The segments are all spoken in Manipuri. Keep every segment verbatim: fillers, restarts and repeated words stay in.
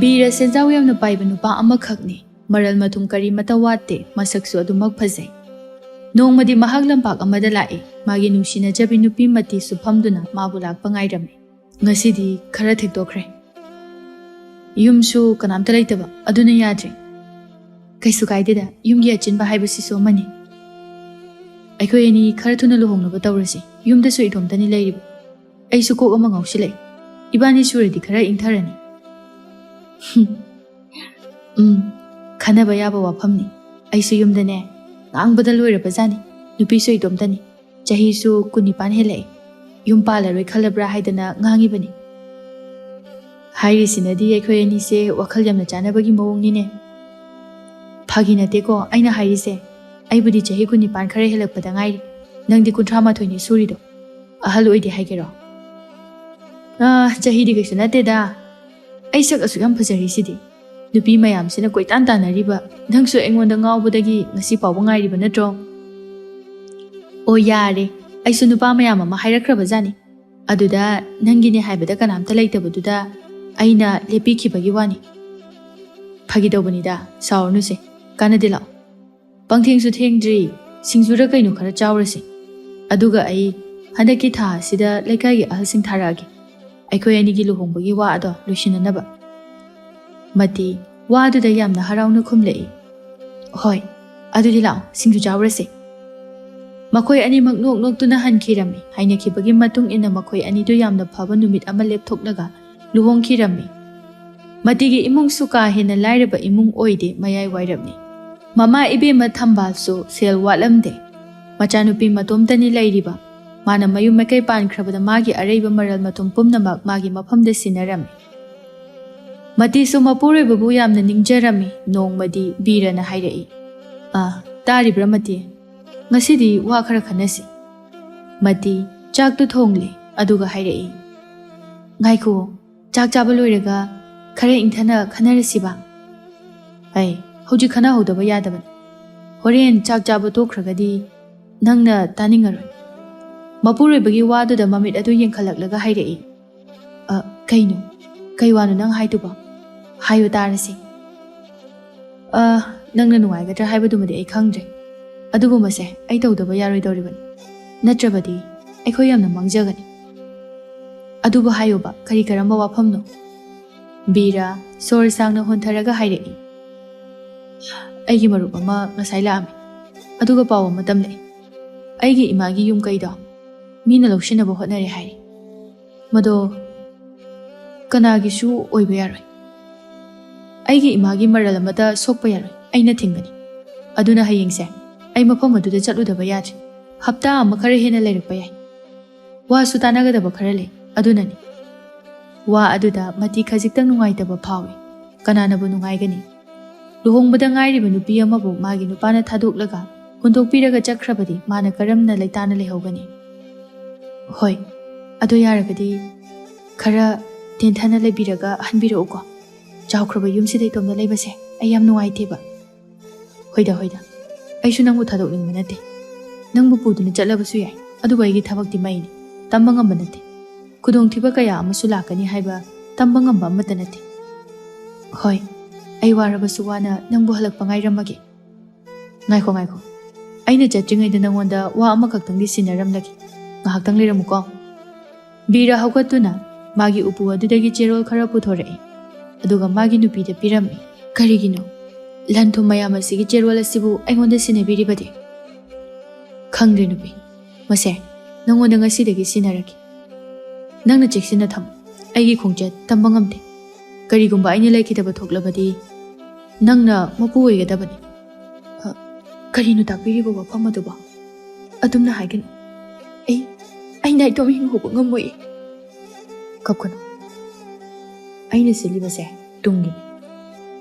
ꯕꯤꯔ ꯁꯦꯟꯖꯥꯎ ꯌꯥꯝꯅ ꯄꯥꯏꯕ ꯅꯨꯄꯥ ꯑꯃꯈꯛꯅꯤ꯫ ꯃꯔꯜ ꯃꯊꯨꯝ ꯀꯔꯤꯃꯠꯇ ꯋꯥꯠꯇꯦ, ꯃꯁꯛꯁꯨ ꯑꯗꯨꯃꯛ ꯐꯖꯩ꯫ ꯅꯣꯡꯃꯗꯤ ꯃꯍꯥꯛ ꯂꯝꯄꯥꯛ ꯑꯃꯗ ꯂꯥꯛꯏ꯫ ꯃꯥꯒꯤ ꯅꯨꯡꯁꯤꯅꯖꯕꯤ ꯅꯨꯄꯤ ꯃꯇꯤꯁꯨ ꯐꯝꯗꯨꯅ ꯃꯥꯕꯨ ꯂꯥꯛꯄ ꯉꯥꯏꯔꯝꯃꯤ꯫ ꯉꯁꯤꯗꯤ ꯈꯔ ꯊꯦꯡꯗꯣꯛꯈ꯭ꯔꯦ꯫ ꯌꯨꯝꯁꯨ ꯀꯅꯥꯝꯇ ꯂꯩꯇꯕ, ꯑꯗꯨꯅ ꯌꯥꯗ꯭ꯔꯦ꯫ ꯀꯩꯁꯨ ꯀꯥꯏꯗꯦꯗ, ꯌꯨꯝꯒꯤ ꯑꯆꯤꯟꯕ ꯍꯥꯏꯕꯁꯤꯁꯨ ꯑꯃꯅꯤ꯫ ꯑꯩꯈꯣꯏ ꯑꯅꯤ ꯈꯔ ꯊꯨꯅ ꯂꯨꯍꯣꯡꯅꯕ ꯇꯧꯔꯁꯤ꯫ ꯌꯨꯝꯗꯁꯨ ꯏꯇꯣꯝꯇꯅꯤ ꯂꯩꯔꯤꯕ꯫ ꯑꯩꯁꯨ ꯀꯣꯛ ꯑꯃ ꯉꯥꯎꯁꯤꯜꯂꯛꯏ꯫ ꯏꯕꯥꯅꯤ ꯁꯨꯔꯗꯤ ꯈꯔ ꯏꯪꯊꯔꯅꯤ꯫ ꯎꯝ, ꯈꯟꯅꯕ ꯌꯥꯕ ꯋꯥꯐꯝꯅꯤ꯫ ꯑꯩꯁꯨ ꯌꯨꯝꯗꯅꯦ ꯉꯥꯡꯕꯗ ꯂꯣꯏꯔꯕꯖꯥꯠꯅꯤ꯫ ꯅꯨꯄꯤꯁꯨ ꯏꯇꯣꯝꯇꯅꯤ꯫ ꯆꯍꯤꯁꯨ ꯀꯨꯟꯅꯤꯄꯥꯟ ꯍꯦꯜꯂꯛꯑꯦ꯫ ꯌꯨꯝ ꯄꯥꯜꯂꯔꯣꯏ ꯈꯜꯂꯕ꯭ꯔꯥ ꯍꯥꯏꯗꯅ ꯉꯥꯡꯉꯤꯕꯅꯤ꯫ ꯍꯥꯏꯔꯤꯁꯤꯅꯗꯤ ꯑꯩꯈꯣꯏ ꯑꯅꯤꯁꯦ ꯋꯥꯈꯜ ꯌꯥꯝꯅ ꯆꯥꯟꯅꯕꯒꯤ ꯃꯑꯣꯡꯅꯤꯅꯦ꯫ ꯐꯥꯒꯤ ꯅꯠꯇꯦꯀꯣ ꯑꯩꯅ ꯍꯥꯏꯔꯤꯁꯦ꯫ ꯑꯩꯕꯨꯗꯤ ꯆꯍꯤ ꯀꯨꯟꯅꯤꯄꯥꯟ ꯈꯔ ꯍꯦꯜꯂꯛꯄꯗ ꯉꯥꯏꯔꯤ꯫ ꯅꯪꯗꯤ ꯀꯨꯟꯊ꯭ꯔꯥ ꯃꯥꯊꯣꯏꯅꯤ ꯁꯨꯔꯤꯗꯣ꯫ ꯑꯍꯜ ꯑꯣꯏꯗꯦ ꯍꯥꯏꯒꯦꯔꯣ? ꯑꯥ, ꯆꯍꯤꯗꯤ ꯀꯩꯁꯨ ꯅꯠꯇꯦꯗ꯫ ꯑꯩ ꯁꯛ ꯑꯁꯨꯛ ꯌꯥꯝ ꯐꯖꯔꯤꯁꯤꯗꯤ꯫ ꯅꯨꯄꯤ ꯃꯌꯥꯝꯁꯤꯅ ꯀꯣꯏꯇꯥꯟ ꯇꯥꯟꯅꯔꯤꯕ ꯅꯪꯁꯨ ꯑꯩꯉꯣꯟꯗ ꯉꯥꯎꯕꯗꯒꯤ ꯉꯁꯤ ꯐꯥꯎꯕ ꯉꯥꯏꯔꯤꯕ ꯅꯠꯇ꯭ꯔꯣ? ꯑꯣ, ꯌꯥꯔꯦ, ꯑꯩꯁꯨ ꯅꯨꯄꯥ ꯃꯌꯥꯝ ꯑꯃ ꯍꯥꯏꯔꯛꯈ꯭ꯔꯕꯖꯥꯠꯅꯤ꯫ ꯑꯗꯨꯗ ꯅꯪꯒꯤꯅꯦ ꯍꯥꯏꯕꯗ ꯀꯅꯥꯝꯇ ꯂꯩꯇꯕꯗꯨꯗ ꯑꯩꯅ ꯂꯦꯞꯄꯤꯈꯤꯕꯒꯤ ꯋꯥꯅꯤ꯫ ꯐꯥꯒꯤ ꯇꯧꯕꯅꯤꯗ, ꯁꯥꯎꯔꯅꯨꯁꯦ꯫ ꯀꯥꯟꯅꯗꯦ, ꯂꯥꯛꯑꯣ꯫ ꯄꯪꯊꯦꯡꯁꯨ ꯊꯦꯡꯗ꯭ꯔꯤ, ꯁꯤꯡꯖꯨꯔ ꯀꯩꯅꯣ ꯈꯔ ꯆꯥꯎꯔꯁꯤ꯫ ꯑꯗꯨꯒ ꯑꯩ ꯍꯟꯗꯛꯀꯤ ꯊꯥ ꯑꯁꯤꯗ ꯂꯩꯀꯥꯏꯒꯤ ꯑꯍꯜꯁꯤꯡ ꯊꯥꯔꯛꯑꯒꯦ, ꯑꯩꯈꯣꯏ ꯑꯅꯤꯒꯤ ꯂꯨꯍꯣꯡꯕꯒꯤ ꯋꯥ ꯑꯗꯣ ꯂꯣꯏꯁꯤꯟꯅꯅꯕ꯫ ꯃꯇꯤ ꯋꯥꯗꯨꯗ ꯌꯥꯝꯅ ꯍꯔꯥꯎꯅ ꯈꯨꯝꯂꯛꯏ꯫ ꯍꯣꯏ, ꯑꯗꯨꯗꯤ ꯂꯥꯛꯑꯣ, ꯁꯤꯡꯖꯨ ꯆꯥꯎꯔꯁꯦ꯫ ꯃꯈꯣꯏ ꯑꯅꯤꯃꯛ ꯅꯣꯛ ꯅꯣꯛꯇꯨꯅ ꯍꯟꯈꯤꯔꯝꯃꯤ꯫ ꯍꯥꯏꯅꯈꯤꯕꯒꯤ ꯃꯇꯨꯡ ꯏꯟꯅ ꯃꯈꯣꯏ ꯑꯅꯤꯗꯨ ꯌꯥꯝꯅ ꯐꯕ ꯅꯨꯃꯤꯠ ꯑꯃ ꯂꯦꯞꯊꯣꯛꯂꯒ ꯂꯨꯍꯣꯡꯈꯤꯔꯝꯃꯤ꯫ ꯃꯇꯤꯒꯤ ꯏꯃꯨꯡꯁꯨ ꯀꯥ ꯍꯦꯟꯅ ꯂꯥꯏꯔꯕ ꯏꯃꯨꯡ ꯑꯣꯏꯗꯦ, ꯃꯌꯥꯏ ꯋꯥꯏꯔꯞꯅꯤ꯫ ꯃꯃꯥ ꯏꯕꯦꯝꯃ ꯊꯝꯕꯥꯜꯁꯨ ꯁꯦꯜ ꯋꯥꯠꯂꯝꯗꯦ꯫ ꯃꯆꯥꯅꯨꯄꯤ ꯃꯇꯣꯝꯇꯅꯤ ꯂꯩꯔꯤꯕ꯫ ꯃꯥꯅ ꯃꯌꯨꯝ ꯃꯀꯩ ꯄꯥꯟꯈ꯭ꯔꯕꯗ ꯃꯥꯒꯤ ꯑꯔꯩꯕ ꯃꯔꯜ ꯃꯊꯨꯝ ꯄꯨꯝꯅꯃꯛ ꯃꯥꯒꯤ ꯃꯐꯝꯗ ꯁꯤꯟꯅꯔꯝꯃꯤ꯫ ꯃꯇꯤꯁꯨ ꯃꯄꯨꯔꯣꯏꯕꯕꯨ ꯌꯥꯝꯅ ꯅꯤꯡꯖꯔꯝꯃꯤ꯫ ꯅꯣꯡꯃꯗꯤ ꯕꯤꯔꯅ ꯍꯥꯏꯔꯛꯏ, "ꯑꯥ, ꯇꯥꯔꯤꯕ꯭ꯔꯥ ꯃꯇꯤ? ꯉꯁꯤꯗꯤ ꯋꯥ ꯈꯔ ꯈꯟꯅꯁꯤ꯫" ꯃꯇꯤ ꯆꯥꯛꯇꯨ ꯊꯣꯡꯂꯦ, ꯑꯗꯨꯒ ꯍꯥꯏꯔꯛꯏ, "ꯉꯥꯏꯈꯣ, ꯆꯥꯛ ꯆꯥꯕ ꯂꯣꯏꯔꯒ ꯈꯔ ꯏꯪꯊꯅ ꯈꯟꯅꯔꯁꯤꯕ?" "ꯑꯩ ꯍꯧꯖꯤꯛ ꯈꯟꯅꯍꯧꯗꯕ ꯌꯥꯗꯕꯅꯤ꯫ ꯍꯣꯔꯦꯟ ꯆꯥꯛ ꯆꯥꯕ ꯇꯣꯛꯈ꯭ꯔꯒꯗꯤ ꯅꯪꯅ ꯇꯥꯅꯤꯡꯉꯔꯣꯏ꯫" ꯃꯄꯨꯔꯣꯏꯕꯒꯤ ꯋꯥꯗꯨꯗ ꯃꯃꯤꯠ ꯑꯗꯨ ꯌꯦꯡꯈꯠꯂꯛꯂꯒ ꯍꯥꯏꯔꯛꯏ, "ꯑ, ꯀꯩꯅꯣ? ꯀꯩ ꯋꯥꯅꯣ ꯅꯪ ꯍꯥꯏꯗꯨꯕꯣ?" ꯍꯥꯏꯌꯨ ꯇꯥꯔꯁꯤ꯫ ꯑ, ꯅꯪꯅ ꯅꯨꯡꯉꯥꯏꯒꯗ꯭ꯔꯥ ꯍꯥꯏꯕꯗꯨꯃꯗꯤ ꯑꯩ ꯈꯪꯗ꯭ꯔꯦ꯫ ꯑꯗꯨꯕꯨ ꯃꯁꯦ ꯑꯩ ꯇꯧꯗꯕ ꯌꯥꯔꯣꯏꯗꯧꯔꯤꯕꯅꯤ꯫ ꯅꯠꯇ꯭ꯔꯕꯗꯤ ꯑꯩꯈꯣꯏ ꯌꯥꯝꯅ ꯃꯥꯡꯖꯒꯅꯤ꯫ ꯑꯗꯨꯕꯨ ꯍꯥꯏꯌꯨꯕ, ꯀꯔꯤ ꯀꯔꯝꯕ ꯋꯥꯐꯝꯅꯣ? ꯕꯤꯔꯥ ꯁꯣꯔ ꯁꯥꯡꯅ ꯍꯣꯟꯊꯔꯒ ꯍꯥꯏꯔꯛꯏ꯫ ꯑꯩꯒꯤ ꯃꯔꯨꯞ ꯑꯃ ꯉꯁꯥꯏ ꯂꯥꯛꯑꯝꯃꯤ, ꯑꯗꯨꯒ ꯄꯥꯎ ꯑꯃ ꯇꯝꯂꯛꯏ꯫ ꯑꯩꯒꯤ ꯏꯃꯥꯒꯤ ꯌꯨꯝ ꯀꯩꯗꯣ ꯃꯤꯅ ꯂꯧꯁꯤꯟꯅꯕ ꯍꯣꯠꯅꯔꯦ ꯍꯥꯏꯔꯤ꯫ ꯃꯗꯣ ꯀꯅꯥꯒꯤꯁꯨ ꯑꯣꯏꯕ ꯌꯥꯔꯣꯏ꯫ ꯑꯩꯒꯤ ꯏꯃꯥꯒꯤ ꯃꯔꯜ ꯑꯃꯠꯇ ꯁꯣꯛꯄ ꯌꯥꯔꯣꯏ, ꯑꯩꯅ ꯊꯤꯡꯒꯅꯤ꯫ ꯑꯗꯨꯅ ꯍꯌꯦꯡꯁꯦ ꯑꯩ ꯃꯐꯝ ꯑꯗꯨꯗ ꯆꯠꯂꯨꯗꯕ ꯌꯥꯗ꯭ꯔꯦ꯫ ꯍꯞꯇꯥ ꯑꯃ ꯈꯔ ꯍꯦꯟꯅ ꯂꯩꯔꯛꯄ ꯌꯥꯏ꯫ ꯋꯥꯁꯨ ꯇꯥꯟꯅꯒꯗꯕ ꯈꯔ ꯂꯩ, ꯑꯗꯨꯅꯅꯤ꯫ ꯋꯥ ꯑꯗꯨꯗ ꯃꯇꯤ ꯈꯖꯤꯛꯇꯪ ꯅꯨꯡꯉꯥꯏꯇꯕ ꯐꯥꯎꯏ꯫ ꯀꯅꯥꯅꯕꯨ ꯅꯨꯡꯉꯥꯏꯒꯅꯤ? ꯂꯨꯍꯣꯡꯕꯗ ꯉꯥꯏꯔꯤꯕ ꯅꯨꯄꯤ ꯑꯃꯕꯨ ꯃꯥꯒꯤ ꯅꯨꯄꯥꯅ ꯊꯥꯗꯣꯛꯂꯒ ꯍꯨꯟꯗꯣꯛꯄꯤꯔꯒ ꯆꯠꯈ꯭ꯔꯕꯗꯤ ꯃꯥꯅ ꯀꯔꯝꯅ ꯂꯩꯇꯥꯅ ꯂꯩꯍꯧꯒꯅꯤ? ꯍꯣꯏ, ꯑꯗꯨ ꯌꯥꯔꯒꯗꯤ ꯈꯔ ꯇꯦꯟꯊꯅ ꯂꯩꯕꯤꯔꯒ ꯍꯟꯕꯤꯔꯛꯎꯀꯣ꯫ ꯆꯥꯎꯈ꯭ꯔꯕ ꯌꯨꯝꯁꯤꯗ ꯏꯇꯣꯝꯇ ꯂꯩꯕꯁꯦ ꯑꯩ ꯌꯥꯝ ꯅꯨꯡꯉꯥꯏꯇꯦꯕ꯫ ꯍꯣꯏꯗ, ꯍꯣꯏꯗ, ꯑꯩꯁꯨ ꯅꯪꯕꯨ ꯊꯥꯗꯣꯛꯅꯤꯡꯕ ꯅꯠꯇꯦ꯫ ꯅꯪꯕꯨ ꯄꯨꯗꯨꯅ ꯆꯠꯂꯕꯁꯨ ꯌꯥꯏ, ꯑꯗꯨꯕꯨ ꯑꯩꯒꯤ ꯊꯕꯛꯇꯤ ꯃꯩꯅꯤ, ꯇꯝꯕ ꯉꯝꯕ ꯅꯠꯇꯦ꯫ ꯈꯨꯗꯣꯡꯊꯤꯕ ꯀꯌꯥ ꯑꯃꯁꯨ ꯂꯥꯛꯀꯅꯤ ꯍꯥꯏꯕ ꯇꯝꯕ ꯉꯝꯕ ꯑꯃꯠꯇ ꯅꯠꯇꯦ꯫ ꯍꯣꯏ, ꯑꯩ ꯋꯥꯔꯕꯁꯨ ꯋꯥꯅ ꯅꯪꯕꯨ ꯍꯜꯂꯛꯄ ꯉꯥꯏꯔꯝꯃꯒꯦ꯫ ꯉꯥꯏꯈꯣ, ꯉꯥꯏꯈꯣ꯫ ꯑꯩꯅ ꯆꯠꯇ꯭ꯔꯤꯉꯩꯗ ꯅꯪꯉꯣꯟꯗ ꯋꯥ ꯑꯃꯈꯛꯇꯪꯗꯤ ꯁꯤꯟꯅꯔꯝꯂꯒꯦ꯫ ꯉꯥꯏꯍꯥꯛꯇꯪ ꯂꯩꯔꯝꯃꯨꯀꯣ꯫ ꯕꯤꯔ ꯍꯧꯒꯠꯇꯨꯅ ꯃꯥꯒꯤ ꯎꯄꯨ ꯑꯗꯨꯗꯒꯤ ꯆꯦꯔꯣꯜ ꯈꯔ ꯄꯨꯊꯣꯔꯛꯏ꯫ ꯑꯗꯨꯒ ꯃꯥꯒꯤ ꯅꯨꯄꯤꯗ ꯄꯤꯔꯝꯃꯤ꯫ "ꯀꯔꯤꯒꯤꯅꯣ ꯂꯟ ꯊꯨꯝ ꯃꯌꯥꯝ ꯑꯁꯤꯒꯤ ꯆꯦꯔꯣꯜ ꯑꯁꯤꯕꯨ ꯑꯩꯉꯣꯟꯗ ꯁꯤꯟꯅꯕꯤꯔꯤꯕꯗꯤ?" "ꯈꯪꯗ꯭ꯔꯦ ꯅꯨꯄꯤ, ꯃꯁꯦ ꯅꯪꯉꯣꯟꯗ ꯉꯁꯤꯗꯒꯤ ꯁꯤꯟꯅꯔꯒꯦ꯫ ꯅꯪꯅ ꯆꯦꯛꯁꯤꯟꯅ ꯊꯝꯃꯨ꯫ ꯑꯩꯒꯤ ꯈꯣꯡꯆꯠ ꯇꯝꯕ ꯉꯝꯗꯦ꯫ ꯀꯔꯤꯒꯨꯝꯕ ꯑꯩꯅ ꯂꯩꯈꯤꯗꯕ ꯊꯣꯛꯂꯕꯗꯤ ꯅꯪꯅ ꯃꯄꯨ ꯑꯣꯏꯒꯗꯕꯅꯤ꯫" "ꯑ, ꯀꯔꯤꯅꯣ ꯇꯥꯛꯄꯤꯔꯤꯕ ꯋꯥꯐꯝ ꯑꯗꯨꯕꯣ? ꯑꯗꯨꯝꯅ ꯍꯥꯏꯒꯅꯨ꯫ ꯑꯩ, ꯑꯩ ꯅꯥꯏꯇꯣꯝ ꯍꯤꯡꯍꯧꯕ ꯉꯝꯃꯣꯏ꯫" "ꯀꯞꯀꯅꯨ꯫ ꯑꯩꯅ ꯁꯤꯜꯂꯤꯕꯁꯦ ꯇꯨꯡꯒꯤꯅꯤ꯫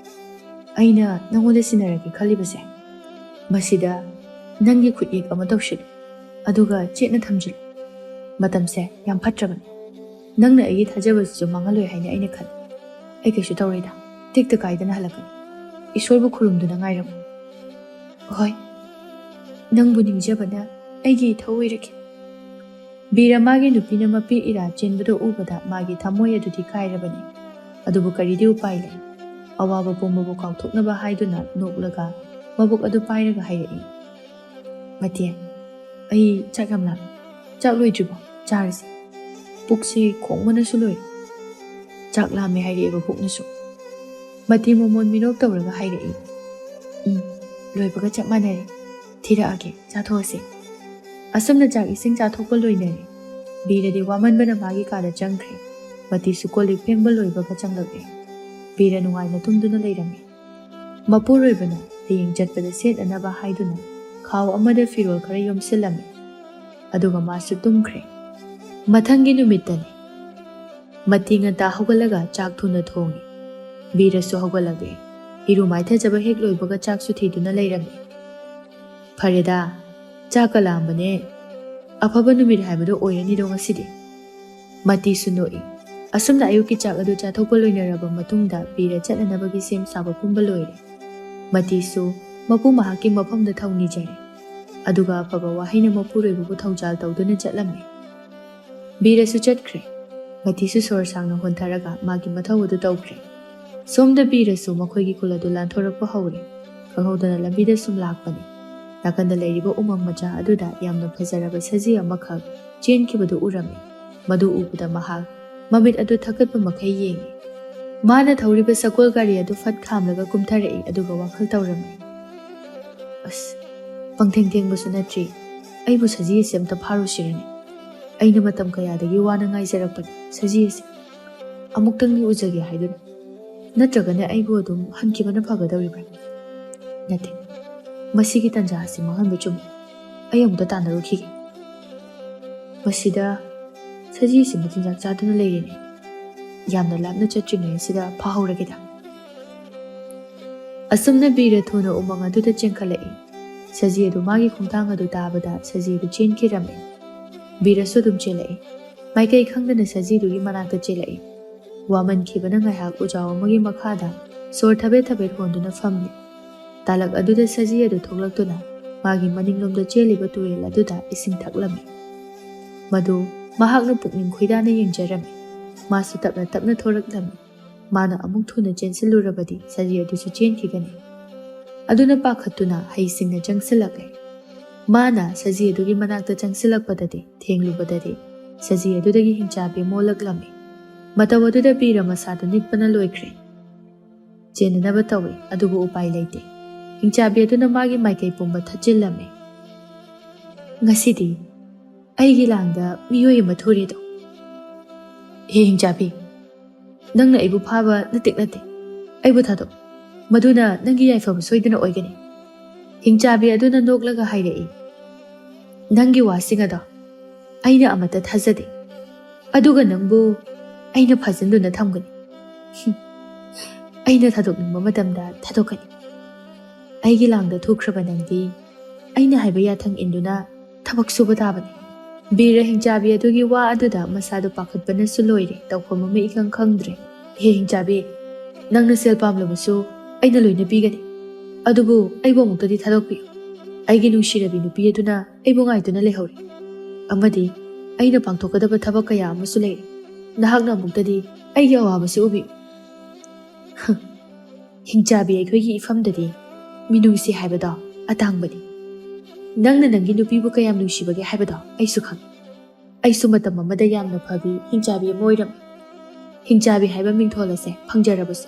ꯑꯩꯅ ꯅꯪꯉꯣꯟꯗ ꯁꯤꯟꯅꯔꯒꯦ ꯈꯜꯂꯤꯕꯁꯦ, ꯃꯁꯤꯗ ꯅꯪꯒꯤ ꯈꯨꯠꯌꯦꯛ ꯑꯃ ꯇꯧꯁꯤꯜꯂꯨ, ꯑꯗꯨꯒ ꯆꯦꯠꯅ ꯊꯝꯖꯤꯜꯂꯨ꯫ ꯃꯇꯝꯁꯦ ꯌꯥꯝ ꯐꯠꯇ꯭ꯔꯕꯅꯤ꯫ ꯅꯪꯅ ꯑꯩꯒꯤ ꯊꯥꯖꯕꯁꯤꯁꯨ ꯃꯥꯡꯍꯜꯂꯣꯏ ꯍꯥꯏꯅ ꯑꯩꯅ ꯈꯜꯂꯤ꯫ ꯑꯩ ꯀꯩꯁꯨ ꯇꯧꯔꯣꯏꯗ, ꯇꯦꯛꯇ ꯀꯥꯏꯗꯅ ꯍꯜꯂꯛꯀꯅꯤ꯫ ꯏꯁꯣꯔꯕꯨ ꯈꯨꯔꯨꯝꯗꯨꯅ ꯉꯥꯏꯔꯝꯃꯨ꯫" "ꯍꯣꯏ, ꯅꯪꯕꯨ ꯅꯤꯡꯖꯕꯅ ꯑꯩꯒꯤ ꯏꯊꯧ ꯑꯣꯏꯔꯒꯦ꯫" ꯕꯤꯔ ꯃꯥꯒꯤ ꯅꯨꯄꯤꯅ ꯃꯄꯤ ꯏꯔꯥ ꯆꯦꯟꯕꯗꯨ ꯎꯕꯗ ꯃꯥꯒꯤ ꯊꯃꯣꯏ ꯑꯗꯨꯗꯤ ꯀꯥꯏꯔꯕꯅꯤ꯫ ꯑꯗꯨꯕꯨ ꯀꯔꯤꯗꯤ ꯎꯄꯥꯏ ꯂꯩ? ꯑꯋꯥꯕ ꯄꯨꯝꯕꯕꯨ ꯀꯥꯎꯊꯣꯛꯅꯕ ꯍꯥꯏꯗꯨꯅ ꯅꯣꯛꯂꯒ ꯃꯕꯨꯛ ꯑꯗꯨ ꯄꯥꯏꯔꯒ ꯍꯥꯏꯔꯛꯏ, "ꯃꯇꯦ, ꯑꯩ ꯆꯥꯛ ꯌꯥꯝ ꯂꯥꯝꯃꯦ꯫ ꯆꯥꯛ ꯂꯣꯏꯗ꯭ꯔꯤꯕꯣ? ꯆꯥꯔꯁꯤ꯫ ꯄꯨꯛꯁꯦ ꯈꯣꯡꯕꯅꯁꯨ ꯂꯣꯏꯔꯦ꯫" "ꯆꯥꯛ ꯂꯥꯝꯃꯦ ꯍꯥꯏꯔꯛꯑꯦꯕ ꯄꯨꯛꯅꯁꯨ꯫" ꯃꯇꯦ ꯃꯃꯣꯟ ꯃꯤꯅꯣꯛ ꯇꯧꯔꯒ ꯍꯥꯏꯔꯛꯏ, "ꯎꯝ, ꯂꯣꯏꯕꯒ ꯆꯞ ꯃꯥꯟꯅꯔꯦ꯫ ꯊꯤꯔꯛꯑꯒꯦ, ꯆꯥꯊꯣꯛꯑꯁꯤ꯫" ꯑꯁꯨꯝꯅ ꯆꯥꯛ ꯏꯁꯤꯡ ꯆꯥꯊꯣꯛꯄ ꯂꯣꯏꯅꯔꯦ꯫ ꯕꯤꯔꯗꯤ ꯋꯥꯃꯟꯕꯅ ꯃꯥꯒꯤ ꯀꯥꯗ ꯆꯪꯈ꯭ꯔꯦ꯫ ꯃꯇꯤꯁꯨ ꯀꯣꯜ ꯂꯤꯛ ꯐꯦꯡꯕ ꯂꯣꯏꯕꯒ ꯆꯪꯂꯛꯂꯦ꯫ ꯕꯤꯔ ꯅꯨꯡꯉꯥꯏꯅ ꯇꯨꯝꯗꯨꯅ ꯂꯩꯔꯝꯃꯤ꯫ ꯃꯄꯨꯔꯣꯏꯕꯅ ꯍꯌꯦꯡ ꯆꯠꯄꯗ ꯁꯦꯠꯅꯅꯕ ꯍꯥꯏꯗꯨꯅ ꯈꯥꯎ ꯑꯃꯗ ꯐꯤꯔꯣꯜ ꯈꯔ ꯌꯣꯝꯁꯤꯜꯂꯝꯃꯤ꯫ ꯑꯗꯨꯒ ꯃꯥꯁꯨ ꯇꯨꯝꯈ꯭ꯔꯦ꯫ ꯃꯊꯪꯒꯤ ꯅꯨꯃꯤꯠꯇꯅꯤ꯫ ꯃꯇꯤ ꯉꯟꯇꯥ ꯍꯧꯒꯠꯂꯒ ꯆꯥꯛ ꯊꯨꯅ ꯊꯣꯡꯉꯤ꯫ ꯕꯤꯔꯁꯨ ꯍꯧꯒꯠꯂꯛꯂꯦ꯫ ꯏꯔꯨ ꯃꯥꯏꯊꯖꯕ ꯍꯦꯛ ꯂꯣꯏꯕꯒ ꯆꯥꯛꯁꯨ ꯊꯤꯗꯨꯅ ꯂꯩꯔꯝꯃꯤ꯫ "ꯐꯔꯦꯗ, ꯆꯥꯛꯀ ꯂꯥꯝꯕꯅꯦ꯫ ꯑꯐꯕ ꯅꯨꯃꯤꯠ ꯍꯥꯏꯕꯗꯣ ꯑꯣꯏꯔꯅꯤꯗꯣ ꯉꯁꯤꯗꯤ꯫" ꯃꯇꯤꯁꯨ ꯅꯣꯛꯏ꯫ ꯑꯁꯨꯝꯅ ꯑꯌꯨꯛꯀꯤ ꯆꯥꯛ ꯑꯗꯨ ꯆꯥꯊꯣꯛꯄ ꯂꯣꯏꯅꯔꯕ ꯃꯇꯨꯡꯗ ꯕꯤꯔ ꯆꯠꯅꯅꯕꯒꯤ ꯁꯦꯝ ꯁꯥꯕ ꯄꯨꯝꯕ ꯂꯣꯏꯔꯦ꯫ ꯃꯇꯤꯁꯨ ꯃꯄꯨ ꯃꯍꯥꯛꯀꯤ ꯃꯐꯝꯗ ꯊꯧꯅꯤꯖꯔꯦ꯫ ꯑꯗꯨꯒ ꯑꯐꯕ ꯋꯥꯍꯩꯅ ꯃꯄꯨꯔꯣꯏꯕꯕꯨ ꯊꯧꯖꯥꯜ ꯇꯧꯗꯨꯅ ꯆꯠꯂꯝꯃꯤ꯫ ꯕꯤꯔꯁꯨ ꯆꯠꯈ꯭ꯔꯦ꯫ ꯃꯇꯤꯁꯨ ꯁꯣꯔ ꯁꯥꯡꯅ ꯍꯣꯟꯊꯔꯒ ꯃꯥꯒꯤ ꯃꯊꯧ ꯑꯗꯨ ꯇꯧꯈ꯭ꯔꯦ꯫ ꯁꯣꯝꯗ ꯕꯤꯔꯁꯨ ꯃꯈꯣꯏꯒꯤ ꯈꯨꯜ ꯑꯗꯨ ꯂꯥꯟꯊꯣꯔꯛꯄ ꯍꯧꯔꯦ꯫ ꯈꯪꯍꯧꯗꯅ ꯂꯝꯕꯤꯗ ꯁꯨꯝ ꯂꯥꯛꯄꯅꯤ꯫ ꯅꯥꯀꯟꯗ ꯂꯩꯔꯤꯕ ꯎꯃꯪ ꯃꯆꯥ ꯑꯗꯨꯗ ꯌꯥꯝꯅ ꯐꯖꯔꯕ ꯁꯖꯤ ꯑꯃꯈꯛ ꯆꯦꯟꯈꯤꯕꯗꯨ ꯎꯔꯝꯃꯤ꯫ ꯃꯗꯨ ꯎꯕꯗ ꯃꯍꯥꯛ ꯃꯃꯤꯠ ꯑꯗꯨ ꯊꯛꯀꯠꯄ ꯃꯈꯩ ꯌꯦꯡꯉꯤ꯫ ꯃꯥꯅ ꯊꯧꯔꯤꯕ ꯁꯒꯣꯜ ꯒꯥꯔꯤ ꯑꯗꯨ ꯐꯠ ꯈꯥꯝꯂꯒ ꯀꯨꯝꯊꯔꯛꯏ, ꯑꯗꯨꯒ ꯋꯥꯈꯜ ꯇꯧꯔꯝꯃꯤ, "ꯑꯁ, ꯄꯪꯊꯦꯡ ꯊꯦꯡꯕꯁꯨ ꯅꯠꯇ꯭ꯔꯤ꯫ ꯑꯩꯕꯨ ꯁꯖꯤ ꯑꯁꯤ ꯑꯝꯇ ꯐꯥꯔꯨꯁꯤꯔꯅꯦ? ꯑꯩꯅ ꯃꯇꯝ ꯀꯌꯥꯗꯒꯤ ꯋꯥꯅ ꯉꯥꯏꯖꯔꯛꯄꯅꯤ ꯁꯖꯤ ꯑꯁꯤ꯫ ꯑꯃꯨꯛꯇꯪꯗꯤ ꯎꯖꯒꯦ ꯍꯥꯏꯗꯨꯅ꯫ ꯅꯠꯇ꯭ꯔꯒꯅ ꯑꯩꯕꯨ ꯑꯗꯨꯝ ꯍꯟꯈꯤꯕꯅ ꯐꯒꯗꯧꯔꯤꯕ꯭ꯔꯥ? ꯅꯠꯇꯦ, ꯃꯁꯤꯒꯤ ꯇꯥꯟꯖꯥ ꯑꯁꯤ ꯃꯥꯡꯍꯟꯕ ꯆꯨꯝꯃꯤ꯫ ꯑꯩ ꯑꯃꯨꯛꯇ ꯇꯥꯟꯅꯔꯨꯈꯤꯒꯦ꯫ ꯃꯁꯤꯗ ꯁꯖꯤꯁꯤ ꯃꯆꯤꯟꯖꯥꯛ ꯆꯥꯗꯨꯅ ꯂꯩꯔꯦꯅꯦ꯫ ꯌꯥꯝꯅ ꯂꯥꯞꯅ ꯆꯠꯇ꯭ꯔꯤꯉꯩ ꯑꯁꯤꯗ ꯐꯥꯍꯧꯔꯒꯦꯗ꯫" ꯑꯁꯨꯝꯅ ꯕꯤꯔ ꯊꯨꯅ ꯎꯃꯪ ꯑꯗꯨꯗ ꯆꯦꯟꯈꯠꯂꯛꯏ꯫ ꯁꯖꯤ ꯑꯗꯨ ꯃꯥꯒꯤ ꯈꯣꯡꯊꯥꯡ ꯑꯗꯨ ꯇꯥꯕꯗ ꯁꯖꯤ ꯑꯗꯨ ꯆꯦꯟꯈꯤꯔꯝꯃꯤ꯫ ꯕꯤꯔꯁꯨ ꯑꯗꯨꯝ ꯆꯦꯜꯂꯛꯏ꯫ ꯃꯥꯏꯀꯩ ꯈꯪꯗꯅ ꯁꯖꯤꯗꯨꯒꯤ ꯃꯅꯥꯛꯇ ꯆꯦꯜꯂꯛꯏ꯫ ꯋꯥꯃꯟꯈꯤꯕꯅ ꯉꯥꯏꯍꯥꯛ ꯎꯖꯥꯎ ꯑꯃꯒꯤ ꯃꯈꯥꯗ ꯁꯣꯔ ꯊꯕꯦꯠ ꯊꯕꯦꯠ ꯍꯣꯟꯗꯨꯅ ꯐꯝꯂꯤ꯫ ꯇꯥꯂꯛ ꯑꯗꯨꯗ ꯁꯖꯤ ꯑꯗꯨ ꯊꯣꯛꯂꯛꯇꯨꯅ ꯃꯥꯒꯤ ꯃꯅꯤꯡꯂꯣꯝꯗ ꯆꯦꯜꯂꯤꯕ ꯇꯨꯔꯦꯜ ꯑꯗꯨꯗ ꯏꯁꯤꯡ ꯊꯛꯂꯝꯃꯤ꯫ ꯃꯗꯨ ꯃꯍꯥꯛꯅ ꯄꯨꯛꯅꯤꯡ ꯈꯣꯏꯗꯥꯅ ꯌꯦꯡꯖꯔꯝꯃꯤ꯫ ꯃꯥꯁꯨ ꯇꯞꯅ ꯇꯞꯅ ꯊꯣꯔꯛꯂꯝꯃꯤ꯫ ꯃꯥꯅ ꯑꯃꯨꯛ ꯊꯨꯅ ꯆꯦꯟꯁꯤꯜꯂꯨꯔꯕꯗꯤ ꯁꯖꯤ ꯑꯗꯨꯁꯨ ꯆꯦꯟꯈꯤꯒꯅꯤ꯫ ꯑꯗꯨꯅ ꯄꯥꯈꯠꯇꯨꯅ ꯍꯩꯁꯤꯡꯅ ꯆꯪꯁꯤꯜꯂꯛꯂꯦ꯫ ꯃꯥꯅ ꯁꯖꯤ ꯑꯗꯨꯒꯤ ꯃꯅꯥꯛꯇ ꯆꯪꯁꯤꯜꯂꯛꯄꯗꯗꯤ ꯊꯦꯡꯂꯨꯕꯗꯗꯤ ꯁꯖꯤ ꯑꯗꯨꯗꯒꯤ ꯍꯤꯡꯆꯥꯕꯤ ꯑꯃ ꯑꯣꯜꯂꯛꯂꯝꯃꯤ꯫ ꯃꯇꯧ ꯑꯗꯨꯗ ꯕꯤꯔ ꯃꯁꯥꯗꯨ ꯅꯤꯛꯄꯅ ꯂꯣꯏꯈ꯭ꯔꯦ꯫ ꯆꯦꯟꯅꯅꯕ ꯇꯧꯏ, ꯑꯗꯨꯕꯨ ꯎꯄꯥꯏ ꯂꯩꯇꯦ꯫ ꯍꯤꯡꯆꯥꯕꯤ ꯑꯗꯨꯅ ꯃꯥꯒꯤ ꯃꯥꯏꯀꯩ ꯄꯨꯝꯕ ꯊꯠꯆꯤꯜꯂꯝꯃꯤ꯫ "ꯉꯁꯤꯗꯤ ꯑꯩꯒꯤ ꯂꯥꯡꯗ ꯃꯤꯑꯣꯏ ꯑꯃ ꯊꯣꯔꯦꯗꯣ꯫ ꯍꯦ ꯍꯤꯡꯆꯥꯕꯤ, ꯅꯪꯅ ꯑꯩꯕꯨ ꯐꯥꯕ ꯅꯠꯇꯦꯛ ꯅꯠꯇꯦ꯫ ꯑꯩꯕꯨ ꯊꯥꯗꯣꯛ꯫ ꯃꯗꯨꯅ ꯅꯪꯒꯤ ꯌꯥꯏꯐꯕ ꯁꯣꯏꯗꯅ ꯑꯣꯏꯒꯅꯤ꯫" ꯍꯤꯡꯆꯥꯕꯤ ꯑꯗꯨꯅ ꯅꯣꯛꯂꯒ ꯍꯥꯏꯔꯛꯏ, "ꯅꯪꯒꯤ ꯋꯥꯁꯤꯡ ꯑꯗꯣ ꯑꯩꯅ ꯑꯃꯠꯇ ꯊꯥꯖꯗꯦ꯫ ꯑꯗꯨꯒ ꯅꯪꯕꯨ ꯑꯩꯅ ꯐꯥꯖꯤꯟꯗꯨꯅ ꯊꯝꯒꯅꯤ꯫ ꯑꯩꯅ ꯊꯥꯗꯣꯛꯅꯤꯡꯕ ꯃꯇꯝꯗ ꯊꯥꯗꯣꯛꯀꯅꯤ꯫ ꯑꯩꯒꯤ ꯂꯥꯡꯗ ꯊꯣꯛꯈ꯭ꯔꯕ ꯅꯪꯗꯤ ꯑꯩꯅ ꯍꯥꯏꯕ ꯌꯥꯊꯪ ꯏꯟꯗꯨꯅ ꯊꯕꯛ ꯁꯨꯕ ꯇꯥꯕꯅꯤ꯫" ꯕꯤꯔ ꯍꯤꯡꯆꯥꯕꯤ ꯑꯗꯨꯒꯤ ꯋꯥ ꯑꯗꯨꯗ ꯃꯁꯥꯗꯨ ꯄꯥꯈꯠꯄꯅꯁꯨ ꯂꯣꯏꯔꯦ, ꯇꯧꯐꯝ ꯑꯃ ꯏꯈꯪ ꯈꯪꯗ꯭ꯔꯦ꯫ "ꯍꯦ ꯍꯤꯡꯆꯥꯕꯤ, ꯅꯪꯅ ꯁꯦꯜ ꯄꯥꯝꯂꯕꯁꯨ ꯑꯩꯅ ꯂꯣꯏꯅ ꯄꯤꯒꯅꯤ꯫ ꯑꯗꯨꯕꯨ ꯑꯩꯕꯨ ꯑꯃꯨꯛꯇꯗꯤ ꯊꯥꯗꯣꯛꯄꯤꯌꯨ꯫ ꯑꯩꯒꯤ ꯅꯨꯡꯁꯤꯔꯕꯤ ꯅꯨꯄꯤ ꯑꯗꯨꯅ ꯑꯩꯕꯨ ꯉꯥꯏꯗꯨꯅ ꯂꯩꯍꯧꯔꯤ꯫ ꯑꯃꯗꯤ ꯑꯩꯅ ꯄꯥꯡꯊꯣꯛꯀꯗꯕ ꯊꯕꯛ ꯀꯌꯥ ꯑꯃꯁꯨ ꯂꯩꯔꯤ꯫ ꯅꯍꯥꯛꯅ ꯑꯃꯨꯛꯇꯗꯤ ꯑꯩꯒꯤ ꯑꯋꯥꯕꯁꯤ ꯎꯕꯤꯌꯨ꯫" ꯍꯤꯡꯆꯥꯕꯤ, ꯑꯩꯈꯣꯏꯒꯤ ꯏꯐꯝꯗꯗꯤ ꯃꯤꯅꯨꯡꯁꯤ ꯍꯥꯏꯕꯗꯣ ꯑꯇꯥꯡꯕꯅꯤ꯫ ꯅꯪꯅ ꯅꯪꯒꯤ ꯅꯨꯄꯤꯕꯨ ꯀꯌꯥꯝ ꯅꯨꯡꯁꯤꯕꯒꯦ ꯍꯥꯏꯕꯗꯣ ꯑꯩꯁꯨ ꯈꯪꯏ꯫ ꯑꯩꯁꯨ ꯃꯇꯝ ꯑꯃꯗ ꯌꯥꯝꯅ ꯐꯕꯤ ꯍꯤꯡꯆꯥꯕꯤ ꯑꯃ ꯑꯣꯏꯔꯝꯃꯤ꯫ ꯍꯤꯡꯆꯥꯕꯤ ꯍꯥꯏꯕ ꯃꯤꯡꯊꯣꯜ ꯑꯁꯦ ꯐꯪꯖꯔꯕꯁꯨ,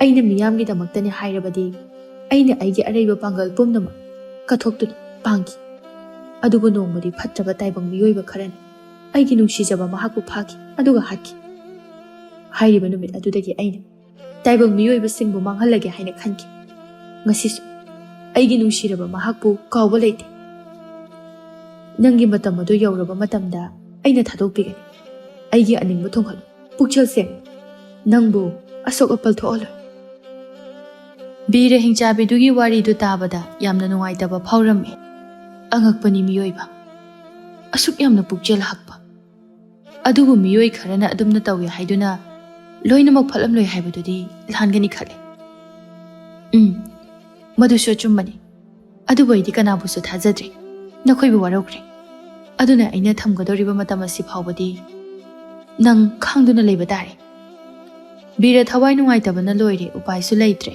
ꯑꯩꯅ ꯃꯤꯌꯥꯝꯒꯤꯗꯃꯛꯇꯅꯤ ꯍꯥꯏꯔꯕꯗꯤ ꯑꯩꯅ ꯑꯩꯒꯤ ꯑꯔꯩꯕ ꯄꯥꯡꯒꯜ ꯄꯨꯝꯅꯃꯛ ꯀꯠꯊꯣꯛꯇꯨꯅ ꯄꯥꯡꯈꯤ꯫ ꯑꯗꯨꯕꯨ ꯅꯣꯡꯃꯗꯤ ꯐꯠꯇ꯭ꯔꯕ ꯇꯥꯏꯕꯪ ꯃꯤꯑꯣꯏꯕ ꯈꯔꯅ ꯑꯩꯒꯤ ꯅꯨꯡꯁꯤꯖꯕ ꯃꯍꯥꯛꯄꯨ ꯐꯥꯈꯤ, ꯑꯗꯨꯒ ꯍꯥꯠꯈꯤ꯫ ꯍꯥꯏꯔꯤꯕ ꯅꯨꯃꯤꯠ ꯑꯗꯨꯗꯒꯤ ꯑꯩꯅ ꯇꯥꯏꯕꯪ ꯃꯤꯑꯣꯏꯕꯁꯤꯡꯕꯨ ꯃꯥꯡꯍꯜꯂꯒꯦ ꯍꯥꯏꯅ ꯈꯟꯈꯤ꯫ ꯉꯁꯤꯁꯨ ꯑꯩꯒꯤ ꯅꯨꯡꯁꯤꯔꯕ ꯃꯍꯥꯛꯄꯨ ꯀꯥꯎꯕ ꯂꯩꯇꯦ꯫ ꯅꯪꯒꯤ ꯃꯇꯝ ꯑꯗꯨ ꯌꯧꯔꯕ ꯃꯇꯝꯗ ꯑꯩꯅ ꯊꯥꯗꯣꯛꯄꯤꯒꯅꯤ꯫ ꯑꯩꯒꯤ ꯑꯅꯤꯡꯕ ꯊꯨꯡꯍꯜꯂꯨ, ꯄꯨꯛꯆꯦꯜ ꯁꯦꯡꯅ꯫ ꯅꯪꯕꯨ ꯑꯁꯣꯛ ꯑꯄꯜ ꯊꯣꯛꯍꯜꯂꯣꯏ꯫ ꯕꯤꯔ ꯍꯤꯡꯆꯥꯕꯤꯗꯨꯒꯤ ꯋꯥꯔꯤꯗꯨ ꯇꯥꯕꯗ ꯌꯥꯝꯅ ꯅꯨꯡꯉꯥꯏꯇꯕ ꯐꯥꯎꯔꯝꯃꯤ꯫ ꯑꯉꯛꯄꯅꯤ ꯃꯤꯑꯣꯏꯕ꯫ ꯑꯁꯨꯛ ꯌꯥꯝꯅ ꯄꯨꯛꯆꯦꯜ ꯍꯛꯄ꯫ ꯑꯗꯨꯕꯨ ꯃꯤꯑꯣꯏ ꯈꯔꯅ ꯑꯗꯨꯝꯅ ꯇꯧꯏ ꯍꯥꯏꯗꯨꯅ ꯂꯣꯏꯅꯃꯛ ꯐꯠꯂꯝꯂꯣꯏ ꯍꯥꯏꯕꯗꯨꯗꯤ ꯂꯥꯟꯒꯅꯤ ꯈꯜꯂꯤ꯫ ꯎꯝ, ꯃꯗꯨꯁꯨ ꯑꯆꯨꯝꯕꯅꯤ꯫ ꯑꯗꯨꯕꯨ ꯑꯩꯗꯤ ꯀꯅꯥꯕꯨꯁꯨ ꯊꯥꯖꯗ꯭ꯔꯦ꯫ ꯅꯈꯣꯏꯕꯨ ꯋꯥꯔꯧꯈ꯭ꯔꯦ꯫ ꯑꯗꯨꯅ ꯑꯩꯅ ꯊꯝꯒꯗꯧꯔꯤꯕ ꯃꯇꯝ ꯑꯁꯤ ꯐꯥꯎꯕꯗꯤ ꯅꯪ ꯈꯥꯡꯗꯨꯅ ꯂꯩꯕ ꯇꯥꯔꯦ꯫ ꯕꯤꯔ ꯊꯋꯥꯏ ꯅꯨꯡꯉꯥꯏꯇꯕꯅ ꯂꯣꯏꯔꯦ, ꯎꯄꯥꯏꯁꯨ ꯂꯩꯇ꯭ꯔꯦ꯫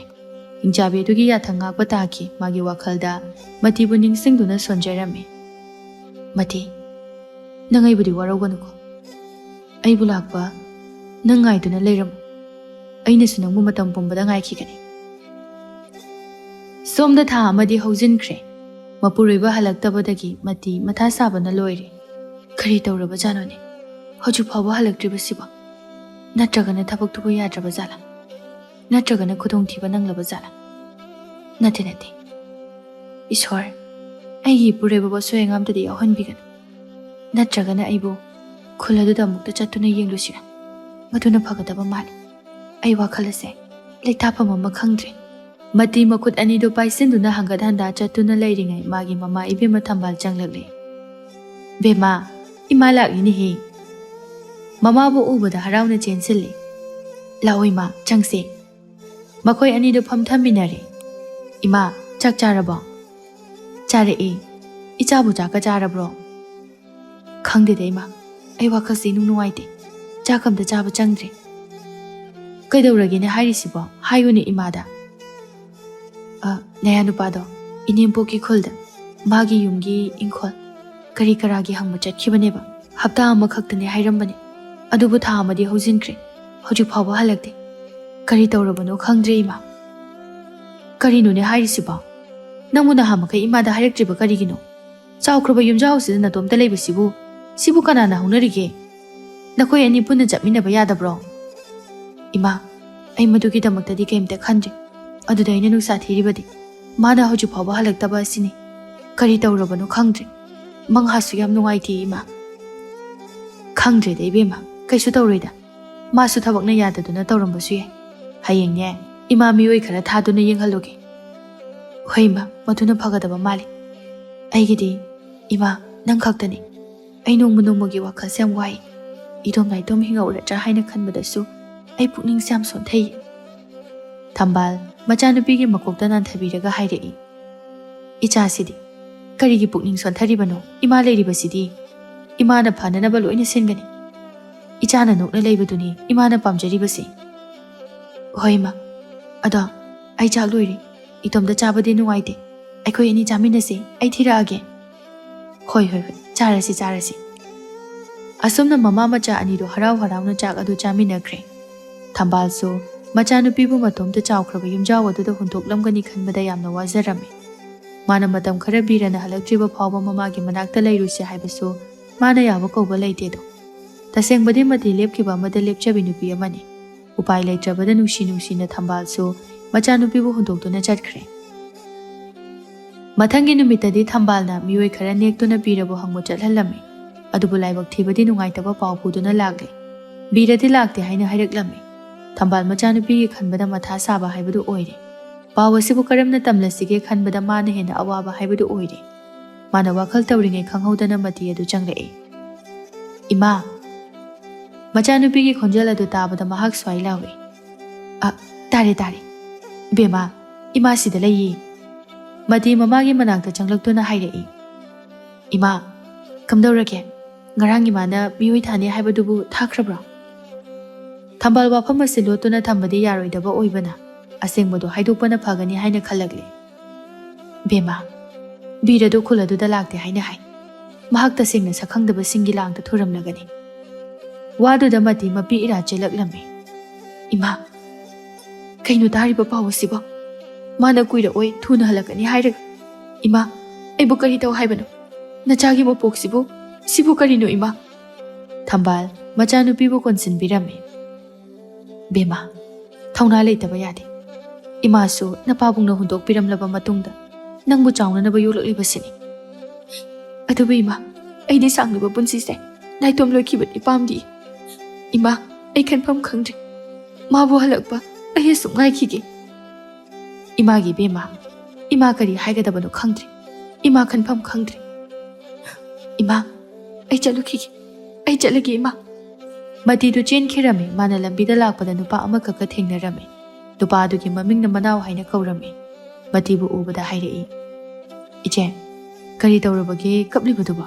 ꯍꯤꯡꯆꯥꯕꯤ ꯑꯗꯨꯒꯤ ꯌꯥꯊꯪ ꯉꯥꯛꯄ ꯇꯥꯈꯤ꯫ ꯃꯥꯒꯤ ꯋꯥꯈꯜꯗ ꯃꯇꯤꯕꯨ ꯅꯤꯡꯁꯤꯡꯗꯨꯅ ꯁꯣꯟꯖꯔꯝꯃꯤ꯫ "ꯃꯇꯤ, ꯅꯪ ꯑꯩꯕꯨꯗꯤ ꯋꯥꯔꯧꯒꯅꯨꯀꯣ꯫ ꯑꯩꯕꯨ ꯂꯥꯛꯄ ꯅꯪ ꯉꯥꯏꯗꯨꯅ ꯂꯩꯔꯝꯃꯨ꯫ ꯑꯩꯅꯁꯨ ꯅꯪꯕꯨ ꯃꯇꯝ ꯄꯨꯝꯕꯗ ꯉꯥꯏꯈꯤꯒꯅꯤ꯫" ꯁꯣꯝꯗ ꯊꯥ ꯑꯃꯗꯤ ꯍꯧꯖꯤꯟꯈ꯭ꯔꯦ꯫ ꯃꯄꯨꯔꯣꯏꯕ ꯍꯜꯂꯛꯇꯕꯗꯒꯤ ꯃꯇꯤ ꯃꯊꯥ ꯁꯥꯕꯅ ꯂꯣꯏꯔꯦ꯫ ꯀꯔꯤ ꯇꯧꯔꯕꯖꯥꯠꯅꯣꯅꯦ? ꯍꯧꯖꯤꯛ ꯐꯥꯎꯕ ꯍꯜꯂꯛꯇ꯭ꯔꯤꯕꯁꯤꯕꯣ? ꯅꯠꯇ꯭ꯔꯒꯅ ꯊꯕꯛꯇꯨꯕꯨ ꯌꯥꯗ꯭ꯔꯕ ꯖꯥꯠꯂꯥ? ꯅꯠꯇ꯭ꯔꯒꯅ ꯈꯨꯗꯣꯡꯊꯤꯕ ꯅꯪꯂꯕ ꯖꯥꯠꯂꯥ? ꯅꯠꯇꯦ, ꯅꯠꯇꯦ꯫ ꯏꯁꯣꯔ, ꯑꯩꯒꯤ ꯏꯄꯨꯔꯣꯏꯕꯕꯨ ꯑꯁꯣꯏ ꯑꯉꯥꯝꯇꯗꯤ ꯌꯥꯎꯍꯟꯕꯤꯒꯅꯨ꯫ ꯅꯠꯇ꯭ꯔꯒꯅ ꯑꯩꯕꯨ ꯈꯨꯜ ꯑꯗꯨꯗ ꯑꯃꯨꯛꯇ ꯆꯠꯇꯨꯅ ꯌꯦꯡꯂꯨꯁꯤꯔꯥ? ꯃꯗꯨꯅ ꯐꯒꯗꯕ ꯃꯥꯜꯂꯤ꯫ ꯑꯩ ꯋꯥꯈꯜ ꯑꯁꯦ ꯂꯩꯇꯥꯐꯝ ꯑꯃ ꯈꯪꯗ꯭ꯔꯦ꯫ ꯃꯇꯤ ꯃꯈꯨꯠ ꯑꯅꯤꯗꯨ ꯄꯥꯏꯁꯤꯟꯗꯨꯅ ꯍꯪꯒꯠ ꯍꯟꯗꯥ ꯆꯠꯇꯨꯅ ꯂꯩꯔꯤꯉꯩ ꯃꯥꯒꯤ ꯃꯃꯥ ꯏꯕꯦꯝꯃ ꯊꯝꯕꯥꯜ ꯆꯪꯂꯛꯂꯦ꯫ "ꯕꯦꯝꯃ, ꯏꯃꯥ ꯂꯥꯛꯂꯤꯅꯦꯍꯦ!" ꯃꯃꯥꯕꯨ ꯎꯕꯗ ꯍꯔꯥꯎꯅ ꯆꯦꯟꯁꯤꯜꯂꯤ꯫ "ꯂꯥꯛꯑꯣ ꯏꯃꯥ, ꯆꯪꯁꯦ꯫" ꯃꯈꯣꯏ ꯑꯅꯤꯗꯨ ꯐꯝꯊꯃꯤꯟꯅꯔꯦ꯫ "ꯏꯃꯥ, ꯆꯥꯛ ꯆꯥꯔꯕꯣ?" "ꯆꯥꯔꯛꯑꯦ꯫ ꯏꯆꯥꯕꯨ ꯆꯥꯛꯀ ꯆꯥꯔꯕ꯭ꯔꯣ?" "ꯈꯪꯗꯦꯗ ꯏꯃꯥ, ꯑꯩ ꯋꯥꯈꯜꯁꯦ ꯏꯅꯨꯡ ꯅꯨꯡꯉꯥꯏꯇꯦ꯫ ꯆꯥꯛ ꯑꯝꯇ ꯆꯥꯕ ꯆꯪꯗ꯭ꯔꯦ꯫" "ꯀꯩꯗꯧꯔꯒꯦꯅꯦ ꯍꯥꯏꯔꯤꯁꯤꯕꯣ? ꯍꯥꯏꯌꯨꯅꯦ ꯏꯃꯥꯗ꯫" "ꯑ, ꯅꯌꯥ ꯅꯨꯄꯥꯗꯣ ꯏꯅꯦꯝꯄꯣꯛꯀꯤ ꯈꯨꯜꯗ ꯃꯥꯒꯤ ꯌꯨꯝꯒꯤ ꯏꯪꯈꯣꯜ ꯀꯔꯤ ꯀꯔꯥꯒꯤ ꯍꯪꯕ ꯆꯠꯈꯤꯕꯅꯦꯕ꯫ ꯍꯞꯇꯥ ꯑꯃꯈꯛꯇꯅꯦ ꯍꯥꯏꯔꯝꯕꯅꯦ, ꯑꯗꯨꯕꯨ ꯊꯥ ꯑꯃꯗꯤ ꯍꯧꯖꯤꯟꯈ꯭ꯔꯦ, ꯍꯧꯖꯤꯛ ꯐꯥꯎꯕ ꯍꯜꯂꯛꯇꯦ꯫ ꯀꯔꯤ ꯇꯧꯔꯕꯅꯣ ꯈꯪꯗ꯭ꯔꯦ ꯏꯃꯥ꯫" "ꯀꯔꯤꯅꯣꯅꯦ ꯍꯥꯏꯔꯤꯁꯤꯕꯣ? ꯅꯪꯕꯨ ꯅꯍꯥꯟ ꯃꯈꯩ ꯏꯃꯥꯗ ꯍꯥꯏꯔꯛꯇ꯭ꯔꯤꯕ ꯀꯔꯤꯒꯤꯅꯣ? ꯆꯥꯎꯈ꯭ꯔꯕ ꯌꯨꯝꯖꯥꯎꯁꯤꯗ ꯅꯇꯣꯝꯇ ꯂꯩꯕꯁꯤꯕꯨ, ꯁꯤꯕꯨ ꯀꯅꯥꯅ ꯍꯧꯅꯔꯤꯒꯦ? ꯅꯈꯣꯏ ꯑꯅꯤ ꯄꯨꯟꯅ ꯆꯠꯃꯤꯟꯅꯕ ꯌꯥꯗꯕ꯭ꯔꯣ?" "ꯏꯃꯥ, ꯑꯩ ꯃꯗꯨꯒꯤꯗꯃꯛꯇꯗꯤ ꯀꯩꯝꯇ ꯈꯟꯗ꯭ꯔꯤ꯫ ꯑꯗꯨꯗ ꯑꯩꯅ ꯅꯨꯡꯁꯥ ꯊꯤꯔꯤꯕꯗꯤ ꯃꯥꯅ ꯍꯧꯖꯤꯛ ꯐꯥꯎꯕ ꯍꯜꯂꯛꯇꯕ ꯑꯁꯤꯅꯤ꯫ ꯀꯔꯤ ꯇꯧꯔꯕꯅꯣ ꯈꯪꯗ꯭ꯔꯦ꯫ ꯃꯪꯍꯥꯁꯨ ꯌꯥꯝ ꯅꯨꯡꯉꯥꯏꯇꯦ ꯏꯃꯥ꯫" "ꯈꯪꯗ꯭ꯔꯦꯗ ꯏꯕꯦꯝꯃ, ꯀꯩꯁꯨ ꯇꯧꯔꯣꯏꯗ꯫ ꯃꯥꯁꯨ ꯊꯕꯛꯅ ꯌꯥꯗꯗꯨꯅ ꯇꯧꯔꯝꯕꯁꯨ ꯌꯥꯏ꯫ ꯍꯌꯦꯡꯅꯦ, ꯏꯃꯥ ꯃꯤꯑꯣꯏ ꯈꯔ ꯊꯥꯗꯨꯅ ꯌꯦꯡꯍꯜꯂꯨꯒꯦ꯫" "ꯍꯣꯏ ꯏꯃꯥ, ꯃꯗꯨꯅ ꯐꯒꯗꯕ ꯃꯥꯜꯂꯤ꯫ ꯑꯩꯒꯤꯗꯤ ꯏꯃꯥ ꯅꯪ ꯈꯛꯇꯅꯤ꯫ ꯑꯩ ꯅꯣꯡꯃ ꯅꯣꯡꯃꯒꯤ ꯋꯥꯈꯜꯁꯦ ꯌꯥꯝ ꯋꯥꯏ꯫ ꯏꯇꯣꯝ ꯅꯥꯏꯇꯣꯝ ꯍꯤꯡꯍꯧꯔꯗ꯭ꯔꯥ ꯍꯥꯏꯅ ꯈꯟꯕꯗꯁꯨ ꯑꯩ ꯄꯨꯛꯅꯤꯡꯁꯦ ꯌꯥꯝ ꯁꯣꯟꯊꯩ꯫" ꯊꯝꯕꯥꯜ ꯃꯆꯥꯅꯨꯄꯤꯒꯤ ꯃꯀꯣꯛꯇ ꯅꯥꯟꯊꯕꯤꯔꯒ ꯍꯥꯏꯔꯛꯏ, "ꯏꯆꯥꯁꯤꯗꯤ ꯀꯔꯤꯒꯤ ꯄꯨꯛꯅꯤꯡ ꯁꯣꯟꯊꯔꯤꯕꯅꯣ? ꯏꯃꯥ ꯂꯩꯔꯤꯕꯁꯤꯗꯤ ꯏꯃꯥꯅ ꯐꯅꯅꯕ ꯂꯣꯏꯅ ꯁꯤꯟꯒꯅꯤ꯫ ꯏꯆꯥꯅ ꯅꯣꯛꯅ ꯂꯩꯕꯗꯨꯅꯤ ꯏꯃꯥꯅ ꯄꯥꯝꯖꯔꯤꯕꯁꯤ꯫ "ꯍꯣꯏ, ꯏꯃꯥ꯫ ꯑꯗꯣ ꯑꯩ ꯆꯥꯛ ꯂꯣꯏꯔꯦ꯫ ꯏꯇꯣꯝꯇ ꯆꯥꯕꯗꯤ ꯅꯨꯡꯉꯥꯏꯇꯦ꯫ ꯑꯩꯈꯣꯏ ꯑꯅꯤ ꯆꯥꯃꯤꯟꯅꯁꯤ꯫ ꯑꯩ ꯊꯤꯔꯛꯑꯒꯦ꯫" "ꯍꯣꯏ, ꯍꯣꯏ, ꯍꯣꯏ꯫ ꯆꯥꯔꯁꯤ, ꯆꯥꯔꯁꯤ꯫" ꯑꯁꯨꯝꯅ ꯃꯃꯥ ꯃꯆꯥ ꯑꯅꯤꯗꯨ ꯍꯔꯥꯎ ꯍꯔꯥꯎꯅ ꯆꯥꯛ ꯑꯗꯨ ꯆꯥꯃꯤꯟꯅꯈ꯭ꯔꯦ꯫ ꯊꯝꯕꯥꯜꯁꯨ ꯃꯆꯥꯅꯨꯄꯤꯕꯨ ꯃꯇꯣꯝꯇ ꯆꯥꯎꯈ꯭ꯔꯕ ꯌꯨꯝꯖꯥꯎ ꯑꯗꯨꯗ ꯍꯨꯟꯗꯣꯛꯂꯝꯒꯅꯤ ꯈꯟꯕꯗ ꯌꯥꯝꯅ ꯋꯥꯖꯔꯝꯃꯤ꯫ ꯃꯥꯅ ꯃꯇꯝ ꯈꯔ ꯕꯤꯔꯅ ꯍꯜꯂꯛꯇ꯭ꯔꯤꯕ ꯐꯥꯎꯕ ꯃꯃꯥꯒꯤ ꯃꯅꯥꯛꯇ ꯂꯩꯔꯨꯁꯤ ꯍꯥꯏꯕꯁꯨ ꯃꯥꯅ ꯌꯥꯕ ꯀꯧꯕ ꯂꯩꯇꯦꯗꯣ꯫ ꯇꯁꯦꯡꯕꯗꯤ ꯃꯇꯤ ꯂꯦꯞꯈꯤꯕ ꯑꯃꯗ ꯂꯦꯞꯆꯕꯤ ꯅꯨꯄꯤ ꯑꯃꯅꯤ꯫ ꯎꯄꯥꯏ ꯂꯩꯇ꯭ꯔꯕꯗ ꯅꯨꯡꯁꯤ ꯅꯨꯡꯁꯤꯅ ꯊꯝꯕꯥꯜꯁꯨ ꯃꯆꯥꯅꯨꯄꯤꯕꯨ ꯍꯨꯟꯗꯣꯛꯇꯨꯅ ꯆꯠꯈ꯭ꯔꯦ꯫ ꯃꯊꯪꯒꯤ ꯅꯨꯃꯤꯠꯇꯗꯤ ꯊꯝꯕꯥꯜꯅ ꯃꯤꯑꯣꯏ ꯈꯔ ꯅꯦꯛꯇꯨꯅ ꯕꯤꯔꯕꯨ ꯍꯪꯕ ꯆꯠꯍꯜꯂꯝꯃꯤ꯫ ꯑꯗꯨꯕꯨ ꯂꯥꯏꯕꯛ ꯊꯤꯕꯗꯤ ꯅꯨꯡꯉꯥꯏꯇꯕ ꯄꯥꯎ ꯄꯨꯗꯨꯅ ꯂꯥꯛꯂꯦ꯫ ꯕꯤꯔꯗꯤ ꯂꯥꯛꯇꯦ ꯍꯥꯏꯅ ꯍꯥꯏꯔꯛꯂꯝꯃꯤ꯫ ꯊꯝꯕꯥꯜ ꯃꯆꯥꯅꯨꯄꯤꯒꯤ ꯈꯟꯕꯗ ꯃꯊꯥ ꯁꯥꯕ ꯍꯥꯏꯕꯗꯨ ꯑꯣꯏꯔꯦ꯫ ꯄꯥꯎ ꯑꯁꯤꯕꯨ ꯀꯔꯝꯅ ꯇꯝꯂꯁꯤꯒꯦ ꯈꯟꯕꯗ ꯃꯥꯅ ꯍꯦꯟꯅ ꯑꯋꯥꯕ ꯍꯥꯏꯕꯗꯨ ꯑꯣꯏꯔꯦ꯫ ꯃꯥꯅ ꯋꯥꯈꯜ ꯇꯧꯔꯤꯉꯩ ꯈꯪꯍꯧꯗꯅ ꯃꯇꯤ ꯑꯗꯨ ꯆꯪꯂꯛꯏ꯫ "ꯏꯃꯥ!" ꯃꯆꯥꯅꯨꯄꯤꯒꯤ ꯈꯣꯟꯖꯦꯜ ꯑꯗꯨ ꯇꯥꯕꯗ ꯃꯍꯥꯛ ꯁ꯭ꯋꯥꯏ ꯂꯥꯎꯏ꯫ "ꯑ, ꯇꯥꯔꯦ, ꯇꯥꯔꯦ꯫ ꯕꯦꯝꯃ, ꯏꯃꯥ ꯁꯤꯗ ꯂꯩꯌꯦ꯫" ꯃꯇꯤ ꯃꯃꯥꯒꯤ ꯃꯅꯥꯛꯇ ꯆꯪꯂꯛꯇꯨꯅ ꯍꯥꯏꯔꯛꯏ꯫ "ꯏꯃꯥ, ꯀꯝꯗꯧꯔꯒꯦ? ꯉꯔꯥꯡ ꯏꯃꯥꯅ ꯃꯤꯑꯣꯏ ꯊꯥꯅꯤ ꯍꯥꯏꯕꯗꯨꯕꯨ ꯊꯥꯈ꯭ꯔꯕ꯭ꯔꯣ?" ꯊꯝꯕꯥꯜ ꯋꯥꯐꯝ ꯑꯁꯤ ꯂꯣꯠꯇꯨꯅ ꯊꯝꯕꯗꯤ ꯌꯥꯔꯣꯏꯗꯕ ꯑꯣꯏꯕꯅ ꯑꯁꯦꯡꯕꯗꯨ ꯍꯥꯏꯗꯣꯛꯄꯅ ꯐꯒꯅꯤ ꯍꯥꯏꯅ ꯈꯜꯂꯛꯂꯦ꯫ "ꯕꯦꯝꯃ, ꯕꯤꯔꯗꯨ ꯈꯨꯜ ꯑꯗꯨꯗ ꯂꯥꯛꯇꯦ ꯍꯥꯏꯅ ꯍꯥꯏ꯫ ꯃꯍꯥꯛ ꯇꯁꯦꯡꯅ ꯁꯛꯈꯪꯗꯕꯁꯤꯡꯒꯤ ꯂꯥꯡꯗ ꯊꯨꯔꯝꯂꯒꯅꯤ꯫" ꯋꯥꯗꯨꯗ ꯃꯇꯤ ꯃꯄꯤ ꯏꯔꯥ ꯆꯦꯜꯂꯛꯂꯝꯃꯤ꯫ "ꯏꯃꯥ, ꯀꯩꯅꯣ ꯇꯥꯔꯤꯕ ꯄꯥꯎ ꯑꯁꯤꯕꯣ? ꯃꯥꯅ ꯀꯨꯏꯔꯛꯑꯣꯏ, ꯊꯨꯅ ꯍꯜꯂꯛꯀꯅꯤ ꯍꯥꯏꯔꯒ꯫ ꯏꯃꯥ, ꯑꯩꯕꯨ ꯀꯔꯤ ꯇꯧ ꯍꯥꯏꯕꯅꯣ? ꯅꯆꯥꯒꯤ ꯃꯄꯣꯛꯁꯤꯕꯨ, ꯁꯤꯕꯨ ꯀꯔꯤꯅꯣ, ꯏꯃꯥ?" ꯊꯝꯕꯥꯜ ꯃꯆꯥꯅꯨꯄꯤꯕꯨ ꯀꯣꯟꯁꯤꯟꯕꯤꯔꯝꯃꯤ꯫ "ꯕꯦꯝꯃ, ꯊꯧꯅꯥ ꯂꯩꯇꯕ ꯌꯥꯗꯦ꯫ ꯏꯃꯥꯁꯨ ꯅꯄꯥꯕꯨꯡꯅ ꯍꯨꯟꯗꯣꯛꯄꯤꯔꯝꯂꯕ ꯃꯇꯨꯡꯗ ꯅꯪꯕꯨ ꯆꯥꯎꯅꯅꯕ ꯌꯣꯛꯂꯛꯂꯤꯕꯁꯤꯅꯤ꯫" "ꯑꯗꯨꯕꯨ ꯏꯃꯥ, ꯑꯩꯗꯤ ꯁꯥꯡꯂꯕ ꯄꯨꯟꯁꯤꯁꯦ ꯅꯥꯏꯇꯣꯝ ꯂꯣꯏꯈꯤꯕꯗꯤ ꯄꯥꯝꯗꯦ꯫ ꯏꯃꯥ, ꯑꯩ ꯈꯟꯐꯝ ꯈꯪꯗ꯭ꯔꯦ꯫ ꯃꯥꯕꯨ ꯍꯜꯂꯛꯄ ꯑꯩ ꯑꯁꯨꯛ ꯉꯥꯏꯈꯤꯒꯦ꯫" "ꯏꯃꯥꯒꯤ ꯏꯕꯦꯝꯃ, ꯏꯃꯥ ꯀꯔꯤ ꯍꯥꯏꯒꯗꯕꯅꯣ ꯈꯪꯗ꯭ꯔꯦ꯫ ꯏꯃꯥ ꯈꯟꯐꯝ ꯈꯪꯗ꯭ꯔꯦ꯫ ꯏꯃꯥ, ꯑꯩ ꯆꯠꯂꯨꯈꯤꯒꯦ꯫ ꯑꯩ ꯆꯠꯂꯒꯦ, ꯏꯃꯥ꯫" ꯃꯇꯤꯗꯨ ꯆꯦꯟꯈꯤꯔꯝꯃꯤ꯫ ꯃꯥꯅ ꯂꯝꯕꯤꯗ ꯂꯥꯛꯄꯗ ꯅꯨꯄꯥ ꯑꯃꯈꯛꯀ ꯊꯦꯡꯅꯔꯝꯃꯤ꯫ ꯅꯨꯄꯥ ꯑꯗꯨꯒꯤ ꯃꯃꯤꯡꯅ ꯃꯅꯥꯎ ꯍꯥꯏꯅ ꯀꯧꯔꯝꯃꯤ꯫ ꯃꯇꯤꯕꯨ ꯎꯕꯗ ꯍꯥꯏꯔꯛꯏ, "ꯏꯆꯦ, ꯀꯔꯤ ꯇꯧꯔꯕꯒꯦ ꯀꯞꯂꯤꯕꯗꯨꯕꯣ?"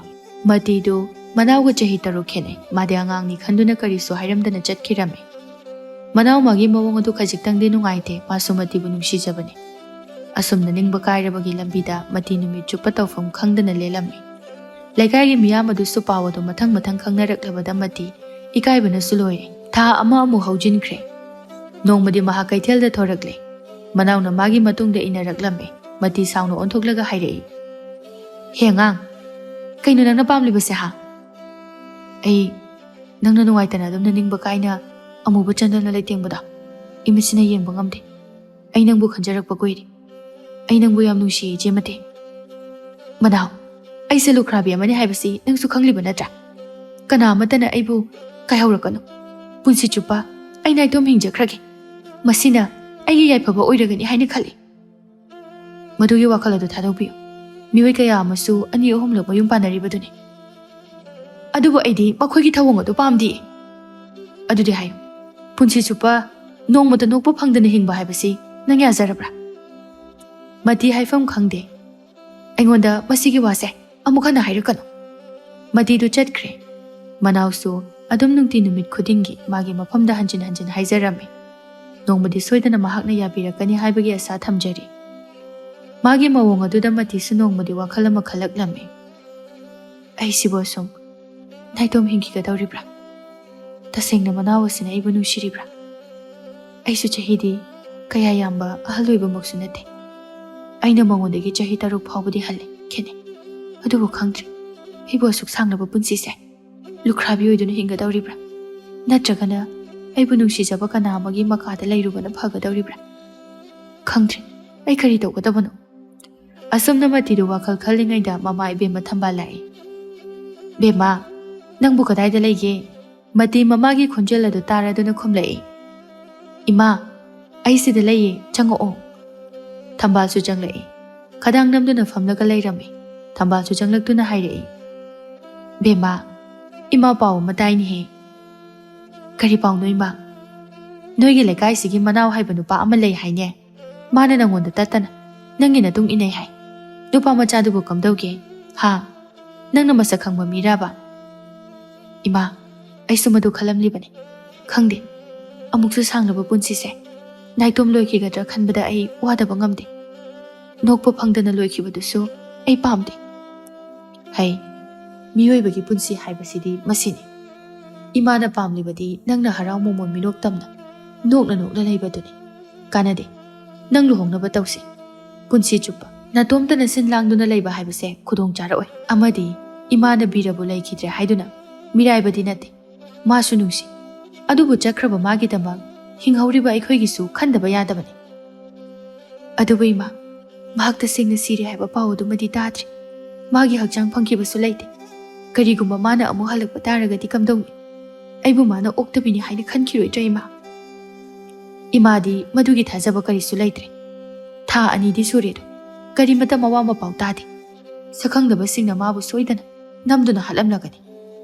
ꯃꯇꯤꯗꯨ ꯃꯅꯥꯎꯒ ꯆꯍꯤ ꯇꯔꯨꯛ ꯈꯦꯠꯅꯩ꯫ ꯃꯥꯗꯤ ꯑꯉꯥꯡꯅꯤ ꯈꯟꯗꯨꯅ ꯀꯔꯤꯁꯨ ꯍꯥꯏꯔꯝꯗꯅ ꯆꯠꯈꯤꯔꯝꯃꯤ꯫ ꯃꯅꯥꯎ ꯃꯥꯒꯤ ꯃꯑꯣꯡ ꯑꯗꯨ ꯈꯖꯤꯛꯇꯪꯗꯤ ꯅꯨꯡꯉꯥꯏꯇꯦ, ꯃꯥꯁꯨ ꯃꯇꯤꯕꯨ ꯅꯨꯡꯁꯤꯖꯕꯅꯤ꯫ ꯑꯁꯨꯝꯅ ꯅꯤꯡꯕ ꯀꯥꯏꯔꯕꯒꯤ ꯂꯝꯕꯤꯗ ꯃꯇꯤ ꯅꯨꯃꯤꯠ ꯆꯨꯞꯄ ꯇꯧꯐꯝ ꯈꯪꯗꯅ ꯂꯦꯜꯂꯝꯃꯤ꯫ ꯂꯩꯀꯥꯏꯒꯤ ꯃꯤꯌꯥꯝ ꯑꯗꯨꯁꯨ ꯄꯥꯎ ꯑꯗꯨ ꯃꯊꯪ ꯃꯊꯪ ꯈꯪꯅꯔꯛꯂꯕꯗ ꯃꯇꯤ ꯏꯀꯥꯏꯕꯅꯁꯨ ꯂꯣꯏꯔꯦ꯫ ꯊꯥ ꯑꯃ ꯑꯃꯨꯛ ꯍꯧꯖꯤꯟꯈ꯭ꯔꯦ꯫ ꯅꯣꯡꯃꯗꯤ ꯃꯍꯥꯛ ꯀꯩꯊꯦꯜꯗ ꯊꯣꯔꯛꯂꯦ꯫ ꯃꯅꯥꯎꯅ ꯃꯥꯒꯤ ꯃꯇꯨꯡꯗ ꯏꯟꯅꯔꯛꯂꯝꯃꯤ꯫ ꯃꯇꯤ ꯁꯥꯎꯅ ꯑꯣꯟꯊꯣꯛꯂꯒ ꯍꯥꯏꯔꯛꯏ, "ꯍꯦ ꯑꯉꯥꯡ, ꯀꯩꯅꯣ ꯅꯪꯅ ꯄꯥꯝꯂꯤꯕꯁꯦ, ꯍꯥ?" "ꯑꯩ ꯅꯪꯅ ꯅꯨꯡꯉꯥꯏꯇꯅ ꯑꯗꯨꯝꯅ ꯅꯤꯡꯕ ꯀꯥꯏꯅ ꯑꯃꯨꯕ ꯆꯟꯗꯣꯟꯅ ꯂꯩꯇꯦꯡꯕꯗꯣ, ꯏꯃꯤꯠꯁꯤꯅ ꯌꯦꯡꯕ ꯉꯝꯗꯦ꯫ ꯑꯩ ꯅꯪꯕꯨ ꯈꯟꯖꯔꯛꯄ ꯀꯨꯏꯔꯦ꯫ ꯑꯩ ꯅꯪꯕꯨ ꯌꯥꯝ ꯅꯨꯡꯁꯤꯌꯦ, ꯏꯆꯦ ꯃꯇꯤ꯫ ꯃꯅꯥꯎ, ꯑꯩꯁꯦ ꯂꯨꯈ꯭ꯔꯥꯕꯤ ꯑꯃꯅꯤ ꯍꯥꯏꯕꯁꯤ ꯅꯪꯁꯨ ꯈꯪꯂꯤꯕ ꯅꯠꯇ꯭ꯔꯥ? ꯀꯅꯥ ꯑꯃꯠꯇꯅ ꯑꯩꯕꯨ ꯀꯥꯏꯍꯧꯔꯛꯀꯅꯨ꯫ ꯄꯨꯟꯁꯤ ꯆꯨꯞꯄ ꯑꯩ ꯅꯥꯏꯇꯣꯝ ꯍꯤꯡꯖꯈ꯭ꯔꯒꯦ꯫ ꯃꯁꯤꯅ ꯑꯩꯒꯤ ꯌꯥꯏꯐꯕ ꯑꯣꯏꯔꯒꯅꯤ ꯍꯥꯏꯅ ꯈꯜꯂꯤ꯫" "ꯃꯗꯨꯒꯤ ꯋꯥꯈꯜ ꯑꯗꯨ ꯊꯥꯗꯣꯛꯄꯤꯌꯨ꯫ ꯃꯤꯑꯣꯏ ꯀꯌꯥ ꯑꯃꯁꯨ ꯑꯅꯤ ꯑꯍꯨꯝꯂꯛ ꯃꯌꯨꯝ ꯄꯥꯟꯅꯔꯤꯕꯗꯨꯅꯤ꯫ ꯑꯗꯨꯕꯨ ꯑꯩꯗꯤ ꯃꯈꯣꯏꯒꯤ ꯊꯧꯑꯣꯡ ꯑꯗꯨ ꯄꯥꯝꯗꯦ꯫" "ꯑꯗꯨꯗꯤ ꯍꯥꯏꯌꯨ, ꯄꯨꯟꯁꯤ ꯆꯨꯞꯄ ꯅꯣꯡꯃꯇ ꯅꯣꯛꯄ ꯐꯪꯗꯅ ꯍꯤꯡꯕ ꯍꯥꯏꯕꯁꯤ ꯅꯪ ꯌꯥꯖꯔꯕ꯭ꯔꯥ?" ꯃꯇꯤ ꯍꯥꯏꯐꯝ ꯈꯪꯗꯦ꯫ "ꯑꯩꯉꯣꯟꯗ ꯃꯁꯤꯒꯤ ꯋꯥꯁꯦ ꯑꯃꯨꯛ ꯍꯟꯅ ꯍꯥꯏꯔꯛꯀꯅꯨ꯫" ꯃꯇꯤꯗꯨ ꯆꯠꯈ꯭ꯔꯦ꯫ ꯃꯅꯥꯎꯁꯨ ꯑꯗꯨꯝ ꯅꯨꯡꯇꯤ ꯅꯨꯃꯤꯠ ꯈꯨꯗꯤꯡꯒꯤ ꯃꯥꯒꯤ ꯃꯐꯝꯗ ꯍꯟꯖꯤꯟ ꯍꯟꯖꯤꯟ ꯍꯥꯏꯖꯔꯝꯃꯤ꯫ ꯅꯣꯡꯃꯗꯤ ꯁꯣꯏꯗꯅ ꯃꯍꯥꯛꯅ ꯌꯥꯕꯤꯔꯛꯀꯅꯤ ꯍꯥꯏꯕꯒꯤ ꯑꯁꯥ ꯊꯝꯖꯔꯤ꯫ ꯃꯥꯒꯤ ꯃꯑꯣꯡ ꯑꯗꯨꯗ ꯃꯇꯤꯁꯨ ꯅꯣꯡꯃꯗꯤ ꯋꯥꯈꯜ ꯑꯃ ꯈꯜꯂꯛꯂꯝꯃꯤ꯫ "ꯑꯩꯁꯤꯕꯨ ꯑꯁꯨꯝ ꯅꯥꯏꯇꯣꯝ ꯍꯤꯡꯈꯤꯒꯗꯧꯔꯤꯕ꯭ꯔꯥ? ꯇꯁꯦꯡꯅ ꯃꯅꯥꯎ ꯑꯁꯤꯅ ꯑꯩꯕꯨ ꯅꯨꯡꯁꯤꯔꯤꯕ꯭ꯔꯥ? ꯑꯩꯁꯨ ꯆꯍꯤꯗꯤ ꯀꯌꯥ ꯌꯥꯝꯕ ꯑꯍꯜ ꯑꯣꯏꯕꯃꯛꯁꯨ ꯅꯠꯇꯦ꯫ ꯑꯩꯅ ꯃꯉꯣꯟꯗꯒꯤ ꯆꯍꯤ ꯇꯔꯨꯛ ꯐꯥꯎꯕꯗꯤ ꯍꯜꯂꯦ, ꯈꯦꯠꯅꯩ꯫ ꯑꯗꯨꯕꯨ ꯈꯪꯗ꯭ꯔꯦ, ꯑꯩꯕꯨ ꯑꯁꯨꯛ ꯁꯥꯡꯂꯕ ꯄꯨꯟꯁꯤꯁꯦ ꯂꯨꯈ꯭ꯔꯥꯕꯤ ꯑꯣꯏꯗꯨꯅ ꯍꯤꯡꯒꯗꯧꯔꯤꯕ꯭ꯔꯥ? ꯅꯠꯇ꯭ꯔꯒꯅ ꯑꯩꯕꯨ ꯅꯨꯡꯁꯤꯖꯕ ꯀꯅꯥ ꯑꯃꯒꯤ ꯃꯀꯥꯗ ꯂꯩꯔꯨꯕꯅ ꯐꯒꯗꯧꯔꯤꯕ꯭ꯔꯥ? ꯈꯪꯗ꯭ꯔꯦ, ꯑꯩ ꯀꯔꯤ ꯇꯧꯒꯗꯕꯅꯣ?" ꯑꯁꯨꯝꯅ ꯃꯇꯤꯗꯨ ꯋꯥꯈꯜ ꯈꯜꯂꯤꯉꯩꯗ ꯃꯃꯥ ꯏꯕꯦꯝꯃ ꯊꯝꯕꯥꯜ ꯂꯥꯛꯏ꯫ "ꯕꯦꯝꯃ, ꯅꯪꯕꯨ ꯀꯗꯥꯏꯗ ꯂꯩꯒꯦ?" ꯃꯇꯤ ꯃꯃꯥꯒꯤ ꯈꯣꯟꯖꯦꯜ ꯑꯗꯨ ꯇꯥꯔꯗꯨꯅ ꯈꯨꯝꯂꯛꯏ꯫ "ꯏꯃꯥ, ꯑꯩ ꯁꯤꯗ ꯂꯩꯌꯦ, ꯆꯪꯉꯛꯑꯣ꯫" ꯊꯝꯕꯥꯜꯁꯨ ꯆꯪꯂꯛꯏ꯫ ꯈꯗꯥꯡ ꯅꯝꯗꯨꯅ ꯐꯝꯂꯒ ꯂꯩꯔꯝꯃꯤ꯫ ꯊꯝꯕꯥꯜꯁꯨ ꯆꯪꯂꯛꯇꯨꯅ ꯍꯥꯏꯔꯛꯏ, "ꯕꯦꯝꯃ, ꯏꯃꯥ ꯄꯥꯎ ꯑꯃ ꯇꯥꯏꯅꯦꯍꯦ꯫" "ꯀꯔꯤ ꯄꯥꯎꯅꯣ ꯏꯃꯥ?" "ꯅꯣꯏꯒꯤ ꯂꯩꯀꯥꯏꯁꯤꯒꯤ ꯃꯅꯥꯎ ꯍꯥꯏꯕ ꯅꯨꯄꯥ ꯑꯃ ꯂꯩ ꯍꯥꯏꯅꯦ꯫ ꯃꯥꯅ ꯅꯪꯉꯣꯟꯗ ꯇꯠꯇꯅ ꯅꯪꯒꯤ ꯅꯇꯨꯡ ꯏꯟꯅꯩ ꯍꯥꯏ꯫ ꯅꯨꯄꯥ ꯃꯆꯥꯗꯨꯕꯨ ꯀꯝꯗꯧꯒꯦ? ꯍꯥ? ꯅꯪꯅ ꯃꯁꯛ ꯈꯪꯕ ꯃꯤꯔꯥꯕ?" "ꯏꯃꯥ, ꯑꯩꯁꯨ ꯃꯗꯨ ꯈꯜꯂꯝꯂꯤꯕꯅꯤ꯫ ꯈꯪꯗꯦ, ꯑꯃꯨꯛꯁꯨ ꯁꯥꯡꯂꯕ ꯄꯨꯟꯁꯤꯁꯦ ꯅꯥꯏꯇꯣꯝ ꯂꯣꯏꯈꯤꯒꯗ꯭ꯔꯥ ꯈꯟꯕꯗ ꯑꯩ ꯋꯥꯗꯕ ꯉꯝꯗꯦ꯫ ꯅꯣꯛꯄ ꯐꯪꯗꯅ ꯂꯣꯏꯈꯤꯕꯗꯨꯁꯨ ꯑꯩ ꯄꯥꯝꯗꯦ꯫ ꯍꯩ, ꯃꯤꯑꯣꯏꯕꯒꯤ ꯄꯨꯟꯁꯤ ꯍꯥꯏꯕꯁꯤꯗꯤ ꯃꯁꯤꯅꯤ꯫ ꯏꯃꯥꯅ ꯄꯥꯝꯂꯤꯕꯗꯤ ꯅꯪꯅ ꯍꯔꯥꯎ ꯃꯃꯣꯟ ꯃꯤꯅꯣꯛ ꯇꯝꯅ ꯅꯣꯛꯅ ꯅꯣꯛꯅ ꯂꯩꯕꯗꯨꯅꯤ꯫ ꯀꯥꯟꯅꯗꯦ꯫ ꯅꯪ ꯂꯨꯍꯣꯡꯅꯕ ꯇꯧꯁꯤ꯫ ꯄꯨꯟꯁꯤ ꯆꯨꯞꯄ ꯅꯇꯣꯝꯇꯅ ꯁꯤꯟ ꯂꯥꯡꯗꯨꯅ ꯂꯩꯕ ꯍꯥꯏꯕꯁꯦ ꯈꯨꯗꯣꯡ ꯆꯥꯔꯛꯑꯣꯏ꯫ ꯑꯃꯗꯤ ꯏꯃꯥꯅ ꯕꯤꯔꯕꯨ ꯂꯩꯈꯤꯗ꯭ꯔꯦ ꯍꯥꯏꯗꯨꯅ ꯃꯤꯔꯥꯏꯕꯗꯤ ꯅꯠꯇꯦ꯫ ꯃꯥꯁꯨ ꯅꯨꯡꯁꯤ꯫ ꯑꯗꯨꯕꯨ ꯆꯠꯈ꯭ꯔꯕ ꯃꯥꯒꯤꯗꯃꯛ ꯍꯤꯡꯍꯧꯔꯤꯕ ꯑꯩꯈꯣꯏꯒꯤꯁꯨ ꯈꯟꯗꯕ ꯌꯥꯗꯕꯅꯤ꯫ ꯑꯗꯨꯕꯨ ꯏꯃꯥ, ꯃꯍꯥꯛ ꯇꯁꯦꯡꯅ ꯁꯤꯔꯦ ꯍꯥꯏꯕ ꯄꯥꯎ ꯑꯗꯨꯃꯗꯤ ꯇꯥꯗ꯭ꯔꯤ꯫ ꯃꯥꯒꯤ ꯍꯛꯆꯥꯡ ꯐꯪꯈꯤꯕꯁꯨ ꯂꯩꯇꯦ꯫ ꯀꯔꯤꯒꯨꯝꯕ ꯃꯥꯅ ꯑꯃꯨꯛ ꯍꯜꯂꯛꯄ ꯇꯥꯔꯒꯗꯤ ꯀꯝꯗꯧꯅꯤ? ꯑꯩꯕꯨ ꯃꯥꯅ ꯑꯣꯛꯇꯕꯤꯅꯤ ꯍꯥꯏꯅ ꯈꯟꯈꯤꯔꯣꯏꯗ꯭ꯔꯥ ꯏꯃꯥ? ꯏꯃꯥꯗꯤ ꯃꯗꯨꯒꯤ ꯊꯥꯖꯕ ꯀꯔꯤꯁꯨ ꯂꯩꯇ꯭ꯔꯦ꯫ ꯊꯥ ꯑꯅꯤꯗꯤ ꯁꯨꯔꯦꯗꯣ, ꯀꯔꯤꯃꯠꯇ ꯃꯋꯥ ꯃꯄꯥꯎ ꯇꯥꯗꯦ꯫ ꯁꯛꯈꯪꯗꯕꯁꯤꯡꯅ ꯃꯥꯕꯨ ꯁꯣꯏꯗꯅ ꯅꯝꯗꯨꯅ ꯍꯥꯠꯂꯝꯂꯒꯅꯤ꯫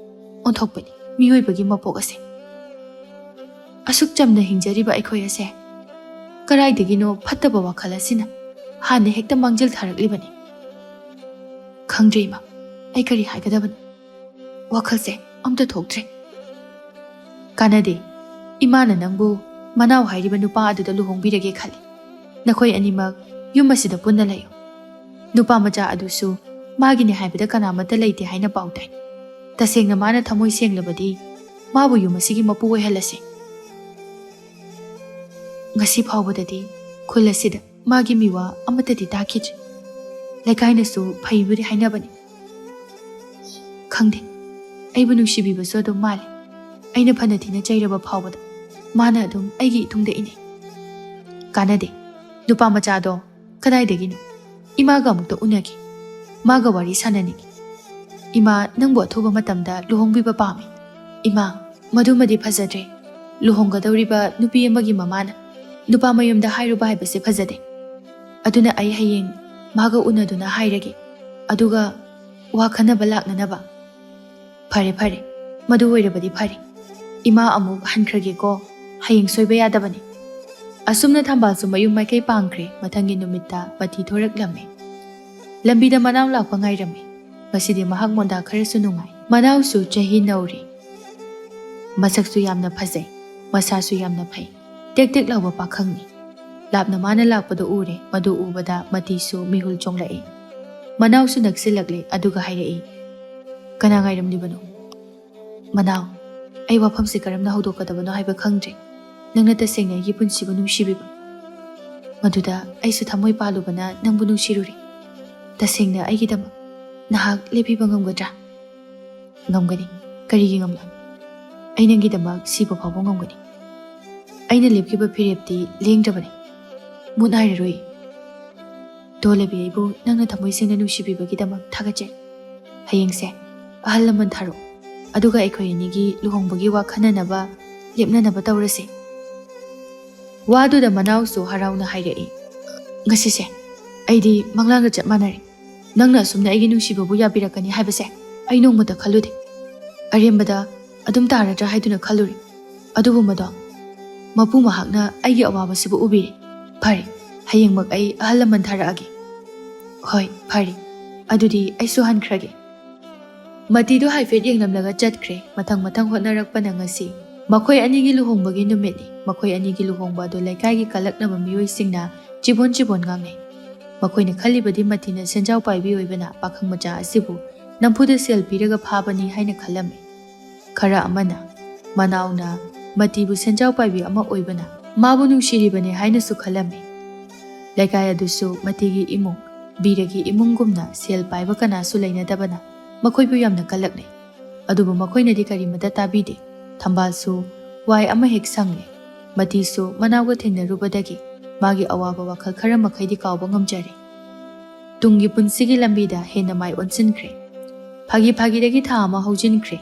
ꯑꯣꯟꯊꯣꯛꯄꯅꯤ ꯃꯤꯑꯣꯏꯕꯒꯤ ꯃꯄꯣꯛ ꯑꯁꯦ꯫ ꯑꯁꯨꯛ ꯆꯝꯅ ꯍꯤꯡꯖꯔꯤꯕ ꯑꯩꯈꯣꯏ ꯑꯁꯦ ꯀꯗꯥꯏꯗꯒꯤꯅꯣ ꯐꯠꯇꯕ ꯋꯥꯈꯜ ꯑꯁꯤꯅ ꯍꯥꯟꯅ ꯍꯦꯛꯇ ꯃꯥꯡꯖꯤꯜ ꯊꯥꯔꯛꯂꯤꯕꯅꯤ꯫ ꯈꯪꯗ꯭ꯔꯦ ꯏꯃꯥ, ꯑꯩ ꯀꯔꯤ ꯍꯥꯏꯒꯗꯕꯅꯣ? ꯋꯥꯈꯜꯁꯦ ꯑꯝꯇ ꯊꯣꯛꯇ꯭ꯔꯦ꯫ ꯀꯥꯟꯅꯗꯦ꯫ ꯏꯃꯥꯅ ꯅꯪꯕꯨ ꯃꯅꯥꯎ ꯍꯥꯏꯔꯤꯕ ꯅꯨꯄꯥ ꯑꯗꯨꯗ ꯂꯨꯍꯣꯡꯕꯤꯔꯒꯦ ꯈꯜꯂꯤ꯫ ꯅꯈꯣꯏ ꯑꯅꯤꯃꯛ ꯌꯨꯝ ꯑꯁꯤꯗ ꯄꯨꯟꯅ ꯂꯩꯌꯨ꯫ ꯅꯨꯄꯥ ꯃꯆꯥ ꯑꯗꯨꯁꯨ ꯃꯥꯒꯤꯅꯤ ꯍꯥꯏꯕꯗ ꯀꯅꯥꯃꯠꯇ ꯂꯩꯇꯦ ꯍꯥꯏꯅ ꯄꯥꯎ ꯇꯥꯏ꯫ ꯇꯁꯦꯡꯅ ꯃꯥꯅ ꯊꯃꯣꯏ ꯁꯦꯡꯂꯕꯗꯤ ꯃꯥꯕꯨ ꯌꯨꯝ ꯑꯁꯤꯒꯤ ꯃꯄꯨ ꯑꯣꯏꯍꯜꯂꯁꯤ꯫ ꯉꯁꯤ ꯐꯥꯎꯕꯗꯗꯤ ꯈꯨꯜ ꯑꯁꯤꯗ ꯃꯥꯒꯤ ꯃꯤꯋꯥ ꯑꯃꯠꯇꯗꯤ ꯇꯥꯈꯤꯗ꯭ꯔꯤ꯫ ꯂꯩꯀꯥꯏꯅꯁꯨ ꯐꯩꯕꯨꯗꯤ ꯍꯥꯏꯅꯕꯅꯤ꯫ ꯈꯪꯗꯦ, ꯑꯩꯕꯨ ꯅꯨꯡꯁꯤꯕꯤꯕꯁꯨ ꯑꯗꯨꯝ ꯃꯥꯜꯂꯤ꯫ ꯑꯩꯅ ꯐꯅ ꯊꯤꯅ ꯆꯩꯔꯕ ꯐꯥꯎꯕꯗ ꯃꯥꯅ ꯑꯗꯨꯝ ꯑꯩꯒꯤ ꯏꯇꯨꯡꯗ ꯏꯅꯩ꯫ ꯀꯥꯟꯅꯗꯦ꯫ ꯅꯨꯄꯥ ꯃꯆꯥꯗꯣ ꯀꯗꯥꯏꯗꯒꯤꯅꯣ? ꯏꯃꯥꯒ ꯑꯃꯨꯛꯇ ꯎꯅꯒꯦ꯫ ꯃꯥꯒ ꯋꯥꯔꯤ ꯁꯥꯟꯅꯅꯤꯡꯉꯤ꯫ ꯏꯃꯥ, ꯅꯪꯕꯨ ꯑꯊꯨꯕ ꯃꯇꯝꯗ ꯂꯨꯍꯣꯡꯕꯤꯕ ꯄꯥꯝꯃꯤ꯫ ꯏꯃꯥ, ꯃꯗꯨꯃꯗꯤ ꯐꯖꯗ꯭ꯔꯦ꯫ ꯂꯨꯍꯣꯡꯒꯗꯧꯔꯤꯕ ꯅꯨꯄꯤ ꯑꯃꯒꯤ ꯃꯃꯥꯅ ꯅꯨꯄꯥ ꯃꯌꯨꯝꯗ ꯍꯥꯏꯔꯨꯕ ꯍꯥꯏꯕꯁꯦ ꯐꯖꯗꯦ꯫ ꯑꯗꯨꯅ ꯑꯩ ꯍꯌꯦꯡ ꯃꯥꯒ ꯎꯅꯗꯨꯅ ꯍꯥꯏꯔꯒꯦ꯫ ꯑꯗꯨꯒ ꯋꯥ ꯈꯟꯅꯕ ꯂꯥꯛꯅꯅꯕ꯫ ꯐꯔꯦ, ꯐꯔꯦ꯫ ꯃꯗꯨ ꯑꯣꯏꯔꯕꯗꯤ ꯐꯔꯦ꯫ ꯏꯃꯥ, ꯑꯃꯨꯛ ꯍꯟꯈ꯭ꯔꯒꯦꯀꯣ꯫ ꯍꯌꯦꯡ ꯁꯣꯏꯕ ꯌꯥꯗꯕꯅꯤ꯫ ꯑꯁꯨꯝꯅ ꯊꯝꯕꯥꯜꯁꯨ ꯃꯌꯨꯝ ꯃꯥꯏꯀꯩ ꯄꯥꯡꯈ꯭ꯔꯦ꯫ ꯃꯊꯪꯒꯤ ꯅꯨꯃꯤꯠꯇ ꯃꯊꯤ ꯊꯣꯔꯛꯂꯝꯃꯤ꯫ ꯂꯝꯕꯤꯗ ꯃꯅꯥꯎ ꯂꯥꯛꯄ ꯉꯥꯏꯔꯝꯃꯤ꯫ ꯉꯁꯤꯗꯤ ꯃꯍꯥꯛ ꯃꯣꯟꯗꯥ ꯈꯔꯁꯨ ꯅꯨꯡꯉꯥꯏ꯫ ꯃꯅꯥꯎꯁꯨ ꯆꯍꯤ ꯅꯧꯔꯤ꯫ ꯃꯁꯛꯁꯨ ꯌꯥꯝꯅ ꯐꯖꯩ꯫ ꯃꯁꯥꯁꯨ ꯌꯥꯝꯅ ꯐꯩ꯫ ꯇꯦꯛ ꯇꯦꯛ ꯂꯥꯎꯕ ꯄꯥꯈꯪꯅꯤ꯫ ꯂꯥꯞꯅ ꯃꯥꯅ ꯂꯥꯛꯄꯗꯨ ꯎꯔꯦ꯫ ꯃꯗꯨ ꯎꯕꯗ ꯃꯇꯤꯁꯨ ꯃꯤꯍꯨꯜ ꯆꯣꯡꯂꯛꯏ꯫ ꯃꯅꯥꯎꯁꯨ ꯅꯛꯁꯤꯜꯂꯛꯂꯦ, ꯑꯗꯨꯒ ꯍꯥꯏꯔꯛꯏ, "ꯀꯅꯥ ꯉꯥꯏꯔꯝꯂꯤꯕꯅꯣ?" "ꯃꯅꯥꯎ, ꯑꯩ ꯋꯥꯐꯝꯁꯦ ꯀꯔꯝꯅ ꯍꯧꯗꯣꯛꯀꯗꯕꯅꯣ ꯍꯥꯏꯕ ꯈꯪꯗ꯭ꯔꯦ꯫ ꯅꯪꯅ ꯇꯁꯦꯡꯅ ꯑꯩꯒꯤ ꯄꯨꯟꯁꯤꯕꯨ ꯅꯨꯡꯁꯤꯕꯤꯕ꯫ ꯃꯗꯨꯗ ꯑꯩꯁꯨ ꯊꯃꯣꯏ ꯄꯥꯜꯂꯨꯕꯅ ꯅꯪꯕꯨ ꯅꯨꯡꯁꯤꯔꯨꯔꯦ꯫ ꯇꯁꯦꯡꯅ ꯑꯩꯒꯤꯗꯃꯛ ꯅꯍꯥꯛ ꯂꯦꯞꯄꯤꯕ ꯉꯝꯒꯗ꯭ꯔꯥ?" "ꯉꯝꯒꯅꯤ꯫ ꯀꯔꯤꯒꯤ ꯉꯝꯂꯣꯏ? ꯑꯩ ꯅꯪꯒꯤꯗꯃꯛ ꯁꯤꯕ ꯐꯥꯎꯕ ꯉꯝꯒꯅꯤ꯫ ꯑꯩꯅ ꯂꯦꯞꯈꯤꯕ ꯐꯤꯔꯦꯞꯇꯤ ꯂꯦꯡꯗ꯭ꯔꯕꯅꯤ꯫ ꯃꯨꯠ ꯅꯥꯏꯔꯔꯣꯏ꯫ ꯗꯣꯂꯕꯤ, ꯑꯩꯕꯨ ꯅꯪꯅ ꯊꯃꯣꯏ ꯁꯦꯡꯅ ꯅꯨꯡꯁꯤꯕꯤꯕꯒꯤꯗꯃꯛ ꯊꯥꯒꯠꯆꯔꯤ꯫ ꯍꯌꯦꯡꯁꯦ ꯑꯍꯜ ꯂꯃꯟ ꯊꯥꯔꯛꯑꯣ, ꯑꯗꯨꯒ ꯑꯩꯈꯣꯏ ꯑꯅꯤꯒꯤ ꯂꯨꯍꯣꯡꯕꯒꯤ ꯋꯥ ꯈꯟꯅꯅꯕ, ꯂꯦꯞꯅꯅꯕ ꯇꯧꯔꯁꯦ꯫" ꯋꯥꯗꯨꯗ ꯃꯅꯥꯎꯁꯨ ꯍꯔꯥꯎꯅ ꯍꯥꯏꯔꯛꯏ, "ꯉꯁꯤꯁꯦ ꯑꯩꯗꯤ ꯃꯪꯂꯥꯟꯒ ꯆꯞ ꯃꯥꯟꯅꯔꯦ꯫ ꯅꯪꯅ ꯑꯁꯨꯝꯅ ꯑꯩꯒꯤ ꯅꯨꯡꯁꯤꯕꯕꯨ ꯌꯥꯕꯤꯔꯛꯀꯅꯤ ꯍꯥꯏꯕꯁꯦ ꯑꯩ ꯅꯣꯡꯃꯇ ꯈꯜꯂꯨꯗꯦ꯫ ꯑꯔꯦꯝꯕꯗ ꯑꯗꯨꯝ ꯇꯥꯔꯗ꯭ꯔꯥ ꯍꯥꯏꯗꯨꯅ ꯈꯜꯂꯨꯔꯦ꯫ ꯑꯗꯨꯕꯨ ꯃꯗꯣ, ꯃꯄꯨ ꯃꯍꯥꯛꯅ ꯑꯩꯒꯤ ꯑꯋꯥꯕꯁꯤꯕꯨ ꯎꯕꯤꯔꯦ꯫ ꯐꯔꯦ, ꯍꯌꯦꯡꯃꯛ ꯑꯩ ꯑꯍꯜ ꯂꯃꯟ ꯊꯥꯔꯛꯑꯒꯦ꯫" "ꯍꯣꯏ, ꯐꯔꯦ꯫ ꯑꯗꯨꯗꯤ ꯑꯩꯁꯨ ꯍꯟꯈ꯭ꯔꯒꯦ꯫" ꯃꯇꯤꯗꯨ ꯍꯥꯏꯐꯦꯠ ꯌꯦꯡꯂꯝꯂꯒ ꯆꯠꯈ꯭ꯔꯦ꯫ ꯃꯊꯪ ꯃꯊꯪ ꯍꯣꯠꯅꯔꯛꯄꯅ ꯉꯁꯤ ꯃꯈꯣꯏ ꯑꯅꯤꯒꯤ ꯂꯨꯍꯣꯡꯕꯒꯤ ꯅꯨꯃꯤꯠꯅꯤ꯫ ꯃꯈꯣꯏ ꯑꯅꯤꯒꯤ ꯂꯨꯍꯣꯡꯕ ꯑꯗꯨ ꯂꯩꯀꯥꯏꯒꯤ ꯀꯜꯂꯛꯅꯕ ꯃꯤꯑꯣꯏꯁꯤꯡꯅ ꯆꯤꯕꯣꯟ ꯆꯤꯕꯣꯟ ꯉꯥꯡꯅꯩ꯫ ꯃꯈꯣꯏꯅ ꯈꯜꯂꯤꯕꯗꯤ ꯃꯇꯤꯅ ꯁꯦꯟꯖꯥꯎ ꯄꯥꯏꯕꯤ ꯑꯣꯏꯕꯅ ꯄꯥꯈꯪ ꯃꯆꯥ ꯑꯁꯤꯕꯨ ꯅꯝꯐꯨꯗ ꯁꯦꯜ ꯄꯤꯔꯒ ꯐꯥꯕꯅꯤ ꯍꯥꯏꯅ ꯈꯜꯂꯝꯃꯤ꯫ ꯈꯔ ꯑꯃꯅ ꯃꯅꯥꯎꯅ ꯃꯇꯤꯕꯨ ꯁꯦꯟꯖꯥꯎ ꯄꯥꯏꯕꯤ ꯑꯃ ꯑꯣꯏꯕꯅ ꯃꯥꯕꯨ ꯅꯨꯡꯁꯤꯔꯤꯕꯅꯤ ꯍꯥꯏꯅꯁꯨ ꯈꯜꯂꯝꯃꯤ꯫ ꯂꯩꯀꯥꯏ ꯑꯗꯨꯁꯨ ꯃꯇꯤꯒꯤ ꯏꯃꯨꯡ, ꯕꯤꯔꯒꯤ ꯏꯃꯨꯡꯒꯨꯝꯅ ꯁꯦꯜ ꯄꯥꯏꯕ ꯀꯅꯥꯁꯨ ꯂꯩꯅꯗꯕꯅ ꯃꯈꯣꯏꯕꯨ ꯌꯥꯝꯅ ꯀꯜꯂꯛꯅꯩ꯫ ꯑꯗꯨꯕꯨ ꯃꯈꯣꯏꯅꯗꯤ ꯀꯔꯤꯃꯇ ꯇꯥꯕꯤꯗꯦ꯫ ꯊꯝꯕꯥꯜꯁꯨ ꯋꯥꯏ ꯑꯃ ꯍꯦꯛ ꯁꯪꯂꯦ꯫ ꯃꯇꯤꯁꯨ ꯃꯅꯥꯎꯒ ꯊꯦꯡꯅꯔꯨꯕꯗꯒꯤ ꯃꯥꯒꯤ ꯑꯋꯥꯕ ꯋꯥꯈꯜ ꯈꯔ ꯃꯈꯩꯗꯤ ꯀꯥꯎꯕ ꯉꯝꯖꯔꯦ꯫ ꯇꯨꯡꯒꯤ ꯄꯨꯟꯁꯤꯒꯤ ꯂꯝꯕꯤꯗ ꯍꯦꯟꯅ ꯃꯥꯏ ꯑꯣꯟꯁꯤꯟꯈ꯭ꯔꯦ꯫ ꯐꯥꯒꯤ ꯐꯥꯒꯤꯗꯒꯤ ꯊꯥ ꯑꯃ ꯍꯧꯖꯤꯟꯈ꯭ꯔꯦ꯫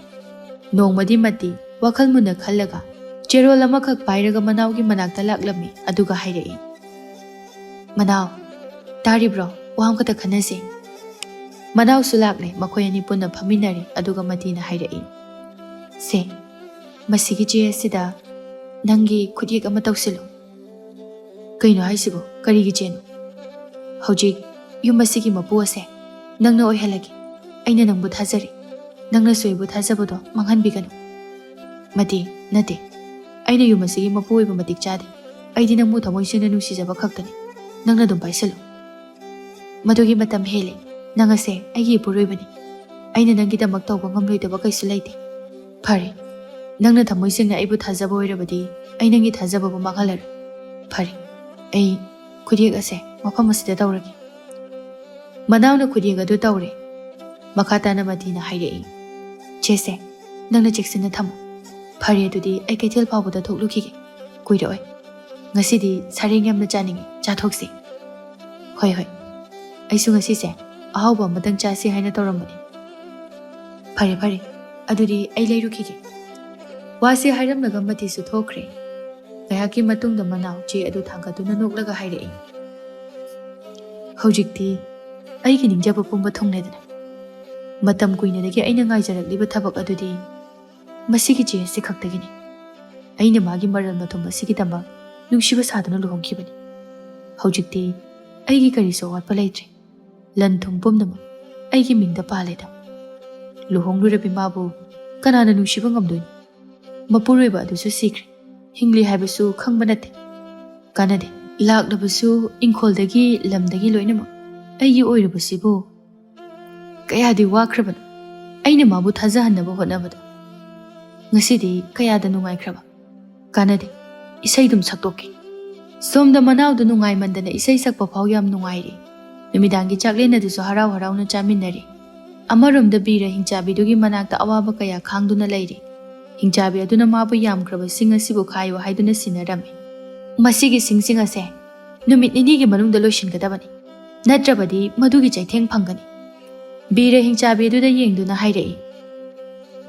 ꯅꯣꯡꯃꯗꯤ ꯃꯇꯤ ꯋꯥꯈꯜ ꯃꯨꯟꯅ ꯈꯜꯂꯒ ꯆꯦꯔꯣꯜ ꯑꯃꯈꯛ ꯄꯥꯏꯔꯒ ꯃꯅꯥꯎꯒꯤ ꯃꯅꯥꯛꯇ ꯂꯥꯛꯂꯝꯃꯤ, ꯑꯗꯨꯒ ꯍꯥꯏꯔꯛꯏ, "ꯃꯅꯥꯎ, ꯇꯥꯔꯤꯕ꯭ꯔꯣ? ꯋꯥ ꯑꯃꯈꯛꯇ ꯈꯟꯅꯁꯦ꯫" ꯃꯅꯥꯎꯁꯨ ꯂꯥꯛꯂꯦ꯫ ꯃꯈꯣꯏ ꯑꯅꯤ ꯄꯨꯟꯅ ꯐꯝꯃꯤꯟꯅꯔꯦ, ꯑꯗꯨꯒ ꯃꯇꯤꯅ ꯍꯥꯏꯔꯛꯏ, "ꯁꯦ, ꯃꯁꯤꯒꯤ ꯆꯦ ꯑꯁꯤꯗ ꯅꯪꯒꯤ ꯈꯨꯠꯌꯦꯛ ꯑꯃ ꯇꯧꯁꯤꯜꯂꯨ꯫" "ꯀꯩꯅꯣ ꯍꯥꯏꯁꯤꯕꯣ? ꯀꯔꯤꯒꯤ ꯆꯦꯅꯣ?" "ꯍꯧꯖꯤꯛ ꯌꯨꯝ ꯑꯁꯤꯒꯤ ꯃꯄꯨ ꯑꯁꯦ ꯅꯪꯅ ꯑꯣꯏꯍꯜꯂꯒꯦ꯫ ꯑꯩꯅ ꯅꯪꯕꯨ ꯊꯥꯖꯔꯤ꯫ ꯅꯪꯅꯁꯨ ꯑꯩꯕꯨ ꯊꯥꯖꯕꯗꯣ ꯃꯥꯡꯍꯟꯕꯤꯒꯅꯨ꯫" "ꯃꯇꯤ, ꯅꯠꯇꯦ꯫ ꯑꯩꯅ ꯌꯨꯝ ꯑꯁꯤꯒꯤ ꯃꯄꯨ ꯑꯣꯏꯕ ꯃꯇꯤꯛ ꯆꯥꯗꯦ꯫ ꯑꯩꯗꯤ ꯅꯪꯕꯨ ꯊꯃꯣꯏ ꯁꯦꯡꯅ ꯅꯨꯡꯁꯤꯖꯕ ꯈꯛꯇꯅꯤ꯫ ꯅꯪꯅ ꯑꯗꯨꯝ ꯄꯥꯏꯁꯤꯜꯂꯨ꯫ ꯃꯗꯨꯒꯤ ꯃꯇꯝ ꯍꯦꯜꯂꯦ꯫ ꯅꯪ ꯑꯁꯦ ꯑꯩꯒꯤ ꯏꯄꯨꯔꯣꯏꯕꯅꯤ꯫ ꯑꯩꯅ ꯅꯪꯒꯤꯗꯃꯛ ꯇꯧꯕ ꯉꯝꯂꯣꯏꯗꯕ ꯀꯩꯁꯨ ꯂꯩꯇꯦ꯫ ꯐꯔꯦ, ꯅꯪꯅ ꯊꯃꯣꯏ ꯁꯦꯡꯅ ꯑꯩꯕꯨ ꯊꯥꯖꯕ ꯑꯣꯏꯔꯕꯗꯤ ꯑꯩ ꯅꯪꯒꯤ ꯊꯥꯖꯕꯕꯨ ꯃꯥꯡꯍꯜꯂꯔꯣꯏ꯫ ꯐꯔꯦ, ꯑꯩ ꯈꯨꯗꯦꯛ ꯑꯁꯦ ꯃꯐꯝ ꯑꯁꯤꯗ ꯇꯧꯔꯒꯦ꯫ ꯃꯅꯥꯎꯅ ꯈꯨꯗꯦꯛ ꯑꯗꯨ ꯇꯧꯔꯦ꯫ ꯃꯈꯥ ꯇꯥꯅ ꯃꯇꯤꯅ ꯍꯥꯏꯔꯛꯏ, "ꯆꯦꯁꯦ, ꯅꯪꯅ ꯆꯦꯛꯁꯤꯟꯅ ꯊꯝꯃꯨ꯫ ꯐꯔꯦ, ꯑꯗꯨꯗꯤ ꯑꯩ ꯀꯩꯊꯦꯜ ꯐꯥꯎꯕꯗ ꯊꯣꯛꯂꯨꯈꯤꯒꯦ꯫ ꯀꯨꯏꯔꯛꯑꯣꯏ꯫ ꯉꯁꯤꯗꯤ ꯁꯔꯦꯡ ꯌꯥꯝꯅ ꯆꯥꯅꯤꯡꯉꯤ, ꯆꯥꯊꯣꯛꯁꯤ꯫" "ꯍꯣꯏ, ꯍꯣꯏ꯫ ꯑꯩꯁꯨ ꯉꯁꯤꯁꯦ ꯑꯍꯥꯎꯕ ꯑꯃꯇꯪ ꯆꯥꯁꯤ ꯍꯥꯏꯅ ꯇꯧꯔꯝꯕꯅꯤ꯫" "ꯐꯔꯦ, ꯐꯔꯦ꯫ ꯑꯗꯨꯗꯤ ꯑꯩ ꯂꯩꯔꯨꯈꯤꯒꯦ꯫" ꯋꯥꯁꯤ ꯍꯥꯏꯔꯝꯂꯒ ꯃꯇꯤꯁꯨ ꯊꯣꯛꯈ꯭ꯔꯦ꯫ ꯉꯥꯏꯍꯥꯛꯀꯤ ꯃꯇꯨꯡꯗ ꯃꯅꯥꯎ ꯆꯦ ꯑꯗꯨ ꯊꯥꯡꯒꯠꯇꯨꯅ ꯅꯣꯛꯂꯒ ꯍꯥꯏꯔꯛꯏ, "ꯍꯧꯖꯤꯛꯇꯤ ꯑꯩꯒꯤ ꯅꯤꯡꯖꯕ ꯄꯨꯝꯕ ꯊꯨꯡꯂꯦꯗꯅ꯫ ꯃꯇꯝ ꯀꯨꯏꯅꯗꯒꯤ ꯑꯩꯅ ꯉꯥꯏꯖꯔꯛꯂꯤꯕ ꯊꯕꯛ ꯑꯗꯨꯗꯤ ꯃꯁꯤꯒꯤ ꯆꯦ ꯑꯁꯤ ꯈꯛꯇꯒꯤꯅꯤ꯫ ꯑꯩꯅ ꯃꯥꯒꯤ ꯃꯔꯜ ꯃꯊꯨꯝ ꯑꯁꯤꯒꯤꯗꯃꯛ ꯅꯨꯡꯁꯤꯕ ꯁꯥꯗꯨꯅ ꯂꯨꯍꯣꯡꯈꯤꯕꯅꯤ꯫ ꯍꯧꯖꯤꯛꯇꯤ ꯑꯩꯒꯤ ꯀꯔꯤꯁꯨ ꯑꯋꯥꯠꯄ ꯂꯩꯇ꯭ꯔꯦ꯫ ꯂꯟ ꯊꯨꯝ ꯄꯨꯝꯅꯃꯛ ꯑꯩꯒꯤ ꯃꯤꯡꯗ ꯄꯥꯜꯂꯦꯗ꯫ ꯂꯨꯍꯣꯡꯂꯨꯔꯕꯤ ꯃꯥꯕꯨ ꯀꯅꯥꯅ ꯅꯨꯡꯁꯤꯕ ꯉꯝꯗꯣꯏꯅꯣ? ꯃꯄꯨꯔꯣꯏꯕ ꯑꯗꯨꯁꯨ ꯁꯤꯈ꯭ꯔꯦ꯫ ꯍꯤꯡꯂꯤ ꯍꯥꯏꯕꯁꯨ ꯈꯪꯕ ꯅꯠꯇꯦ꯫ ꯀꯥꯟꯅꯗꯦ꯫ ꯂꯥꯛꯂꯕꯁꯨ ꯏꯪꯈꯣꯜꯗꯒꯤ, ꯂꯝꯗꯒꯤ ꯂꯣꯏꯅꯃꯛ ꯑꯩꯒꯤ ꯑꯣꯏꯔꯕꯁꯤꯕꯨ ꯀꯌꯥꯗꯤ ꯋꯥꯈ꯭ꯔꯕꯅꯣ ꯑꯩꯅ ꯃꯥꯕꯨ ꯊꯥꯖꯍꯟꯅꯕ ꯍꯣꯠꯅꯕꯗ꯫ ꯉꯁꯤꯗꯤ ꯀꯌꯥꯗ ꯅꯨꯡꯉꯥꯏꯈ꯭ꯔꯕ꯫ ꯀꯥꯟꯅꯗꯦ꯫ ꯏꯁꯩꯗꯨꯝ ꯁꯛꯇꯣꯛꯀꯦ꯫" ꯁꯣꯝꯗ ꯃꯅꯥꯎꯗꯨ ꯅꯨꯡꯉꯥꯏꯃꯟꯗꯅ ꯏꯁꯩ ꯁꯛꯄ ꯐꯥꯎ ꯌꯥꯝ ꯅꯨꯡꯉꯥꯏꯔꯦ꯫ ꯅꯨꯃꯤꯗꯥꯡꯒꯤ ꯆꯥꯛꯂꯦꯟ ꯑꯗꯨꯁꯨ ꯍꯔꯥꯎ ꯍꯔꯥꯎꯅ ꯆꯥꯃꯤꯟꯅꯔꯦ꯫ ꯑꯃꯔꯣꯝꯗ ꯕꯤꯔ ꯍꯤꯡꯆꯥꯕꯤꯗꯨꯒꯤ ꯃꯅꯥꯛꯇ ꯑꯋꯥꯕ ꯀꯌꯥ ꯈꯥꯡꯗꯨꯅ ꯂꯩꯔꯤ꯫ ꯍꯤꯡꯆꯥꯕꯤ ꯑꯗꯨꯅ ꯃꯥꯕꯨ ꯌꯥꯝꯈ꯭ꯔꯕ ꯁꯤꯡ ꯑꯁꯤꯕꯨ ꯈꯥꯏꯌꯨ ꯍꯥꯏꯗꯨꯅ ꯁꯤꯟꯅꯔꯝꯃꯤ꯫ "ꯃꯁꯤꯒꯤ ꯁꯤꯡꯁꯤꯡ ꯑꯁꯦ ꯅꯨꯃꯤꯠ ꯅꯤꯅꯤꯒꯤ ꯃꯅꯨꯡꯗ ꯂꯣꯏꯁꯤꯟꯒꯗꯕꯅꯤ, ꯅꯠꯇ꯭ꯔꯕꯗꯤ ꯃꯗꯨꯒꯤ ꯆꯩꯊꯦꯡ ꯐꯪꯒꯅꯤ꯫" ꯕꯤꯔ ꯍꯤꯡꯆꯥꯕꯤ ꯑꯗꯨꯗ ꯌꯦꯡꯗꯨꯅ ꯍꯥꯏꯔꯛꯏ,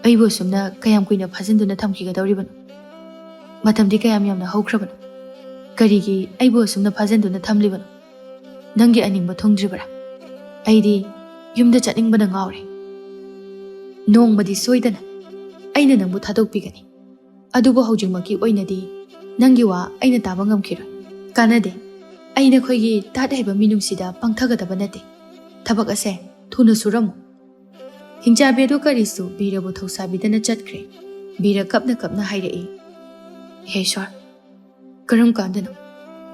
"ꯑꯩꯕꯨ ꯑꯁꯨꯝꯅ ꯀꯌꯥꯝ ꯀꯨꯏꯅ ꯐꯥꯖꯤꯟꯗꯨꯅ ꯊꯝꯈꯤꯒꯗꯧꯔꯤꯕꯅꯣ? ꯃꯇꯝꯗꯤ ꯀꯌꯥꯝ ꯌꯥꯝꯅ ꯍꯧꯈ꯭ꯔꯕꯅꯣ? ꯀꯔꯤꯒꯤ ꯑꯩꯕꯨ ꯑꯁꯨꯝꯅ ꯐꯥꯖꯤꯟꯗꯨꯅ ꯊꯝꯂꯤꯕꯅꯣ? ꯅꯪꯒꯤ ꯑꯅꯤꯡꯕ ꯊꯨꯡꯗ꯭ꯔꯤꯕꯔꯥ? ꯑꯩꯗꯤ ꯌꯨꯝꯗ ꯆꯠꯅꯤꯡꯕꯅ ꯉꯥꯎꯔꯦ꯫ ꯅꯣꯡꯃꯗꯤ ꯁꯣꯏꯗꯅ ꯑꯩꯅ ꯅꯪꯕꯨ ꯊꯥꯗꯣꯛꯄꯤꯒꯅꯤ꯫ ꯑꯗꯨꯕꯨ ꯍꯧꯖꯤꯛꯃꯛꯀꯤ ꯑꯣꯏꯅꯗꯤ ꯅꯪꯒꯤ ꯋꯥ ꯑꯩꯅ ꯇꯥꯕ ꯉꯝꯈꯤꯔꯣꯏ꯫ ꯀꯥꯟꯅꯗꯦ꯫ ꯑꯩ ꯅꯈꯣꯏꯒꯤ ꯇꯥꯠ ꯍꯩꯕ ꯃꯤꯅꯨꯡꯁꯤꯗ ꯄꯪꯊꯒꯗꯕ ꯅꯠꯇꯦ꯫ ꯊꯕꯛ ꯑꯁꯦ ꯊꯨꯅ ꯁꯨꯔꯝꯃꯨ꯫" ꯍꯤꯡꯆꯥꯕꯤ ꯑꯗꯨ ꯀꯔꯤꯁꯨ ꯕꯤꯔꯕꯨ ꯊꯧꯁꯥꯕꯤꯗꯅ ꯆꯠꯈ꯭ꯔꯦ꯫ ꯕꯤꯔ ꯀꯞꯅ ꯀꯞꯅ ꯍꯥꯏꯔꯛꯏ, ꯍꯦ ꯏꯁ꯭ꯋꯔ, ꯀꯔꯝ ꯀꯥꯟꯗꯅꯣ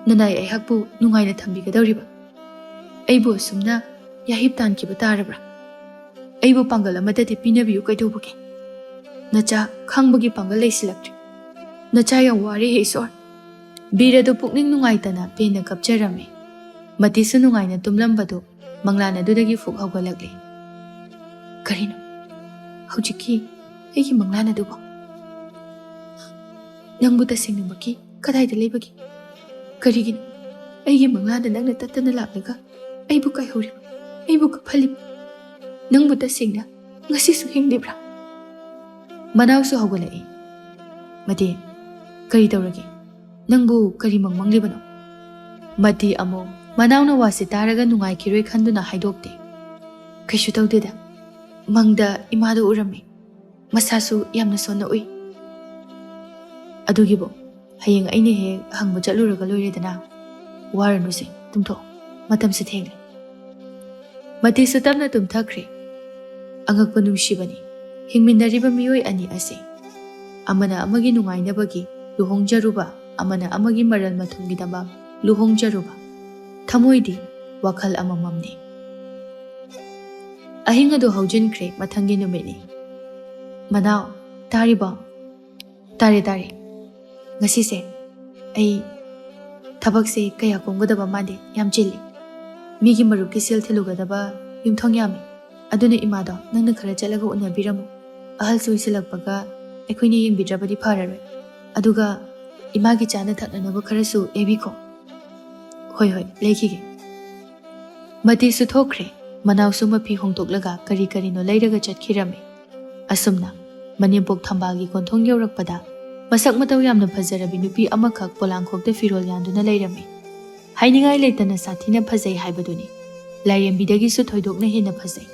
ꯅꯅꯥꯏ ꯑꯩꯍꯥꯛꯄꯨ ꯅꯨꯡꯉꯥꯏꯅ ꯊꯝꯕꯤꯒꯗꯧꯔꯤꯕ? ꯑꯩꯕꯨ ꯑꯁꯨꯝꯅ ꯌꯥꯍꯤꯞ ꯇꯥꯟꯈꯤꯕ ꯇꯥꯔꯕ꯭ꯔꯥ? ꯑꯩꯕꯨ ꯄꯥꯡꯒꯜ ꯑꯃꯠꯇꯗꯤ ꯄꯤꯅꯕꯤꯌꯨ ꯀꯩꯗꯧꯕꯒꯦ? ꯅꯆꯥ ꯈꯥꯡꯕꯒꯤ ꯄꯥꯡꯒꯜ ꯂꯩꯁꯤꯜꯂꯛꯇ꯭ꯔꯦ꯫ ꯅꯆꯥ ꯌꯥꯝ ꯋꯥꯔꯦ ꯍꯦ ꯏꯁ꯭ꯋꯔ꯫ ꯕꯤꯔ ꯑꯗꯨ ꯄꯨꯛꯅꯤꯡ ꯅꯨꯡꯉꯥꯏꯇꯅ ꯄꯦꯟꯅ ꯀꯞꯆꯔꯝꯃꯤ꯫ ꯃꯇꯤꯁꯨ ꯅꯨꯡꯉꯥꯏꯅ ꯇꯨꯝꯂꯝꯕꯗꯨ ꯃꯪꯂꯥꯟ ꯑꯗꯨꯗꯒꯤ ꯐꯨꯛ ꯍꯧꯒꯠꯂꯛꯂꯦ꯫ ꯀꯔꯤꯅꯣ ꯍꯧꯖꯤꯛꯀꯤ ꯑꯩꯒꯤ ꯃꯪꯂꯥꯟ ꯑꯗꯨꯕꯣ? ꯅꯪꯕꯨ ꯇꯁꯦꯡꯅꯃꯛꯀꯤ ꯀꯗꯥꯏꯗ ꯂꯩꯕꯒꯦ? ꯀꯔꯤꯒꯤꯅꯣ ꯑꯩꯒꯤ ꯃꯪꯂꯥꯟꯗ ꯅꯪꯅ ꯇꯠꯇꯅ ꯂꯥꯛꯂꯒ ꯑꯩꯕꯨ ꯀꯥꯏꯍꯧꯔꯤꯕ, ꯑꯩꯕꯨ ꯀꯞꯍꯜꯂꯤꯕ? ꯅꯪꯕꯨ ꯇꯁꯦꯡꯅ ꯉꯁꯤꯁꯨ ꯍꯤꯡꯂꯤꯕ꯭ꯔꯥ? ꯃꯅꯥꯎꯁꯨ ꯍꯧꯒꯠꯂꯛꯏ꯫ ꯃꯇꯤ, ꯀꯔꯤ ꯇꯧꯔꯒꯦ? ꯅꯪꯕꯨ ꯀꯔꯤ ꯃꯪꯃꯪꯂꯤꯕꯅꯣ? ꯃꯇꯤ ꯑꯃꯨꯛ ꯃꯅꯥꯎꯅ ꯋꯥꯁꯤ ꯇꯥꯔꯒ ꯅꯨꯡꯉꯥꯏꯈꯤꯔꯣꯏ ꯈꯟꯗꯨꯅ ꯍꯥꯏꯗꯣꯛꯇꯦ꯫ ꯀꯩꯁꯨ ꯇꯧꯗꯦꯗ꯫ ꯃꯪꯗ ꯏꯃꯥꯗꯨ ꯎꯔꯝꯃꯤ꯫ ꯃꯁꯥꯁꯨ ꯌꯥꯝꯅ ꯁꯣꯟꯅ ꯎꯏ꯫ ꯑꯗꯨꯒꯤꯕꯨ ꯍꯌꯦꯡ ꯑꯩꯅ ꯍꯦꯛ ꯍꯪꯕ ꯆꯠꯂꯨꯔꯒ ꯂꯣꯏꯔꯦꯗꯅ꯫ ꯋꯥꯔꯅꯨꯁꯦ, ꯇꯨꯝꯊꯣꯛꯑꯣ꯫ ꯃꯇꯝꯁꯨ ꯊꯦꯡꯂꯦ꯫ ꯃꯇꯤꯁꯨ ꯇꯞꯅ ꯇꯨꯝꯊꯈ꯭ꯔꯦ꯫ ꯑꯉꯛꯄ ꯅꯨꯡꯁꯤꯕꯅꯤ ꯍꯤꯡꯃꯤꯟꯅꯔꯤꯕ ꯃꯤꯑꯣꯏ ꯑꯅꯤ ꯑꯁꯤ꯫ ꯑꯃꯅ ꯑꯃꯒꯤ ꯅꯨꯡꯉꯥꯏꯅꯕꯒꯤ ꯂꯨꯍꯣꯡꯖꯔꯨꯕ, ꯑꯃꯅ ꯑꯃꯒꯤ ꯃꯔꯜ ꯃꯊꯨꯝꯒꯤꯗꯃꯛ ꯂꯨꯍꯣꯡꯖꯔꯨꯕ꯫ ꯊꯃꯣꯏꯗꯤ ꯋꯥꯈꯜ ꯑꯃꯃꯝꯅꯤ꯫ ꯑꯍꯤꯡ ꯑꯗꯨ ꯍꯧꯖꯤꯟꯈ꯭ꯔꯦ, ꯃꯊꯪꯒꯤ ꯅꯨꯃꯤꯠꯅꯤ꯫ ꯃꯅꯥꯎ, ꯇꯥꯔꯤꯕꯣ? ꯇꯥꯔꯦ, ꯇꯥꯔꯦ꯫ ꯉꯁꯤꯁꯦ ꯑꯩ ꯊꯕꯛꯁꯦ ꯀꯌꯥ ꯀꯣꯝꯒꯗꯕ ꯃꯥꯟꯗꯦ, ꯌꯥꯝ ꯆꯤꯜꯂꯤ꯫ ꯃꯤꯒꯤ ꯃꯔꯨꯞꯀꯤ ꯁꯦꯜ ꯊꯤꯜꯂꯨꯒꯗꯕ ꯌꯨꯝꯊꯣꯡ ꯌꯥꯝꯃꯤ꯫ ꯑꯗꯨꯅ ꯏꯃꯥꯗꯣ ꯅꯪꯅ ꯈꯔ ꯆꯠꯂꯒ ꯎꯅꯕꯤꯔꯝꯃꯨ꯫ ꯑꯍꯜꯁꯨ ꯑꯣꯏꯁꯤꯜꯂꯛꯄꯒ ꯑꯩꯈꯣꯏꯅ ꯌꯦꯡꯕꯤꯗ꯭ꯔꯕꯗꯤ ꯐꯔꯔꯣꯏ꯫ ꯑꯗꯨꯒ ꯏꯃꯥꯒꯤ ꯆꯥꯅ ꯊꯛꯅꯅꯕ ꯈꯔꯁꯨ ꯂꯩꯕꯤꯈꯣ꯫ ꯍꯣꯏ, ꯍꯣꯏ, ꯂꯩꯈꯤꯒꯦ꯫ ꯃꯇꯤꯁꯨ ꯊꯣꯛꯈ꯭ꯔꯦ꯫ ꯃꯅꯥꯎꯁꯨ ꯃꯐꯤ ꯍꯣꯡꯗꯣꯛꯂꯒ ꯀꯔꯤ ꯀꯔꯤꯅꯣ ꯂꯩꯔꯒ ꯆꯠꯈꯤꯔꯝꯃꯤ꯫ ꯑꯁꯨꯝꯅ ꯃꯅꯦꯝꯄꯣꯛ ꯊꯝꯕꯥꯜꯒꯤ ꯀꯣꯟꯊꯣꯡ ꯌꯧꯔꯛꯄꯗ ꯃꯁꯛ ꯃꯇꯧ ꯌꯥꯝꯅ ꯐꯖꯔꯕꯤ ꯅꯨꯄꯤ ꯑꯃꯈꯛ ꯄꯣꯂꯥꯡꯈꯣꯛꯇ ꯐꯤꯔꯣꯜ ꯌꯥꯟꯗꯨꯅ ꯂꯩꯔꯝꯃꯤ꯫ ꯍꯥꯏꯅꯤꯡꯉꯥꯏ ꯂꯩꯇꯅ ꯁꯥꯊꯤꯅ ꯐꯖꯩ ꯍꯥꯏꯕꯗꯨꯅꯤ꯫ ꯂꯥꯏꯔꯦꯝꯕꯤꯗꯒꯤꯁꯨ ꯊꯣꯏꯗꯣꯛꯅ ꯍꯦꯟꯅ ꯐꯖꯩ꯫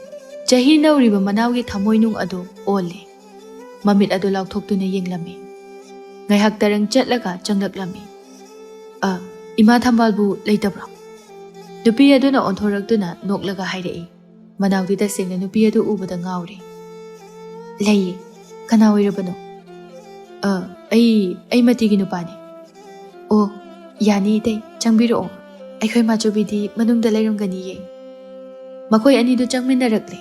ꯆꯍꯤ ꯅꯧꯔꯤꯕ ꯃꯅꯥꯎꯒꯤ ꯊꯃꯣꯏꯅꯨꯡ ꯑꯗꯨ ꯑꯣꯜꯂꯦ꯫ ꯃꯃꯤꯠ ꯑꯗꯨ ꯂꯥꯎꯊꯣꯛꯇꯨꯅ ꯌꯦꯡꯂꯝꯃꯤ꯫ ꯉꯥꯏꯍꯥꯛ ꯇꯔꯪ ꯆꯠꯂꯒ ꯆꯪꯂꯛꯂꯝꯃꯤ꯫ "ꯑ, ꯏꯃꯥ ꯊꯝꯕꯥꯜꯕꯨ ꯂꯩꯇꯕ꯭ꯔꯣ?" ꯅꯨꯄꯤ ꯑꯗꯨꯅ ꯑꯣꯟꯊꯣꯔꯛꯇꯨꯅ ꯅꯣꯛꯂꯒ ꯍꯥꯏꯔꯛꯏ꯫ ꯃꯅꯥꯎꯗꯤ ꯇꯁꯦꯡꯅ ꯅꯨꯄꯤ ꯑꯗꯨ ꯎꯕꯗ ꯉꯥꯎꯔꯦ꯫ "ꯂꯩꯌꯦ꯫ ꯀꯅꯥ ꯑꯣꯏꯔꯕꯅꯣ?" "ꯑ, ꯑꯩ, ꯑꯩ ꯃꯇꯤꯒꯤ ꯅꯨꯄꯥꯅꯤ꯫ ꯑꯣ, ꯌꯥꯅꯤ ꯏꯇꯩ, ꯆꯪꯕꯤꯔꯛꯑꯣ꯫ ꯑꯩꯈꯣꯏ ꯃꯥꯆꯧꯕꯤꯗꯤ ꯃꯅꯨꯡꯗ ꯂꯩꯔꯝꯒꯅꯤꯌꯦ꯫ ꯃꯈꯣꯏ ꯑꯅꯤꯗꯨ ꯆꯪꯃꯤꯟꯅꯔꯛꯂꯦ꯫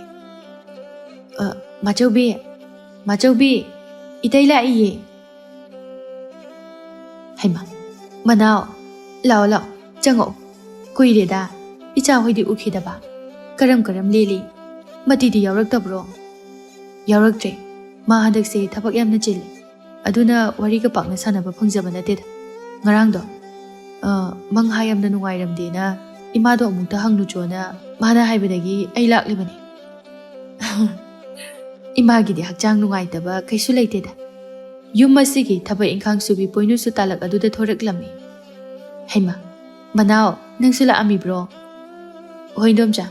"ꯑ, ꯃꯥꯆꯧꯕꯤ, ꯃꯥꯆꯧꯕꯤ, ꯏꯇꯩ ꯂꯥꯛꯏꯌꯦ꯫" ꯍꯩꯃꯥ, ꯃꯅꯥꯎ, ꯂꯥꯛꯑꯣ, ꯂꯥꯛꯑꯣ, ꯆꯪꯉꯛꯑꯣ꯫ ꯀꯨꯏꯔꯦꯗ ꯏꯆꯥ ꯍꯣꯏꯗꯤ ꯎꯈꯤꯗꯕ꯫ ꯀꯔꯝ ꯀꯔꯝ ꯂꯦꯜꯂꯤ? ꯃꯇꯤꯗꯤ ꯌꯥꯎꯔꯛꯇꯕ꯭ꯔꯣ? ꯌꯥꯎꯔꯛꯇ꯭ꯔꯦ꯫ ꯃꯥ ꯍꯟꯗꯛꯁꯦ ꯊꯕꯛ ꯌꯥꯝꯅ ꯆꯤꯜꯂꯤ꯫ ꯑꯗꯨꯅ ꯋꯥꯔꯤꯒ ꯄꯥꯛꯅ ꯁꯥꯟꯅꯕ ꯐꯪꯖꯕ ꯅꯠꯇꯦꯗ꯫ ꯉꯔꯥꯡꯗꯣ, ꯑ, ꯃꯪꯍꯥ ꯌꯥꯝꯅ ꯅꯨꯡꯉꯥꯏꯔꯝꯗꯦꯅ ꯏꯃꯥꯗꯣ ꯑꯃꯨꯛꯇ ꯍꯪꯂꯨꯆꯣꯅ ꯃꯥꯅ ꯍꯥꯏꯕꯗꯒꯤ ꯑꯩ ꯂꯥꯛꯂꯤꯕꯅꯤ꯫ ꯏꯃꯥꯒꯤꯗꯤ ꯍꯛꯆꯥꯡ ꯅꯨꯡꯉꯥꯏꯇꯕ ꯀꯩꯁꯨ ꯂꯩꯇꯦꯗ꯫ ꯌꯨꯝ ꯑꯁꯤꯒꯤ ꯊꯕꯛ ꯏꯪꯈꯥꯡ ꯁꯨꯕꯤ ꯄꯣꯏꯅꯨꯁꯨ ꯇꯥꯂꯛ ꯑꯗꯨꯗ ꯊꯣꯔꯛꯂꯝꯃꯤ꯫ ꯍꯩꯃꯥ, ꯃꯅꯥꯎ, ꯅꯪꯁꯨ ꯂꯥꯛꯑꯝꯃꯤꯕ꯭ꯔꯣ? ꯍꯣꯏ, ꯏꯟꯗꯣꯝꯆꯥ,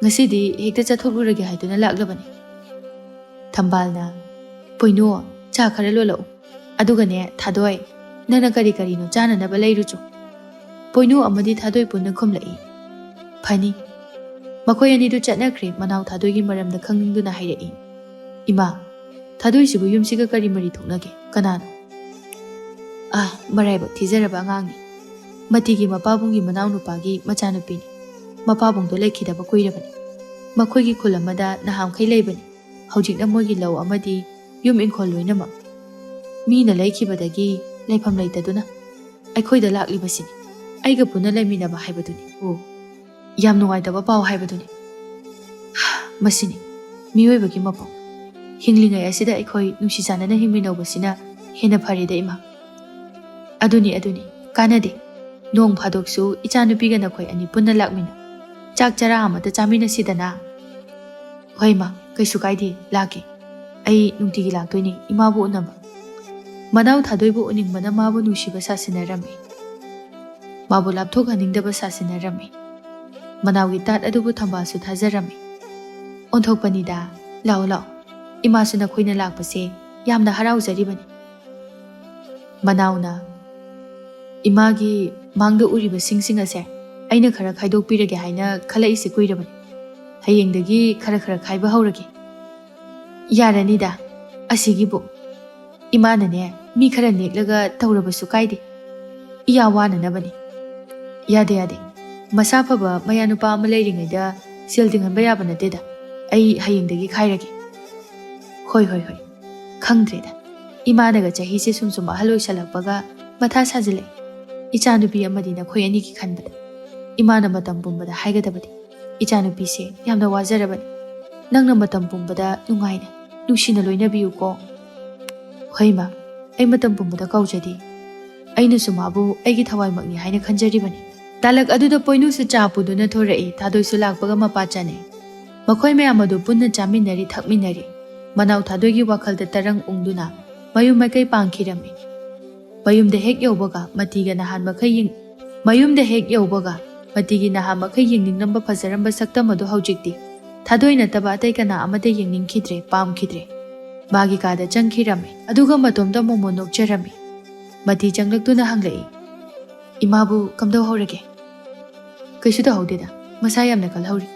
ꯉꯁꯤꯗꯤ ꯍꯦꯛꯇ ꯆꯠꯊꯣꯛꯂꯨꯔꯒꯦ ꯍꯥꯏꯗꯨꯅ ꯂꯥꯛꯂꯕꯅꯤ꯫ ꯊꯝꯕꯥꯜꯅ, "ꯄꯣꯏꯅꯨ, ꯆꯥ ꯈꯔ ꯂꯣꯜꯂꯛꯎ꯫ ꯑꯗꯨꯒꯅꯦ, ꯊꯥꯗꯣꯏ, ꯅꯪꯅ ꯀꯔꯤ ꯀꯔꯤꯅꯣ ꯆꯥꯅꯅꯕ ꯂꯩꯔꯨꯆꯣ꯫" ꯄꯣꯏꯅꯨ ꯑꯃꯗꯤ ꯊꯥꯗꯣꯏ ꯄꯨꯟꯅ ꯈꯨꯝꯂꯛꯏ꯫ "ꯐꯅꯤ꯫" ꯃꯈꯣꯏ ꯑꯅꯤꯗꯨ ꯆꯠꯅꯈ꯭ꯔꯦ, ꯃꯅꯥꯎ ꯊꯥꯗꯣꯏꯒꯤ ꯃꯔꯝꯗ ꯈꯪꯅꯤꯡꯗꯨꯅ ꯍꯥꯏꯔꯛꯏ꯫ "ꯏꯃꯥ, ꯊꯥꯗꯣꯏꯁꯤꯕꯨ ꯌꯨꯝꯁꯤꯒ ꯀꯔꯤ ꯃꯔꯤ ꯊꯣꯛꯅꯒꯦ? ꯀꯅꯥꯅꯣ?" "ꯑꯥ, ꯃꯔꯥꯏꯕꯛ ꯊꯤꯖꯔꯕ ꯑꯉꯥꯡꯅꯤ꯫ ꯃꯇꯤꯒꯤ ꯃꯄꯥꯕꯨꯡꯒꯤ ꯃꯅꯥꯎꯅꯨꯄꯥꯒꯤ ꯃꯆꯥꯅꯨꯄꯤꯅꯤ꯫ ꯃꯄꯥꯕꯨꯡꯗꯣ ꯂꯩꯈꯤꯗꯕ ꯀꯨꯏꯔꯕꯅꯤ꯫ ꯃꯈꯣꯏꯒꯤ ꯈꯨꯜ ꯑꯃꯗ ꯅꯍꯥꯟꯈꯩ ꯂꯩꯕꯅꯤ꯫ ꯍꯧꯖꯤꯛꯅ ꯃꯣꯏꯒꯤ ꯂꯧ ꯑꯃꯗꯤ ꯌꯨꯝ ꯏꯪꯈꯣꯜ ꯂꯣꯏꯅꯃꯛ ꯃꯤꯅ ꯂꯩꯈꯤꯕꯗꯒꯤ ꯂꯩꯐꯝ ꯂꯩꯇꯗꯨꯅ ꯑꯩꯈꯣꯏꯗ ꯂꯥꯛꯂꯤꯕꯁꯤꯅꯤ꯫ ꯑꯩꯒ ꯄꯨꯟꯅ ꯂꯩꯃꯤꯟꯅꯕ ꯍꯥꯏꯕꯗꯨꯅꯤ꯫ ꯑꯣ, ꯌꯥꯝ ꯅꯨꯡꯉꯥꯏꯇꯕ ꯄꯥꯎ ꯍꯥꯏꯕꯗꯨꯅꯤ꯫ ꯃꯁꯤꯅꯤ, ꯃꯤꯑꯣꯏꯕꯒꯤ ꯃꯄꯣꯛ꯫ ꯍꯤꯡꯂꯤꯉꯩ ꯑꯁꯤꯗ ꯑꯩꯈꯣꯏ ꯅꯨꯡꯁꯤ ꯆꯥꯟꯅꯅ ꯍꯤꯡꯃꯤꯟꯅꯧꯕꯁꯤꯅ ꯍꯦꯟꯅ ꯐꯔꯦꯗ, ꯏꯃꯥ꯫" "ꯑꯗꯨꯅꯤ, ꯑꯗꯨꯅꯤ, ꯀꯥꯟꯅꯗꯦ꯫ ꯅꯣꯡ ꯐꯥꯗꯣꯛꯁꯨ ꯏꯆꯥꯅꯨꯄꯤꯒ ꯅꯈꯣꯏ ꯑꯅꯤ ꯄꯨꯟꯅ ꯂꯥꯛꯃꯤꯟꯅꯧ꯫ ꯆꯥꯛ ꯆꯔꯥ ꯑꯃꯇ ꯆꯥꯃꯤꯟꯅꯁꯤꯗꯅ꯫" "ꯍꯣꯏ, ꯏꯃꯥ, ꯀꯩꯁꯨ ꯀꯥꯏꯗꯦ, ꯂꯥꯛꯀꯦ꯫ ꯑꯩ ꯅꯨꯡꯇꯤꯒꯤ ꯂꯥꯛꯇꯣꯏꯅꯤ ꯏꯃꯥꯕꯨ ꯎꯅꯕ꯫" ꯃꯅꯥꯎ ꯊꯥꯗꯣꯏꯕꯨ ꯎꯅꯤꯡꯕꯅ ꯃꯥꯕꯨ ꯅꯨꯡꯁꯤꯕ ꯁꯥꯁꯤꯟꯅꯔꯝꯃꯤ꯫ ꯃꯥꯕꯨ ꯂꯥꯞꯊꯣꯛꯍꯟꯅꯤꯡꯗꯕ ꯁꯥꯁꯤꯟꯅꯔꯝꯃꯤ꯫ ꯃꯅꯥꯎꯒꯤ ꯇꯥꯠ ꯑꯗꯨꯕꯨ ꯊꯝꯕꯥꯜꯁꯨ ꯊꯥꯖꯔꯝꯃꯤ꯫ "ꯑꯣꯟꯊꯣꯛꯄꯅꯤꯗ, ꯂꯥꯛꯑꯣ, ꯂꯥꯛꯑꯣ꯫ ꯏꯃꯥꯁꯨ ꯅꯈꯣꯏꯅ ꯂꯥꯛꯄꯁꯦ ꯌꯥꯝꯅ ꯍꯔꯥꯎꯖꯔꯤꯕꯅꯤ꯫" ꯃꯅꯥꯎꯅ, "ꯏꯃꯥꯒꯤ ꯃꯥꯡꯗ ꯎꯔꯤꯕ ꯁꯤꯡꯁꯤꯡ ꯑꯁꯦ ꯑꯩꯅ ꯈꯔ ꯈꯥꯏꯗꯣꯛꯄꯤꯔꯒꯦ ꯍꯥꯏꯅ ꯈꯜꯂꯛꯏꯁꯦ ꯀꯨꯏꯔꯕꯅꯤ꯫ ꯍꯌꯦꯡꯗꯒꯤ ꯈꯔ ꯈꯔ ꯈꯥꯏꯕ ꯍꯧꯔꯒꯦ꯫" "ꯌꯥꯔꯅꯤꯗ, ꯑꯁꯤꯒꯤꯕꯨ꯫ ꯏꯃꯥꯅꯅꯦ, ꯃꯤ ꯈꯔ ꯅꯦꯛꯂꯒ ꯇꯧꯔꯕꯁꯨ ꯀꯥꯏꯗꯦ꯫ ꯏꯌꯥ ꯋꯥꯅꯅꯕꯅꯤ꯫ ꯌꯥꯗꯦ, ꯌꯥꯗꯦ꯫ ꯃꯁꯥ ꯐꯕ ꯃꯌꯥꯅꯨꯄꯥ ꯑꯃ ꯂꯩꯔꯤꯉꯩꯗ ꯁꯦꯜ ꯇꯤꯡꯍꯟꯕ ꯌꯥꯕ ꯅꯠꯇꯦꯗ꯫ ꯑꯩ ꯍꯌꯦꯡꯗꯒꯤ ꯈꯥꯏꯔꯒꯦ꯫ ꯍꯣꯏ, ꯍꯣꯏ, ꯍꯣꯏ꯫ ꯈꯪꯗ꯭ꯔꯦꯗ꯫ ꯏꯃꯥꯅꯒ ꯆꯍꯤꯁꯦ ꯁꯨꯝ ꯁꯨꯝ ꯑꯍꯜ ꯑꯣꯏꯁꯜꯂꯛꯄꯒ ꯃꯊꯥ ꯁꯥꯖꯤꯜꯂꯛꯑꯦ꯫ ꯏꯆꯥꯅꯨꯄꯤ ꯑꯃꯗꯤ ꯅꯈꯣꯏ ꯑꯅꯤꯒꯤ ꯈꯟꯕꯗ꯫ ꯏꯃꯥꯅ ꯃꯇꯝ ꯄꯨꯝꯕꯗ ꯍꯥꯏꯒꯗꯕꯗꯤ, "ꯏꯆꯥꯅꯨꯄꯤꯁꯦ ꯌꯥꯝꯅ ꯋꯥꯖꯔꯕꯅꯤ꯫ ꯅꯪꯅ ꯃꯇꯝ ꯄꯨꯝꯕꯗ ꯅꯨꯡꯉꯥꯏꯅ, ꯅꯨꯡꯁꯤꯅ ꯂꯣꯏꯅꯕꯤꯌꯨꯀꯣ꯫" "ꯍꯣꯏ ꯏꯃꯥ, ꯑꯩ ꯃꯇꯝ ꯄꯨꯝꯕꯗ ꯀꯧꯖꯗꯦ꯫ ꯑꯩꯅꯁꯨ ꯃꯥꯕꯨ ꯑꯩꯒꯤ ꯊꯋꯥꯏꯃꯛꯅꯤ ꯍꯥꯏꯅ ꯈꯟꯖꯔꯤꯕꯅꯤ꯫" ꯇꯥꯂꯛ ꯑꯗꯨꯗ ꯄꯣꯏꯅꯨꯁꯨ ꯆꯥ ꯄꯨꯗꯨꯅ ꯊꯣꯔꯛꯏ꯫ ꯊꯥꯗꯣꯏꯁꯨ ꯂꯥꯛꯄꯒ ꯃꯄꯥ ꯆꯥꯅꯩ꯫ ꯃꯈꯣꯏ ꯃꯌꯥꯝ ꯑꯗꯨ ꯄꯨꯟꯅ ꯆꯥꯃꯤꯟꯅꯔꯤ, ꯊꯛꯃꯤꯟꯅꯔꯤ꯫ ꯃꯅꯥꯎ ꯊꯥꯗꯣꯏꯒꯤ ꯋꯥꯈꯜꯗ ꯇꯔꯪ ꯎꯪꯗꯨꯅ ꯃꯌꯨꯝ ꯃꯥꯏꯀꯩ ꯄꯥꯡꯈꯤꯔꯝꯃꯤ꯫ ꯃꯌꯨꯝꯗ ꯍꯦꯛ ꯌꯧꯕꯒ ꯃꯇꯤꯒ ꯅꯍꯥꯟ ꯃꯈꯩ ꯌꯦꯡ-, ꯃꯌꯨꯝꯗ ꯍꯦꯛ ꯌꯧꯕꯒ ꯃꯇꯤꯒꯤ ꯅꯍꯥꯟ ꯃꯈꯩ ꯌꯦꯡꯅꯤꯡꯂꯝꯕ ꯐꯖꯔꯝꯕ ꯁꯛꯇꯝ ꯑꯗꯨ ꯍꯧꯖꯤꯛꯇꯤ ꯊꯥꯗꯣꯏ ꯅꯠꯇꯕ ꯑꯇꯩ ꯀꯅꯥ ꯑꯃꯠꯇ ꯌꯦꯡꯅꯤꯡꯈꯤꯗ꯭ꯔꯦ, ꯄꯥꯝꯈꯤꯗ꯭ꯔꯦ꯫ ꯃꯥꯒꯤ ꯀꯥꯗ ꯆꯪꯈꯤꯔꯝꯃꯤ꯫ ꯑꯗꯨꯒ ꯃꯇꯣꯝꯇ ꯃꯣꯃꯣꯟ ꯅꯣꯛꯆꯔꯝꯃꯤ꯫ ꯃꯇꯤ ꯆꯪꯂꯛꯇꯨꯅ ꯍꯪꯂꯛꯏ, "ꯏꯃꯥꯕꯨ ꯀꯝꯗꯧꯍꯧꯔꯒꯦ?" "ꯀꯩꯁꯨ ꯇꯧꯍꯧꯗꯦꯗ, ꯃꯁꯥ ꯌꯥꯝꯅ ꯀꯜꯍꯧꯔꯤ꯫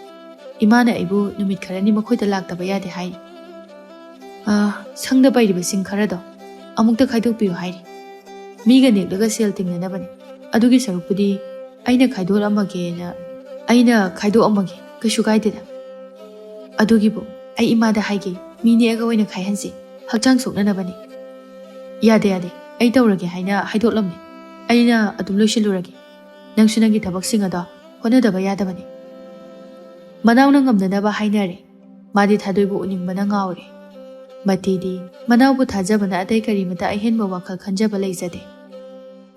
ꯏꯃꯥꯅ ꯑꯩꯕꯨ ꯅꯨꯃꯤꯠ ꯈꯔꯅꯤ ꯃꯈꯣꯏꯗ ꯂꯥꯛꯇꯕ ꯌꯥꯗꯦ ꯍꯥꯏꯔꯤ꯫ ꯑꯥ, ꯁꯪꯗ ꯄꯩꯔꯤꯕꯁꯤꯡ ꯈꯔꯗꯣ ꯑꯃꯨꯛꯇ ꯈꯥꯏꯗꯣꯛꯄꯤꯌꯨ ꯍꯥꯏꯔꯤ꯫ ꯃꯤꯒ ꯅꯦꯛꯂꯒ ꯁꯦꯜ ꯇꯤꯡꯅꯅꯕꯅꯤ꯫ ꯑꯗꯨꯒꯤ ꯁꯔꯨꯛꯄꯨꯗꯤ ꯑꯩꯅ ꯈꯥꯏꯗꯣꯛꯂꯝꯃꯒꯦꯅ, ꯑꯩꯅ ꯈꯥꯏꯗꯣꯛꯑꯝꯃꯒꯦ, ꯀꯩꯁꯨ ꯀꯥꯏꯗꯦꯗ꯫ ꯑꯗꯨꯒꯤꯕꯨ ꯑꯩ ꯏꯃꯥꯗ ꯍꯥꯏꯒꯦ, ꯃꯤ ꯅꯦꯛꯑꯒ ꯑꯣꯏꯅ ꯈꯥꯏꯍꯟꯁꯤ, ꯍꯛꯆꯥꯡ ꯁꯣꯛꯅꯅꯕꯅꯤ꯫" "ꯌꯥꯗꯦ, ꯌꯥꯗꯦ, ꯑꯩ ꯇꯧꯔꯒꯦ ꯍꯥꯏꯅ ꯍꯥꯏꯗꯣꯛꯂꯝꯃꯦ꯫ ꯑꯩꯅ ꯑꯗꯨꯝ ꯂꯣꯏꯁꯤꯜꯂꯨꯔꯒꯦ꯫ ꯅꯪꯁꯨ ꯅꯪꯒꯤ ꯊꯕꯛꯁꯤꯡ ꯑꯗꯣ ꯍꯣꯠꯅꯗꯕ ꯌꯥꯗꯕꯅꯤ꯫" ꯃꯅꯥꯎꯅ ꯉꯝꯅꯅꯕ ꯍꯥꯏꯅꯔꯦ꯫ ꯃꯥꯗꯤ ꯊꯥꯗꯣꯏꯕꯨ ꯎꯅꯤꯡꯕꯅ ꯉꯥꯎꯔꯦ꯫ ꯃꯇꯤꯗꯤ ꯃꯅꯥꯎꯕꯨ ꯊꯥꯖꯕꯅ ꯑꯇꯩ ꯀꯔꯤꯃꯇ ꯑꯍꯦꯟꯕ ꯋꯥꯈꯜ ꯈꯟꯖꯕ ꯂꯩꯖꯗꯦ꯫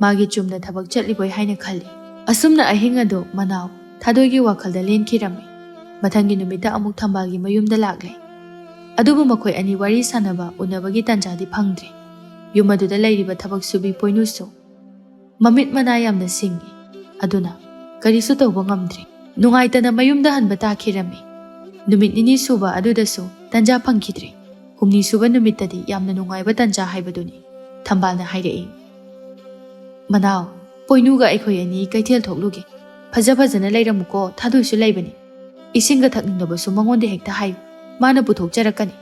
ꯃꯥꯒꯤ ꯆꯨꯝꯅ ꯊꯕꯛ ꯆꯠꯂꯤꯕꯣꯏ ꯍꯥꯏꯅ ꯈꯜꯂꯤ꯫ ꯑꯁꯨꯝꯅ ꯑꯍꯤꯡ ꯑꯗꯨ ꯃꯅꯥꯎ ꯊꯥꯗꯣꯏꯒꯤ ꯋꯥꯈꯜꯗ ꯂꯦꯟꯈꯤꯔꯝꯃꯤ꯫ ꯃꯊꯪꯒꯤ ꯅꯨꯃꯤꯠꯇ ꯑꯃꯨꯛ ꯊꯝꯕꯥꯜꯒꯤ ꯃꯌꯨꯝꯗ ꯂꯥꯛꯂꯦ꯫ ꯑꯗꯨꯕꯨ ꯃꯈꯣꯏ ꯑꯅꯤ ꯋꯥꯔꯤ ꯁꯥꯟꯅꯕ, ꯎꯅꯕꯒꯤ ꯇꯥꯟꯖꯥꯗꯤ ꯐꯪꯗ꯭ꯔꯦ꯫ ꯌꯨꯝ ꯑꯗꯨꯗ ꯂꯩꯔꯤꯕ ꯊꯕꯛ ꯁꯨꯕꯤ ꯄꯣꯏꯅꯨꯁꯨ ꯃꯃꯤꯠ ꯃꯅꯥ ꯌꯥꯝꯅ ꯁꯤꯡꯏ꯫ ꯑꯗꯨꯅ ꯀꯔꯤꯁꯨ ꯇꯧꯕ ꯉꯝꯗ꯭ꯔꯦ꯫ ꯅꯨꯡꯉꯥꯏꯇꯅ ꯃꯌꯨꯝꯗ ꯍꯟꯕ ꯇꯥꯈꯤꯔꯝꯃꯤ꯫ ꯅꯨꯃꯤꯠ ꯅꯤꯅꯤ ꯁꯨꯕ ꯑꯗꯨꯗꯁꯨ ꯇꯟꯖꯥ ꯐꯪꯈꯤꯗ꯭ꯔꯦ꯫ ꯍꯨꯝꯅꯤ ꯁꯨꯕ ꯅꯨꯃꯤꯠꯇꯗꯤ ꯌꯥꯝꯅ ꯅꯨꯡꯉꯥꯏꯕ ꯇꯟꯖꯥ ꯍꯥꯏꯕꯗꯨꯅꯤ꯫ ꯊꯝꯕꯥꯜꯅ ꯍꯥꯏꯔꯛꯏ, "ꯃꯅꯥꯎ, ꯄꯣꯏꯅꯨꯒ ꯑꯩꯈꯣꯏ ꯑꯅꯤ ꯀꯩꯊꯦꯜ ꯊꯣꯛꯂꯨꯒꯦ꯫ ꯐꯖ ꯐꯖꯅ ꯂꯩꯔꯝꯃꯨꯀꯣ, ꯊꯥꯗꯣꯏꯁꯨ ꯂꯩꯕꯅꯤ꯫ ꯏꯁꯤꯡꯒ ꯊꯛꯅꯤꯡꯂꯕꯁꯨ ꯃꯉꯣꯟꯗ ꯍꯦꯛꯇ ꯍꯥꯏꯌꯨ, ꯃꯥꯅ ꯄꯨꯊꯣꯛꯆꯔꯛꯀꯅꯤ꯫"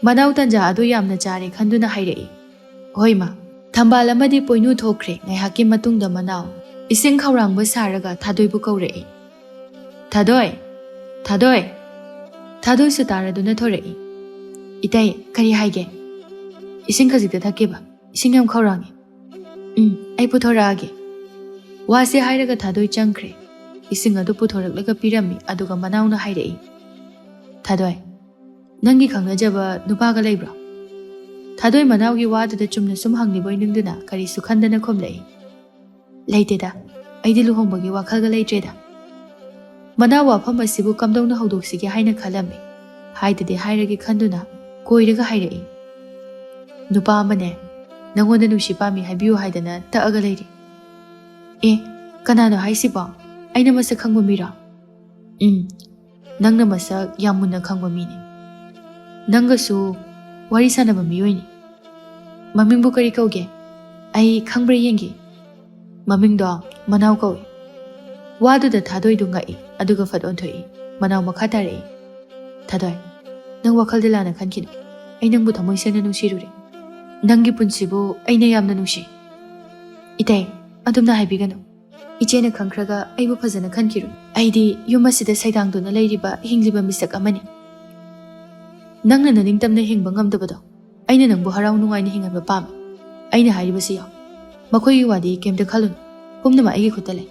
ꯃꯅꯥꯎ ꯇꯟꯖꯥ ꯑꯗꯨ ꯌꯥꯝꯅ ꯆꯥꯔꯦ ꯈꯟꯗꯨꯅ ꯍꯥꯏꯔꯛꯏ꯫ "ꯍꯣꯏ ꯃꯥ"꯫ ꯊꯝꯕꯥꯜ ꯑꯃꯗꯤ ꯄꯣꯏꯅꯨ ꯊꯣꯛꯈ꯭ꯔꯦ꯫ ꯉꯥꯏꯍꯥꯛꯀꯤ ꯃꯇꯨꯡꯗ ꯃꯅꯥꯎ ꯏꯁꯤꯡ ꯈꯧꯔꯥꯡꯕ ꯁꯥꯔꯒ ꯊꯥꯗꯣꯏꯕꯨ ꯀꯧꯔꯛꯏ꯫ "ꯊꯥꯗꯣꯏ! ꯊꯥꯗꯣꯏ!" ꯊꯥꯗꯣꯏꯁꯨ ꯇꯥꯔꯗꯨꯅ ꯊꯣꯔꯛꯏ꯫ "ꯏꯇꯩ, ꯀꯔꯤ ꯍꯥꯏꯒꯦ?" "ꯏꯁꯤꯡ ꯈꯖꯤꯛꯇ ꯊꯛꯀꯦꯕ, ꯏꯁꯤꯡ ꯌꯥꯝ ꯈꯧꯔꯥꯡꯉꯦ"꯫ "ꯎꯝ, ꯑꯩ ꯄꯨꯊꯣꯔꯛꯑꯒꯦ"꯫ ꯋꯥꯁꯦ ꯍꯥꯏꯔꯒ ꯊꯥꯗꯣꯏ ꯆꯪꯈ꯭ꯔꯦ꯫ ꯏꯁꯤꯡ ꯑꯗꯨ ꯄꯨꯊꯣꯔꯛꯂꯒ ꯄꯤꯔꯝꯃꯤ, ꯑꯗꯨꯒ ꯃꯅꯥꯎꯅ ꯍꯥꯏꯔꯛꯏ, "ꯊꯥꯗꯣꯏ, ꯅꯪꯒꯤ ꯈꯪꯅꯖꯕ ꯅꯨꯄꯥꯒ ꯂꯩꯕ꯭ꯔꯣ?" ꯊꯥꯗꯣꯏ ꯃꯅꯥꯎꯒꯤ ꯋꯥꯗꯨꯗ ꯆꯨꯝꯅ ꯁꯨꯝ ꯍꯪꯂꯤꯕꯣꯏ ꯅꯤꯡꯗꯨꯅ ꯀꯔꯤꯁꯨ ꯈꯟꯗꯅ ꯈꯨꯝꯂꯛꯏ, "ꯂꯩꯇꯦꯗ, ꯑꯩꯗꯤ ꯂꯨꯍꯣꯡꯕꯒꯤ ꯋꯥꯈꯜꯒ ꯂꯩꯇ꯭ꯔꯦꯗ"꯫ ꯃꯅꯥꯎ ꯋꯥꯐꯝ ꯑꯁꯤꯕꯨ ꯀꯝꯗꯧꯅ ꯍꯧꯗꯣꯛꯁꯤꯒꯦ ꯍꯥꯏꯅ ꯈꯜꯂꯝꯃꯤ꯫ ꯍꯥꯏꯗꯗꯤ ꯍꯥꯏꯔꯒꯦ ꯈꯟꯗꯨꯅ ꯀꯣꯏꯔꯒ ꯍꯥꯏꯔꯛꯏ, "ꯅꯨꯄꯥ ꯑꯃꯅꯦ, ꯅꯪꯉꯣꯟꯗ ꯅꯨꯡꯁꯤ ꯄꯥꯝꯃꯤ ꯍꯥꯏꯕꯤꯌꯨ ꯍꯥꯏꯗꯅ ꯇꯛꯑꯒ ꯂꯩꯔꯤ"꯫ "ꯑꯦ, ꯀꯅꯥꯅꯣ ꯍꯥꯏꯁꯤꯕꯣ? ꯑꯩꯅ ꯃꯁꯛ ꯈꯪꯕ ꯃꯤꯔꯣ?" "ꯎꯝ, ꯅꯪꯅ ꯃꯁꯛ ꯌꯥꯝ ꯃꯨꯟꯅ ꯈꯪꯕ ꯃꯤꯅꯤ꯫ ꯅꯪꯒꯁꯨ ꯋꯥꯔꯤ ꯁꯥꯟꯅꯕ ꯃꯤꯑꯣꯏꯅꯤ"꯫ "ꯃꯃꯤꯡꯕꯨ ꯀꯔꯤ ꯀꯧꯒꯦ? ꯑꯩ ꯈꯪꯕ꯭ꯔꯥ ꯌꯦꯡꯒꯦ"꯫ "ꯃꯃꯤꯡꯗꯣ ꯃꯅꯥꯎ ꯀꯧꯏ"꯫ ꯋꯥꯗꯨꯗ ꯊꯥꯗꯣꯏꯗꯨ ꯉꯛꯏ, ꯑꯗꯨꯒ ꯐꯠ ꯑꯣꯟꯊꯣꯛꯏ꯫ ꯃꯅꯥꯎ ꯃꯈꯥ ꯇꯥꯔꯛꯏ, "ꯊꯥꯗꯣꯏ, ꯅꯪ ꯋꯥꯈꯜꯗ ꯂꯥꯟꯅ ꯈꯟꯈꯤꯅꯨ꯫ ꯑꯩ ꯅꯪꯕꯨ ꯊꯃꯣꯏ ꯁꯦꯡꯅ ꯅꯨꯡꯁꯤꯔꯨꯔꯦ꯫ ꯅꯪꯒꯤ ꯄꯨꯟꯁꯤꯕꯨ ꯑꯩꯅ ꯌꯥꯝꯅ ꯅꯨꯡꯁꯤ"꯫ "ꯏꯇꯩ, ꯑꯗꯨꯝꯅ ꯍꯥꯏꯕꯤꯒꯅꯨ꯫ ꯏꯆꯦꯅ ꯈꯪꯈ꯭ꯔꯒ ꯑꯩꯕꯨ ꯐꯖꯅ ꯈꯟꯈꯤꯔꯣꯏ꯫ ꯑꯩꯗꯤ ꯌꯨꯝ ꯑꯁꯤꯗ ꯁꯩꯗꯥꯡꯗꯨꯅ ꯂꯩꯔꯤꯕ ꯍꯤꯡꯂꯤꯕ ꯃꯤꯁꯛ ꯑꯃꯅꯤ꯫ ꯅꯪꯅ ꯅꯅꯤꯡꯇꯝꯅ ꯍꯤꯡꯕ ꯉꯝꯗꯕꯗꯣ ꯑꯩꯅ ꯅꯪꯕꯨ ꯍꯔꯥꯎ ꯅꯨꯡꯉꯥꯏꯅ ꯍꯤꯡꯍꯟꯕ ꯄꯥꯝꯃꯤ꯫ ꯑꯩꯅ ꯍꯥꯏꯔꯤꯕꯁꯤ ꯌꯥꯎ꯫ ꯃꯈꯣꯏꯒꯤ ꯋꯥꯗꯤ ꯀꯩꯝꯇ ꯈꯜꯂꯨꯅꯨ꯫ ꯄꯨꯝꯅꯃꯛ ꯑꯩꯒꯤ ꯈꯨꯠꯇ ꯂꯩ꯫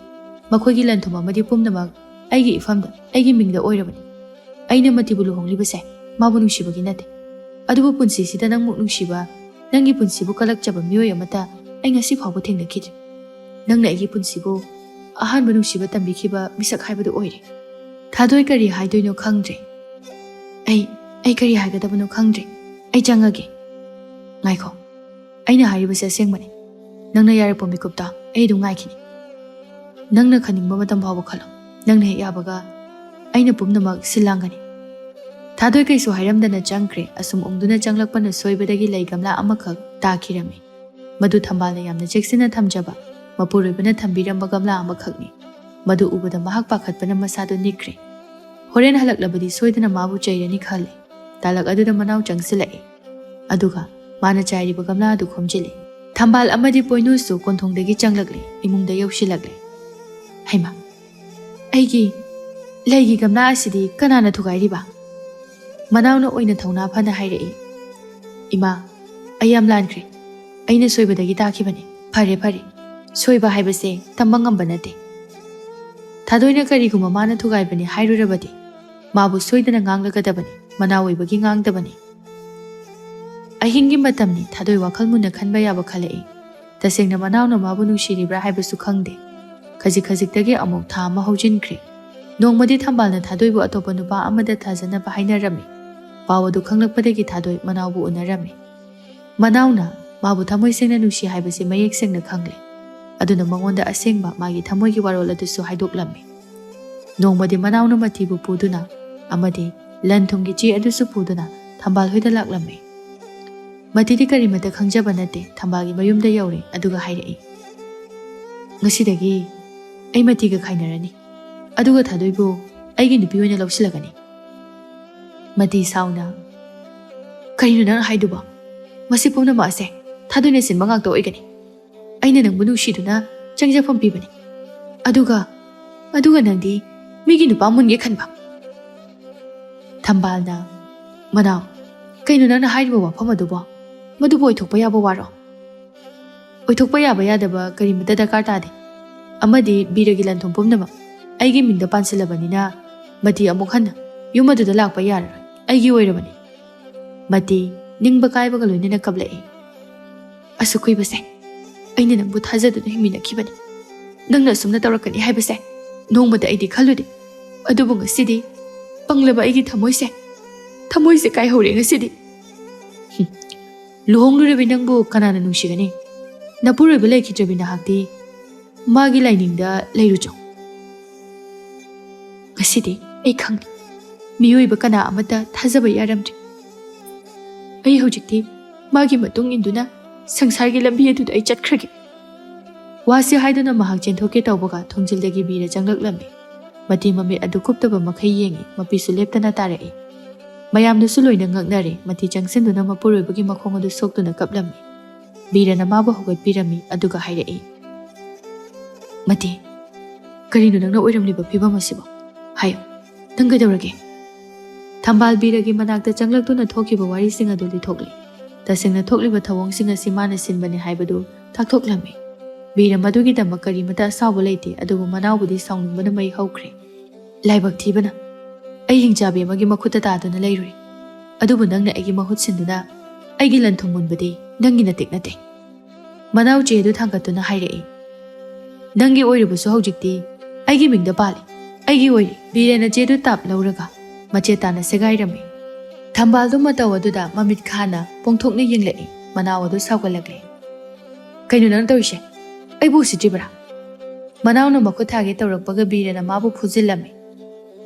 ꯃꯈꯣꯏꯒꯤ ꯂꯟ ꯊꯨꯝ ꯑꯃꯗꯤ ꯄꯨꯝꯅꯃꯛ ꯑꯩꯒꯤ ꯏꯐꯝꯗ, ꯑꯩꯒꯤ ꯃꯤꯡꯗ ꯑꯣꯏꯔꯕꯅꯤ꯫ ꯑꯩꯅ ꯃꯇꯤꯕꯨ ꯂꯨꯍꯣꯡꯂꯤꯕꯁꯦ ꯃꯥꯕꯨ ꯅꯨꯡꯁꯤꯕꯒꯤ ꯅꯠꯇꯦ꯫ ꯑꯗꯨꯕꯨ ꯄꯨꯟꯁꯤꯁꯤꯗ ꯅꯪꯃꯨꯛ ꯅꯨꯡꯁꯤꯕ, ꯅꯪꯒꯤ ꯄꯨꯟꯁꯤꯕꯨ ꯀꯜꯂꯛꯆꯕ ꯃꯤꯑꯣꯏ ꯑꯃꯠꯇ ꯑꯩ ꯉꯁꯤ ꯐꯥꯎꯕ ꯊꯦꯡꯅꯈꯤꯗ꯭ꯔꯤ꯫ ꯅꯪꯅ ꯑꯩꯒꯤ ꯄꯨꯟꯁꯤꯕꯨ ꯑꯍꯥꯟꯕ ꯅꯨꯡꯁꯤꯕ ꯇꯝꯕꯤꯈꯤꯕ ꯃꯤꯁꯛ ꯍꯥꯏꯕꯗꯨ ꯑꯣꯏꯔꯦ"꯫ ꯊꯥꯗꯣꯏ ꯀꯔꯤ ꯍꯥꯏꯗꯣꯏꯅꯣ ꯈꯪꯗ꯭ꯔꯦ꯫ "ꯑꯩ, ꯑꯩ ꯀꯔꯤ ꯍꯥꯏꯒꯗꯕꯅꯣ ꯈꯪꯗ꯭ꯔꯦ꯫ ꯑꯩ ꯆꯪꯉꯒꯦ"꯫ "ꯉꯥꯏꯈꯣ, ꯑꯩꯅ ꯍꯥꯏꯔꯤꯕꯁꯦ ꯑꯁꯦꯡꯕꯅꯤ꯫ ꯅꯪꯅ ꯌꯥꯔꯛꯄ ꯃꯤꯀꯨꯞꯇ ꯑꯩ ꯑꯗꯨꯝ ꯉꯥꯏꯈꯤꯅꯤ꯫ ꯅꯪꯅ ꯈꯟꯅꯤꯡꯕ ꯃꯇꯝ ꯐꯥꯎꯕ ꯈꯜꯂꯣ꯫ ꯅꯪꯅ ꯍꯦꯛ ꯌꯥꯕꯒ ꯑꯩꯅ ꯄꯨꯝꯅꯃꯛ ꯁꯤꯜ ꯂꯥꯡꯒꯅꯤ"꯫ ꯊꯥꯗꯣꯏ ꯀꯩꯁꯨ ꯍꯥꯏꯔꯝꯗꯅ ꯆꯪꯈ꯭ꯔꯦ꯫ ꯑꯁꯨꯝ ꯎꯪꯗꯨꯅ ꯆꯪꯂꯛꯄꯅ ꯁꯣꯏꯕꯗꯒꯤ ꯂꯩ ꯒꯝꯂꯥ ꯑꯃꯈꯛ ꯇꯥꯈꯤꯔꯝꯃꯤ꯫ ꯃꯗꯨ ꯊꯝꯕꯥꯜꯅ ꯌꯥꯝꯅ ꯆꯦꯛꯁꯤꯟꯅ ꯊꯝꯖꯕ, ꯃꯄꯨꯔꯣꯏꯕꯅ ꯊꯝꯕꯤꯔꯝꯕ ꯒꯝꯂꯥ ꯑꯃꯈꯛꯅꯤ꯫ ꯃꯗꯨ ꯎꯕꯗ ꯃꯍꯥꯛ ꯄꯥꯈꯠꯄꯅ ꯃꯁꯥꯗꯨ ꯅꯤꯛꯈ꯭ꯔꯦ꯫ ꯍꯣꯔꯦꯟ ꯍꯜꯂꯛꯂꯕꯗꯤ ꯁꯣꯏꯗꯅ ꯃꯥꯕꯨ ꯆꯩꯔꯅꯤ ꯈꯜꯂꯤ꯫ ꯇꯥꯂꯛ ꯑꯗꯨꯗ ꯃꯅꯥꯎ ꯆꯪꯁꯤꯜꯂꯛꯏ꯫ ꯑꯗꯨꯒ ꯃꯥꯅ ꯆꯥꯏꯔꯤꯕ ꯒꯝꯂꯥ ꯑꯗꯨ ꯈꯣꯝꯖꯤꯜꯂꯤ꯫ ꯊꯝꯕꯥꯜ ꯑꯃꯗꯤ ꯄꯣꯏꯅꯨꯁꯨ ꯀꯣꯟꯊꯣꯡꯗꯒꯤ ꯆꯪꯂꯛꯂꯤ, ꯏꯃꯨꯡꯗ ꯌꯧꯁꯤꯜꯂꯛꯂꯤ꯫ "ꯍꯩꯃꯥ, ꯑꯩꯒꯤ ꯂꯩꯒꯤ ꯒꯝꯂꯥ ꯑꯁꯤꯗꯤ ꯀꯅꯥꯅ ꯊꯨꯒꯥꯏꯔꯤꯕ?" ꯃꯅꯥꯎꯅ ꯑꯣꯏꯅ ꯊꯧꯅꯥ ꯐꯅ ꯍꯥꯏꯔꯛꯏ꯫ "ꯏꯃꯥ, ꯑꯩ ꯌꯥꯝ ꯂꯥꯟꯈ꯭ꯔꯦ꯫ ꯑꯩꯅ ꯁꯣꯏꯕꯗꯒꯤ ꯇꯥꯈꯤꯕꯅꯤ꯫ ꯐꯔꯦ, ꯐꯔꯦ꯫ ꯁꯣꯏꯕ ꯍꯥꯏꯕꯁꯦ ꯇꯝꯕ ꯉꯝꯕ ꯅꯠꯇꯦ꯫ ꯊꯥꯗꯣꯏꯅ ꯀꯔꯤꯒꯨꯝꯕ ꯃꯥꯅ ꯊꯨꯒꯥꯏꯕꯅꯤ ꯍꯥꯏꯔꯨꯔꯕꯗꯤ ꯃꯥꯕꯨ ꯁꯣꯏꯗꯅ ꯉꯥꯡꯂꯒꯗꯕꯅꯤ, ꯃꯅꯥꯎ ꯑꯣꯏꯕꯒꯤ ꯉꯥꯡꯗꯕꯅꯤ꯫" ꯑꯍꯤꯡꯒꯤ ꯃꯇꯝꯅꯤ, ꯊꯥꯗꯣꯏ ꯋꯥꯈꯜ ꯃꯨꯟꯅ ꯈꯟꯕ ꯌꯥꯕ ꯈꯜꯂꯛꯏ꯫ ꯇꯁꯦꯡꯅ ꯃꯅꯥꯎꯅ ꯃꯥꯕꯨ ꯅꯨꯡꯁꯤꯔꯤꯕ꯭ꯔꯥ ꯍꯥꯏꯕꯁꯨ ꯈꯪꯗꯦ꯫ ꯈꯖꯤꯛ ꯈꯖꯤꯛꯇꯒꯤ ꯑꯃꯨꯛ ꯊꯥ ꯑꯃ ꯍꯧꯖꯤꯟꯈ꯭ꯔꯦ꯫ ꯅꯣꯡꯃꯗꯤ ꯊꯝꯕꯥꯜꯅ ꯊꯥꯗꯣꯏꯕꯨ ꯑꯇꯣꯞꯄ ꯅꯨꯄꯥ ꯑꯃꯗ ꯊꯥꯖꯅꯕ ꯍꯥꯏꯅꯔꯝꯃꯤ꯫ ꯄꯥꯎ ꯑꯗꯨ ꯈꯪꯂꯛꯄꯗꯒꯤ ꯊꯥꯗꯣꯏ ꯃꯅꯥꯎꯕꯨ ꯎꯅꯔꯝꯃꯤ꯫ ꯃꯅꯥꯎꯅ ꯃꯥꯕꯨ ꯊꯃꯣꯏ ꯁꯦꯡꯅ ꯅꯨꯡꯁꯤ ꯍꯥꯏꯕꯁꯤ ꯃꯌꯦꯛ ꯁꯦꯡꯅ ꯈꯪꯂꯦ꯫ ꯑꯗꯨꯅ ꯃꯉꯣꯟꯗ ꯑꯁꯦꯡꯕ ꯃꯥꯒꯤ ꯊꯃꯣꯏꯒꯤ ꯋꯥꯔꯣꯜ ꯑꯗꯨꯁꯨ ꯍꯥꯏꯗꯣꯛꯂꯝꯃꯤ꯫ ꯅꯣꯡꯃꯗꯤ ꯃꯅꯥꯎꯅ ꯃꯇꯤꯕꯨ ꯄꯨꯗꯨꯅ ꯑꯃꯗꯤ ꯂꯟ ꯊꯨꯝꯒꯤ ꯆꯦ ꯑꯗꯨꯁꯨ ꯄꯨꯗꯨꯅ ꯊꯝꯕꯥꯜ ꯍꯣꯏꯗ ꯂꯥꯛꯂꯝꯃꯤ꯫ ꯃꯇꯤꯗꯤ ꯀꯔꯤꯃꯠꯇ ꯈꯪꯖꯕ ꯅꯠꯇꯦ, ꯊꯝꯕꯥꯜꯒꯤ ꯃꯌꯨꯝꯗ ꯌꯧꯔꯦ꯫ ꯑꯗꯨꯒ ꯍꯥꯏꯔꯛꯏ, "ꯉꯁꯤꯗꯒꯤ ꯑꯩ ꯃꯇꯤꯒ ꯈꯥꯏꯅꯔꯅꯤ꯫ ꯑꯗꯨꯒ ꯊꯥꯗꯣꯏꯕꯨ ꯑꯩꯒꯤ ꯅꯨꯄꯤ ꯑꯣꯏꯅ ꯂꯧꯁꯤꯜꯂꯒꯅꯤ꯫" ꯃꯇꯤ ꯁꯥꯎꯅ, "ꯀꯔꯤꯅꯣ ꯅꯪꯅ ꯍꯥꯏꯗꯨꯕꯣ? ꯃꯁꯤ ꯄꯨꯝꯅꯃꯛ ꯑꯁꯦ ꯊꯥꯗꯣꯏꯅ ꯁꯤꯟꯕ ꯉꯥꯛꯇ ꯑꯣꯏꯒꯅꯤ꯫ ꯑꯩꯅ ꯅꯪꯕꯨ ꯅꯨꯡꯁꯤꯗꯨꯅ ꯆꯪꯖꯐꯝ ꯄꯤꯕꯅꯤ꯫ ꯑꯗꯨꯒ, ꯑꯗꯨꯒ ꯅꯪꯗꯤ ꯃꯤꯒꯤ ꯅꯨꯄꯥ ꯃꯨꯟꯒꯦ ꯈꯟꯕ꯫" ꯊꯝꯕꯥꯜꯅ, "ꯃꯅꯥꯎ, ꯀꯩꯅꯣ ꯅꯪꯅ ꯍꯥꯏꯔꯤꯕ ꯋꯥꯐꯝ ꯑꯗꯨꯕꯣ? ꯃꯗꯨꯕꯨ ꯑꯣꯏꯊꯣꯛꯄ ꯌꯥꯕ ꯋꯥꯔꯣ?" "ꯑꯣꯏꯊꯣꯛꯄ ꯌꯥꯕ ꯌꯥꯗꯕ ꯀꯔꯤꯃꯠꯇ ꯗꯔꯀꯥꯔ ꯇꯥꯗꯦ꯫ ꯑꯃꯗꯤ ꯕꯤꯔꯒꯤ ꯂꯟ ꯊꯨꯝ ꯄꯨꯝꯅꯃꯛ ꯑꯩꯒꯤ ꯃꯤꯡꯗ ꯄꯥꯟꯁꯤꯜꯂꯕꯅꯤꯅ ꯃꯇꯤ ꯑꯃꯨꯛ ꯍꯟꯅ ꯌꯨꯝ ꯑꯗꯨꯗ ꯂꯥꯛꯄ ꯌꯥꯔꯔꯣꯏ꯫ ꯑꯩꯒꯤ ꯑꯣꯏꯔꯕꯅꯤ꯫" ꯃꯇꯤ ꯅꯤꯡꯕ ꯀꯥꯏꯕꯒ ꯂꯣꯏꯅꯅ ꯀꯞꯂꯛꯏ꯫ "ꯑꯁꯨꯛ ꯀꯨꯏꯕꯁꯦ ꯑꯩꯅ ꯅꯪꯕꯨ ꯊꯥꯖꯗꯨꯅ ꯍꯤꯡꯃꯤꯟꯅꯈꯤꯕꯅꯤ꯫ ꯅꯪꯅ ꯑꯁꯨꯝꯅ ꯇꯧꯔꯛꯀꯅꯤ ꯍꯥꯏꯕꯁꯦ ꯅꯣꯡꯃꯗ ꯑꯩꯗꯤ ꯈꯜꯂꯨꯗꯦ꯫ ꯑꯗꯨꯕꯨ ꯉꯁꯤꯗꯤ ꯄꯪꯂꯕ ꯑꯩꯒꯤ ꯊꯃꯣꯏꯁꯦ, ꯊꯃꯣꯏꯁꯦ ꯀꯥꯏꯍꯧꯔꯦ ꯉꯁꯤꯗꯤ꯫" "ꯍꯨꯝ, ꯂꯨꯍꯣꯡꯂꯨꯔꯕꯤ ꯅꯪꯕꯨ ꯀꯅꯥꯅ ꯅꯨꯡꯁꯤꯒꯅꯤ? ꯅꯄꯨꯔꯣꯏꯕ ꯂꯩꯈꯤꯗ꯭ꯔꯕꯤ ꯅꯍꯥꯛꯇꯤ ꯃꯥꯒꯤ ꯂꯥꯏꯅꯤꯡꯗ ꯂꯩꯔꯨꯆꯣ꯫ ꯉꯁꯤꯗꯤ ꯑꯩ ꯈꯪꯂꯦ, ꯃꯤꯑꯣꯏꯕ ꯀꯅꯥ ꯑꯃꯠꯇ ꯊꯥꯖꯕ ꯌꯥꯔꯝꯗ꯭ꯔꯦ꯫ ꯑꯩ ꯍꯧꯖꯤꯛꯇꯤ ꯃꯥꯒꯤ ꯃꯇꯨꯡ ꯏꯟꯗꯨꯅ ꯁꯪꯁꯥꯔꯒꯤ ꯂꯝꯕꯤ ꯑꯗꯨꯗ ꯑꯩ ꯆꯠꯈ꯭ꯔꯒꯦ꯫" ꯋꯥꯁꯤ ꯍꯥꯏꯗꯨꯅ ꯃꯍꯥꯛ ꯆꯦꯟꯊꯣꯛꯀꯦ ꯇꯧꯕꯒ ꯊꯣꯡꯖꯤꯜꯗꯒꯤ ꯕꯤꯔ ꯆꯪꯂꯛꯂꯝꯃꯤ꯫ ꯃꯇꯤ ꯃꯃꯤꯠ ꯑꯗꯨ ꯀꯨꯞꯇꯕ ꯃꯈꯩ ꯌꯦꯡꯉꯤ, ꯃꯄꯤꯁꯨ ꯂꯦꯞꯇꯅ ꯇꯥꯔꯛꯏ꯫ ꯃꯌꯥꯝꯅꯁꯨ ꯂꯣꯏꯅ ꯉꯛꯅꯔꯦ꯫ ꯃꯇꯤ ꯆꯪꯁꯤꯟꯗꯨꯅ ꯃꯄꯨꯔꯣꯏꯕꯒꯤ ꯃꯈꯣꯡ ꯑꯗꯨ ꯁꯣꯛꯇꯨꯅ ꯀꯞꯂꯝꯃꯤ꯫ ꯕꯤꯔꯅ ꯃꯥꯕꯨ ꯍꯧꯒꯠꯄꯤꯔꯝꯃꯤ, ꯑꯗꯨꯒ ꯍꯥꯏꯔꯛꯏ, "ꯃꯇꯤ, ꯀꯔꯤꯅꯣ ꯅꯪꯅ ꯑꯣꯏꯔꯝꯂꯤꯕ ꯐꯤꯕꯝ ꯑꯁꯤꯕꯣ? ꯍꯥꯏꯌꯨ, ꯅꯪ ꯀꯩꯗꯧꯔꯒꯦ?" ꯊꯝꯕꯥꯜ ꯕꯤꯔꯒꯤ ꯃꯅꯥꯛꯇ ꯆꯪꯂꯛꯇꯨꯅ ꯊꯣꯛꯈꯤꯕ ꯋꯥꯔꯤꯁꯤꯡ ꯑꯗꯨ ꯂꯤꯊꯣꯛꯂꯤ꯫ ꯇꯁꯦꯡꯅ ꯊꯣꯛꯂꯤꯕ ꯊꯧꯑꯣꯡꯁꯤꯡ ꯑꯁꯤ ꯃꯥꯅ ꯁꯤꯟꯕꯅꯤ ꯍꯥꯏꯕꯗꯨ ꯇꯥꯛꯊꯣꯛꯂꯝꯃꯤ꯫ ꯕꯤꯔ ꯃꯗꯨꯒꯤꯗꯃꯛ ꯀꯔꯤꯃꯇ ꯑꯁꯥꯎꯕ ꯂꯩꯇꯦ, ꯑꯗꯨꯕꯨ ꯃꯅꯥꯎꯕꯨꯗꯤ ꯁꯥꯎꯅꯤꯡꯕꯅ ꯃꯩ ꯍꯧꯈ꯭ꯔꯦ꯫ "ꯂꯥꯏꯕꯛ ꯊꯤꯕꯅ ꯑꯩ ꯍꯤꯡꯆꯥꯕꯤ ꯑꯃꯒꯤ ꯃꯈꯨꯠꯇ ꯇꯥꯗꯨꯅ ꯂꯩꯔꯨꯔꯦ, ꯑꯗꯨꯕꯨ ꯅꯪꯅ ꯑꯩꯒꯤ ꯃꯍꯨꯠ ꯁꯤꯟꯗꯨꯅ ꯑꯩꯒꯤ ꯂꯟ ꯊꯨꯝ ꯃꯨꯟꯕꯗꯤ ꯅꯪꯒꯤ ꯅꯇꯤꯛ ꯅꯠꯇꯦ꯫" ꯃꯅꯥꯎ ꯆꯦ ꯑꯗꯨ ꯊꯥꯡꯒꯠꯇꯨꯅ ꯍꯥꯏꯔꯛꯏ, "ꯅꯪꯒꯤ ꯑꯣꯏꯔꯕꯁꯨ ꯍꯧꯖꯤꯛꯇꯤ ꯑꯩꯒꯤ ꯃꯤꯡꯗ ꯄꯥꯜꯂꯤ, ꯑꯩꯒꯤ ꯑꯣꯏꯔꯦ꯫" ꯕꯤꯔꯦꯅ ꯆꯦꯗꯨ ꯇꯥꯞ ꯂꯧꯔꯒ ꯃꯆꯦꯠ ꯇꯥꯅ ꯁꯦꯒꯥꯏꯔꯝꯃꯤ꯫ ꯊꯝꯕꯥꯜꯗꯨ ꯃꯇꯧ ꯑꯗꯨꯗ ꯃꯃꯤꯠ ꯈꯥꯅ ꯄꯣꯡꯊꯣꯛꯅ ꯌꯦꯡꯂꯛꯏ꯫ ꯃꯅꯥꯎ ꯑꯗꯨ ꯁꯥꯎꯒꯠꯂꯛꯂꯦ꯫ "ꯀꯩꯅꯣ ꯅꯪ ꯇꯧꯔꯤꯁꯦ? ꯑꯩꯕꯨ ꯎꯁꯤꯠꯇ꯭ꯔꯤꯕ꯭ꯔꯥ?" ꯃꯅꯥꯎꯅ ꯃꯈꯨꯠ ꯊꯥꯒꯦ ꯇꯧꯔꯛꯄꯒ ꯕꯤꯔꯦꯅ ꯃꯥꯕꯨ ꯐꯨꯖꯤꯜꯂꯝꯃꯤ꯫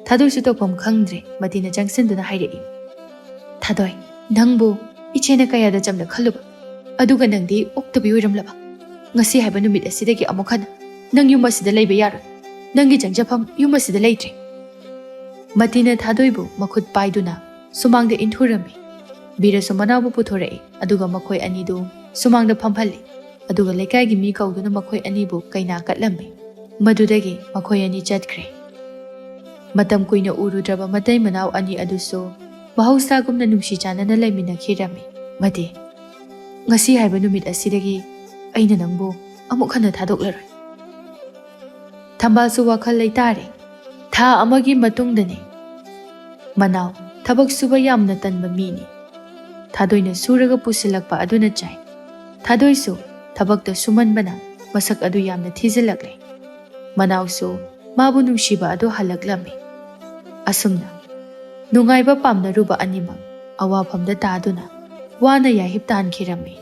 ꯊꯥꯗꯣꯏꯁꯨ ꯇꯧꯐꯝ ꯈꯪꯗ꯭ꯔꯦ꯫ ꯃꯇꯤꯅ ꯆꯪꯁꯤꯟꯗꯨꯅ ꯍꯥꯏꯔꯛꯏ, "ꯊꯥꯗꯣꯏ, ꯅꯪꯕꯨ ꯏꯆꯦꯅ ꯀꯌꯥꯗ ꯆꯝꯅ ꯈꯜꯂꯨꯕ, ꯑꯗꯨꯒ ꯅꯪꯗꯤ ꯑꯣꯛꯇꯕꯤ ꯑꯣꯏꯔꯝꯂꯕ꯫ ꯉꯁꯤ ꯍꯥꯏꯕ ꯅꯨꯃꯤꯠ ꯑꯁꯤꯗꯒꯤ ꯑꯃꯨꯛ ꯍꯟꯅ ꯅꯪ ꯌꯨꯝ ꯑꯁꯤꯗ ꯂꯩꯕ ꯌꯥꯔꯣꯏ꯫ ꯅꯪꯒꯤ ꯆꯪꯖꯐꯝ ꯌꯨꯝ ꯑꯁꯤꯗ ꯂꯩꯇ꯭ꯔꯦ꯫" ꯃꯇꯤꯅ ꯊꯥꯗꯣꯏꯕꯨ ꯃꯈꯨꯠ ꯄꯥꯏꯗꯨꯅ ꯁꯨꯃꯥꯡꯗ ꯏꯟꯊꯨꯔꯝꯃꯤ꯫ ꯕꯤꯔꯁꯨ ꯃꯅꯥꯎꯕꯨ ꯄꯨꯊꯣꯔꯛꯏ, ꯑꯗꯨꯒ ꯃꯈꯣꯏ ꯑꯅꯤꯗꯨ ꯁꯨꯃꯥꯡꯗ ꯐꯝꯍꯜꯂꯤ꯫ ꯑꯗꯨꯒ ꯂꯩꯀꯥꯏꯒꯤ ꯃꯤ ꯀꯧꯗꯨꯅ ꯃꯈꯣꯏ ꯑꯅꯤꯕꯨ ꯀꯩꯅꯥ ꯀꯠꯂꯝꯃꯤ꯫ ꯃꯗꯨꯗꯒꯤ ꯃꯈꯣꯏ ꯑꯅꯤ ꯆꯠꯈ꯭ꯔꯦ꯫ ꯃꯇꯝ ꯀꯨꯏꯅ ꯎꯔꯨꯗ꯭ꯔꯕ ꯃꯇꯩ ꯃꯅꯥꯎ ꯑꯅꯤ ꯑꯗꯨꯁꯨ ꯃꯍꯧꯁꯥꯒꯨꯝꯅ ꯅꯨꯡꯁꯤ ꯆꯥꯟꯅꯅ ꯂꯩꯃꯤꯟꯅꯈꯤꯔꯝꯃꯤ꯫ "ꯃꯇꯤ, ꯉꯁꯤ ꯍꯥꯏꯕ ꯅꯨꯃꯤꯠ ꯑꯁꯤꯗꯒꯤ ꯑꯩꯅ ꯅꯪꯕꯨ ꯑꯃꯨꯛ ꯍꯟꯅ ꯊꯥꯗꯣꯛꯂꯔꯣꯏ꯫" ꯊꯝꯕꯥꯜꯁꯨ ꯋꯥꯈꯜ ꯂꯩꯇꯥꯔꯦ꯫ ꯊꯥ ꯑꯃꯒꯤ ꯃꯇꯨꯡꯗꯅꯤ꯫ ꯃꯅꯥꯎ ꯊꯕꯛ ꯁꯨꯕ ꯌꯥꯝꯅ ꯇꯟꯕ ꯃꯤꯅꯤ꯫ ꯊꯥꯗꯣꯏꯅ ꯁꯨꯔꯒ ꯄꯨꯁꯤꯜꯂꯛꯄ ꯑꯗꯨꯅ ꯆꯥꯏ꯫ ꯊꯥꯗꯣꯏꯁꯨ ꯊꯕꯛꯇ ꯁꯨꯃꯟꯕꯅ ꯃꯁꯛ ꯑꯗꯨ ꯌꯥꯝꯅ ꯊꯤꯖꯤꯜꯂꯛꯂꯦ꯫ ꯃꯅꯥꯎꯁꯨ ꯃꯥꯕꯨ ꯅꯨꯡꯁꯤꯕ ꯑꯗꯨ ꯍꯜꯂꯛꯂꯝꯃꯤ꯫ ꯑꯁꯨꯝꯅ ꯅꯨꯡꯉꯥꯏꯕ ꯄꯥꯝꯅꯔꯨꯕ ꯑꯅꯤꯃꯛ ꯑꯋꯥꯐꯝꯗ ꯇꯥꯗꯨꯅ ꯋꯥꯅ ꯌꯥꯍꯤꯞ ꯇꯥꯟꯈꯤꯔꯝꯃꯤ꯫